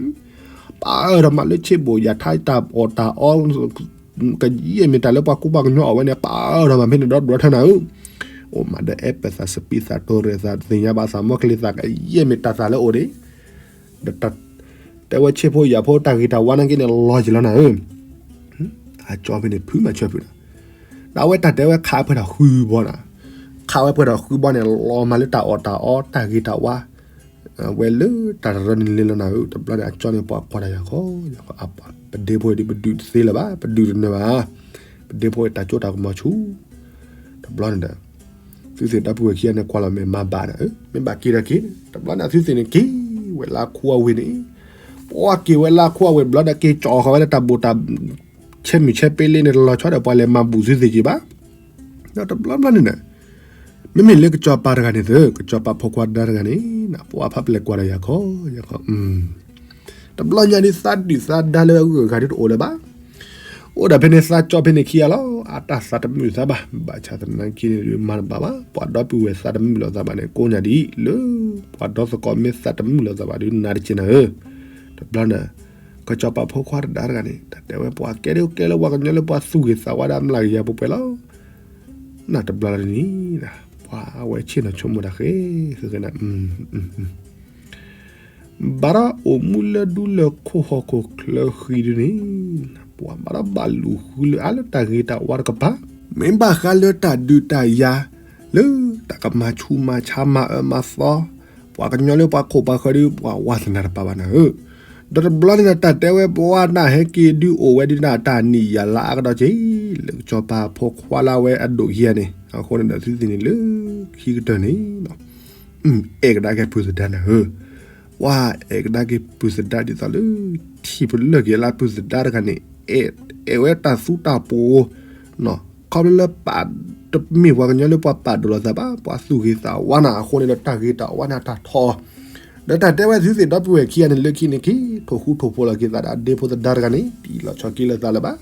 ပာ်အၢၣ်ဒီးမးလၢဆ့ၣ်ဘိၣ်ယၤထါတၢ်အီၣ်တၢ်အီ ကယဲၢ်မ့ၢ်တၢ်လၢပှၤကူပှၤကညီအီၣ်ဝဲန့ၣ် ပာ်အၢၣ်ဒီးမးဖဲန့ၣ်ဒီးဒွးထၢနၤဧၢ, အိၣ်မးဒီးအဲၣ်ပသးစပံးသးတိၤရဲၣ်သးသ့ၣ်ညါဘၣ်သးမီၢ်ကလံၤသးကယဲၢ်မ့ၢ်တၢ်သးလၢအိၣ်ဒံး, ဒီးတဲဝဲဆ့ၣ်ဖိယာ်ဖိတၢ်ဂ့ၤတၢ်ဝါနာ်က့န့ၣ် လီၤက့ၤလီၤနၤဧၢ, အကၠီဖဲန့ၣ် ဖုးမၤဆၢဖုးနၤ, ဒီးအဝဲတၢ်တဲဝဲခးဝဲပှဲၤထီၣ်ဃုဘီနၤ, ခးဝဲပှဲၤထီၣ်ဃုဘီန့ၣ် လီၤမးလၢတၢ်အီၣ်တၢ်အီတၢ်ဂ့ၤတၢ်ဝါ ဝဲလၢတၢ်တရၢန့ၣ်လံလီၤနၤဧၢ, တဘျီန့ၣ် အကၠီန့ၣ်ပှၤကွၢ်တၢ်ယၤခီ, ပဒ့ဖိအံၤဒ်ပဒုးတသ့လၢၤဘၣ်, ပဒုးတနၢၤဘၣ်, ပဒ့ဖိအံၤတၢ်ကၠိတၢ်ကမီၤဆူ, တဘျီန့ၣ်ဒီး သုသ့ၣ်ဒီပုၢ်ဝဲၢ်ခံဂၤန့ၣ်ကွၢ်လီၤမ့ၢ်မၤဘၣ်နၤဧၢ, မ့ၢ်ဘၣ်က့ၤဒီးက့ၤ, တဘျီန့ၣ် အသုသ့ၣ်န့ၣ်က့ၤဝဲလၢခိအဝ့ၢ်န့ၣ်, ပှၤက့ၤဝဲလၢခိအဝ့ၢ်တဘျီဒီးက့ၤကၠီၣ်ဃီၤဝဲလၢတၢ်ဘိၣ်တၢ် ဆဲမုၢ်ဆဲပ့လ့န့ၣ် တလီၤဆီဒီးပှၤလဲၤမၤဘူၣ်သုသ့ၣ်က့ၤဘၣ်, ဒီးတဘျီဘျီန့ၣ်ဒီး မ့မ့ၢ်လၢကစီၤပၤတဂၤန့ၣ်သ့, ကစီၤပၤဖိခွါတဒါတဂၤန့ၣ်, ပှၤဖးပလဲၤကွၢ်ဒီးယၤခီ, ယၤခီ, တဘျီညါဒ်သးဒုၣ်သးဒါလၢအဂုၤအဂၤဒ်တအိၣ်လၢၤဘၣ်, အိၣ်ဒီးဖဲန့ၣ်သးကၠီဖဲန့ၣ်ခံဂၤလီၤ, အတၢ်သးတမုာ်သးဘၣ်, ဘၣ်ဆၣ်သနာ်က့န့ၣ်ဒုးမၤတဘၣ်ဘၣ်, ပှၤဒီပုၢ်ဝဲၢ်သးတမုာ်လိာ်သးဘၣ်န့ၣ် ကိးညါဒ်အံၤ, လၢပှၤဒီသကိးမ့ၢ်သးတမုာ်လိာ်သးဘၣ်ဒုးနၤတက့ၢ်နၤဧၢ, တဘျီန့ၣ် ကစီၤပၤဖိခွါတဒါတဂၤန့ၣ် တၢ်တဲဝဲပှၤကဲဒိၣ်ကဲလၢပှၤကညီလၢပှၤသူၣ်ဂ့ၤသးဝါဒၣ်မျးကယၤပှဲၤပှဲၤလီၤ, နတဘျီလၢန့ၣ်, ပှၤအဝဲဆ့ၣ်နီၤဆိကမိၣ်တၢ်ဃဲ, ဃဲနၤ ဘၣ်ဒီးအိၣ်မူလၢဒူလၢၢ်ခိၣ်ဟီၣ်ခိၣ်ချၢဃံဒုန့ၣ်, ပှၤဘၣ်ဒီးဘၣ်လူၤဃုလၢအါလၢတၢ်ဂ့ၤတၢ်ဝါတကပၤ, မ့ၢ်ဘၣ်ဃးလၢတၢ်ဒုးတၢ်ယၤ, လၢတၢ်ကမၤဆူးမၤဆါမၤအၢမၤသီ, ပှၤကညီလၢပှၤခိၣ်ပှၤဃၢၤဒုး ပှၤဝါသနာတပာ်ဘၣ်နၤဧၢ, ဒီးတဘျီန့ၣ်ဒီးတၢ်တဲဝဲပှၤနၢ်ဟဲက့ၤဒုးအိၣ်ဝဲဒုးနၤ တၢ်နံၣ်ယၤလါအါကဒီးက့ၤ, လၢကစီၤပၤဖိခွါလၢအဝဲအဒိၣ်ခံဂၤန့ၣ်, အဃိန့ၣ်ဒီးသုသ့ၣ်န့ၣ်လၢခံကတၢၢ်န့ၣ် အဲၣ်ကဒါက့ၤပုၢ်သဒါနၤဧၢ, ပှၤအဲၣ်ကဒါက့ၤပုၢ်သဒါဒ်သိးလၢ ထံၣ်ပလၢၢ်က့ၤလၢပုၢ်သဒါတဂၤန့ၣ်, အဲၣ်ဝဲတၢ်သူတၢ်ပှိၤ, ခီဖျိလၢပာ်တမ့ၢ်ပှၤကညီလၢပှၤပာ်ဒိၣ်လီၤသးဘၣ်, ပှၤသူၣ်ဂ့ၤသးဝါနၤအဃိန့ၣ်ဒီးတၢ်ဂ့ၤတၢ်ဝါန့ၣ်တၢ်ထီ, ဒီးတၢ်တဲဝဲသုသ့ၣ်ဒီပုၢ်ဝဲၢ်ခံဂၤန့ၣ်လၢခံန့ၣ်က့ၤ ထိၣ်ဃူထိၣ်ဖိးလီၤက့ၤသးဒီးဒ့ဖိသဒါတဂၤန့ၣ် တံၢ်လီၤဆီက့ၤလၢသးလၢၤဘၣ်,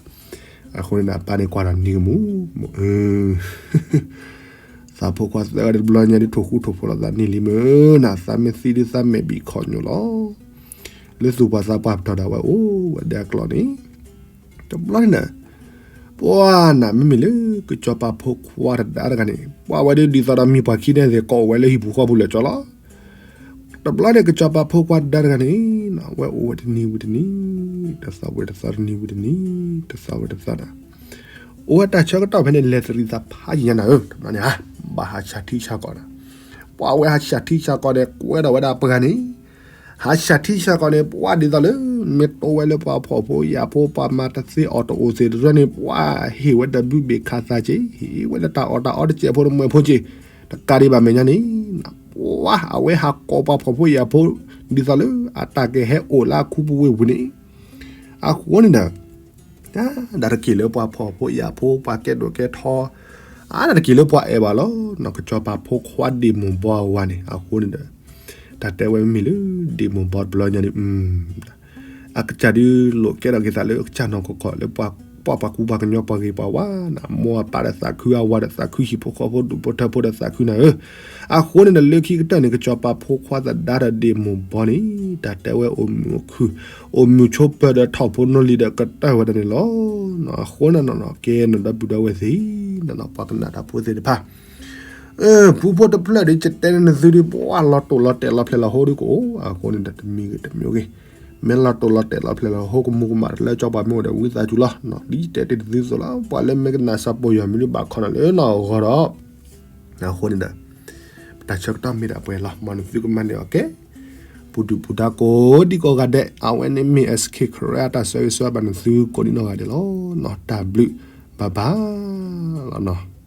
အဃိန့ၣ်ဒီးအပၢ်န့ၣ်ကွၢ်ဒီးနံၤကမူၣ်, သးဖိခွါသၢဂၤတဘျီညါဒ်ထိၣ်ဃူထိၣ်ဖိးလီၤသးန့ၢ်လံမုၢ်နၤ, သးမ့ၢ်သံဒုးသးမဲာ်ဘံၣ်ခီၣ်ညိၣ်လီၤ, လၢသူၣ်ပှၤသးပှၢ်ပတီၢ်ဒၣ်ဝဲအိၣ်ဝဲဒၣ်အကျိၤန့ၣ်, တဘျီန့ၣ်ဒီး ပှၤနၢ်မ့မ့ၢ်လၢကစီၤပၤဖိခွါတဒါတဂၤန့ၣ် ပှၤဝဲဒၣ်ဒ်သိးဒီးမ့ၢ်ပှၤခံန့ၣ်သ့ၣ် ကိးဝဲလၢဟံၣ်ပူၤဃီပူၤလၢာ်ကၠီလီၤ, တဘျီန့ၣ်ကစီၤပၤဖိခွါတဒါတဂၤန့ၣ် ဝဲအိၣ်ဝဲတနံၤဝံၤတနံၤ, တသီဝံၤတသီတနံၤဝံၤတနံၤ, တသီဝံၤတသီဒီး အိၣ်ဝဲတၢ်ဆၢကတီၢ်ဖဲန့ၣ် လဲၤသရံးသးဖးယံာ်ညါနၤဧၢ, တဘျီန့ၣ်ဧါ, ဘၣ်ဟးဆှၣ်ထံဆှၣ်ကီၢ်နၤ, ပှၤဝဲဟးဆှၣ်ထံဆှၣ်ကီၢ်ဒီး ကွဲဒီးဝဲဒၣ်ပှၤဂၤန့ၣ်, ဟးဆှၢထံဆှၢကီၢ်န့ၣ် ပှၤဒ်သိးလၢ မ့ၢ်တိဝဲလၢပှၤဖှီၣ်ဖိယာ်ဖိ ပှၤမၤတသ့အီၣ်တအိၣ်သ့ၣ်တဖၣ်န့ၣ် ပှၤဟ့ၣ်ဝဲတၢ်ဘုဘ့ၣ်ခးသးက့ၤ ဟ့ၣ်ဝဲလၢတၢ်အီၣ်တၢ်အီတစဲးဖိတမှဲၤဖိက့ၤ တကးဒံးဘၣ်မဲာ်ညါန့ၣ် ပှၤအဝဲဟးကိးပှၤဖှီၣ်ဖိယာ်ဖိ ဒ်သိးလၢအတၢ်ကဟဲအိၣ်လၢအခူပူၤဝ့ၢ်ပူၤန့ၣ် အဃိန့ၣ်ဒီး ဒၣ်တက့ၢ်လၢပှၤဖှီၣ်ဖိယာ်ဖိ ပှၤကဲဒိၣ်ကဲထီ အါဒၣ်တက့ၢ်လၢပှၤအဲၣ်ဘၣ်လီၤ. ကစီၤပၤဖိခွါဒ့ၣ်မိၢ်ဘီအဝၤန့ၣ် အဃိန့ၣ်ဒီး တၢ်တဲဝဲမ့မ့ၢ်လၢဒ့ၣ်မိၢ်ဘီတဘျီညါန့ၣ် အကစၢ်ဒုးလိာ်ကဲထီၣ်က့ၤသးလၢကစၢ်နီၢ်ကီၢ်ကီၢ်လၢပှၤပှၤကူပှၤကညီပှၤဂ့ၤပှၤဝါန့ၣ် မိၢ်အပၢ်ဒီးသးခုအဝၤဒီးသးခုဟံၣ်ဖိဃီဖိဒူၣ်ဖိထၢဖိဒီးသးခုနၤဧၢ အဃိန့ၣ်ဒီးလၢခံကတၢၢ်န့ၣ် ကစီၤပၤဖိခွါသဒါဒီးဒ့ၣ်မိၢ်ဘီန့ၣ် တၢ်တဲဝဲအိၣ်မုာ်အိၣ်ခုၣ် အိၣ်မုာ်ဆိးပၢၤဒီးထီၣ်ဖိနီၢ်လံၤဒီးကတၢၢ်ဝဲဒၣ်န့ၣ်လီၤ. အဃိန့ၣ်နီၢ်နီၢ်ကဲနီၢ်ဒီပုၢ်ဒီဝဲၢ်သ့ၣ် နီၢ်နီၢ်ပှၤကနၣ်တၢ်ဖိသ့ၣ်တဖၣ် ပူဖိတဖျၢၣ်ဒီး ယတဲန့ၢ်နသုဒီး ပှၤလီၤတိာ်လီၤတဲာ်လီၤဖျဲးလီၤဟိဒုကအိၣ် အဃိန့ၣ်ဒီးတမံၤဂ့ၤတမံၤဂ့ၤ မ့ၢ်လီၤတိာ်လီၤတဲာ်လီၤဖျဲးလီၤဟိကမူကမၣ်တလၢကၠီပှၤမ့ၢ်အိၣ်ဒီးဝံသးစူၤလီၤ. ဒ်ယတဲတ့ၢ်နသုသိးလီၤ ပှၤလၢမ့ၢ်ကနၣ်စၢၤပီၢ်ယွၤမံၤဒုးဘၣ်ခီနီၤလၢနီၢ်အဂီၢ်ဒီး အဃိန့ၣ်ဒီး ပတၢ်ဆၢကတီၢ်မ့ၢ်ဒၣ်ပှဲၤလီၤ မ်နသုကမၤန့ၢ်အီၤကဲ ပူၤဒုၣ်ပူၤဒါကိးဒံကိးဂၤဒဲး အဝဲန့ၣ်မ့ၢ် SK Karen အတၢ်ဆၢဂ့ၤဆၢဝါဘၣ်နသုကိးဒံနီၢ်ဂၤဒဲးလီၤ. တၢ်ဘျုးဘၣ်ဘၣ်လီၤ.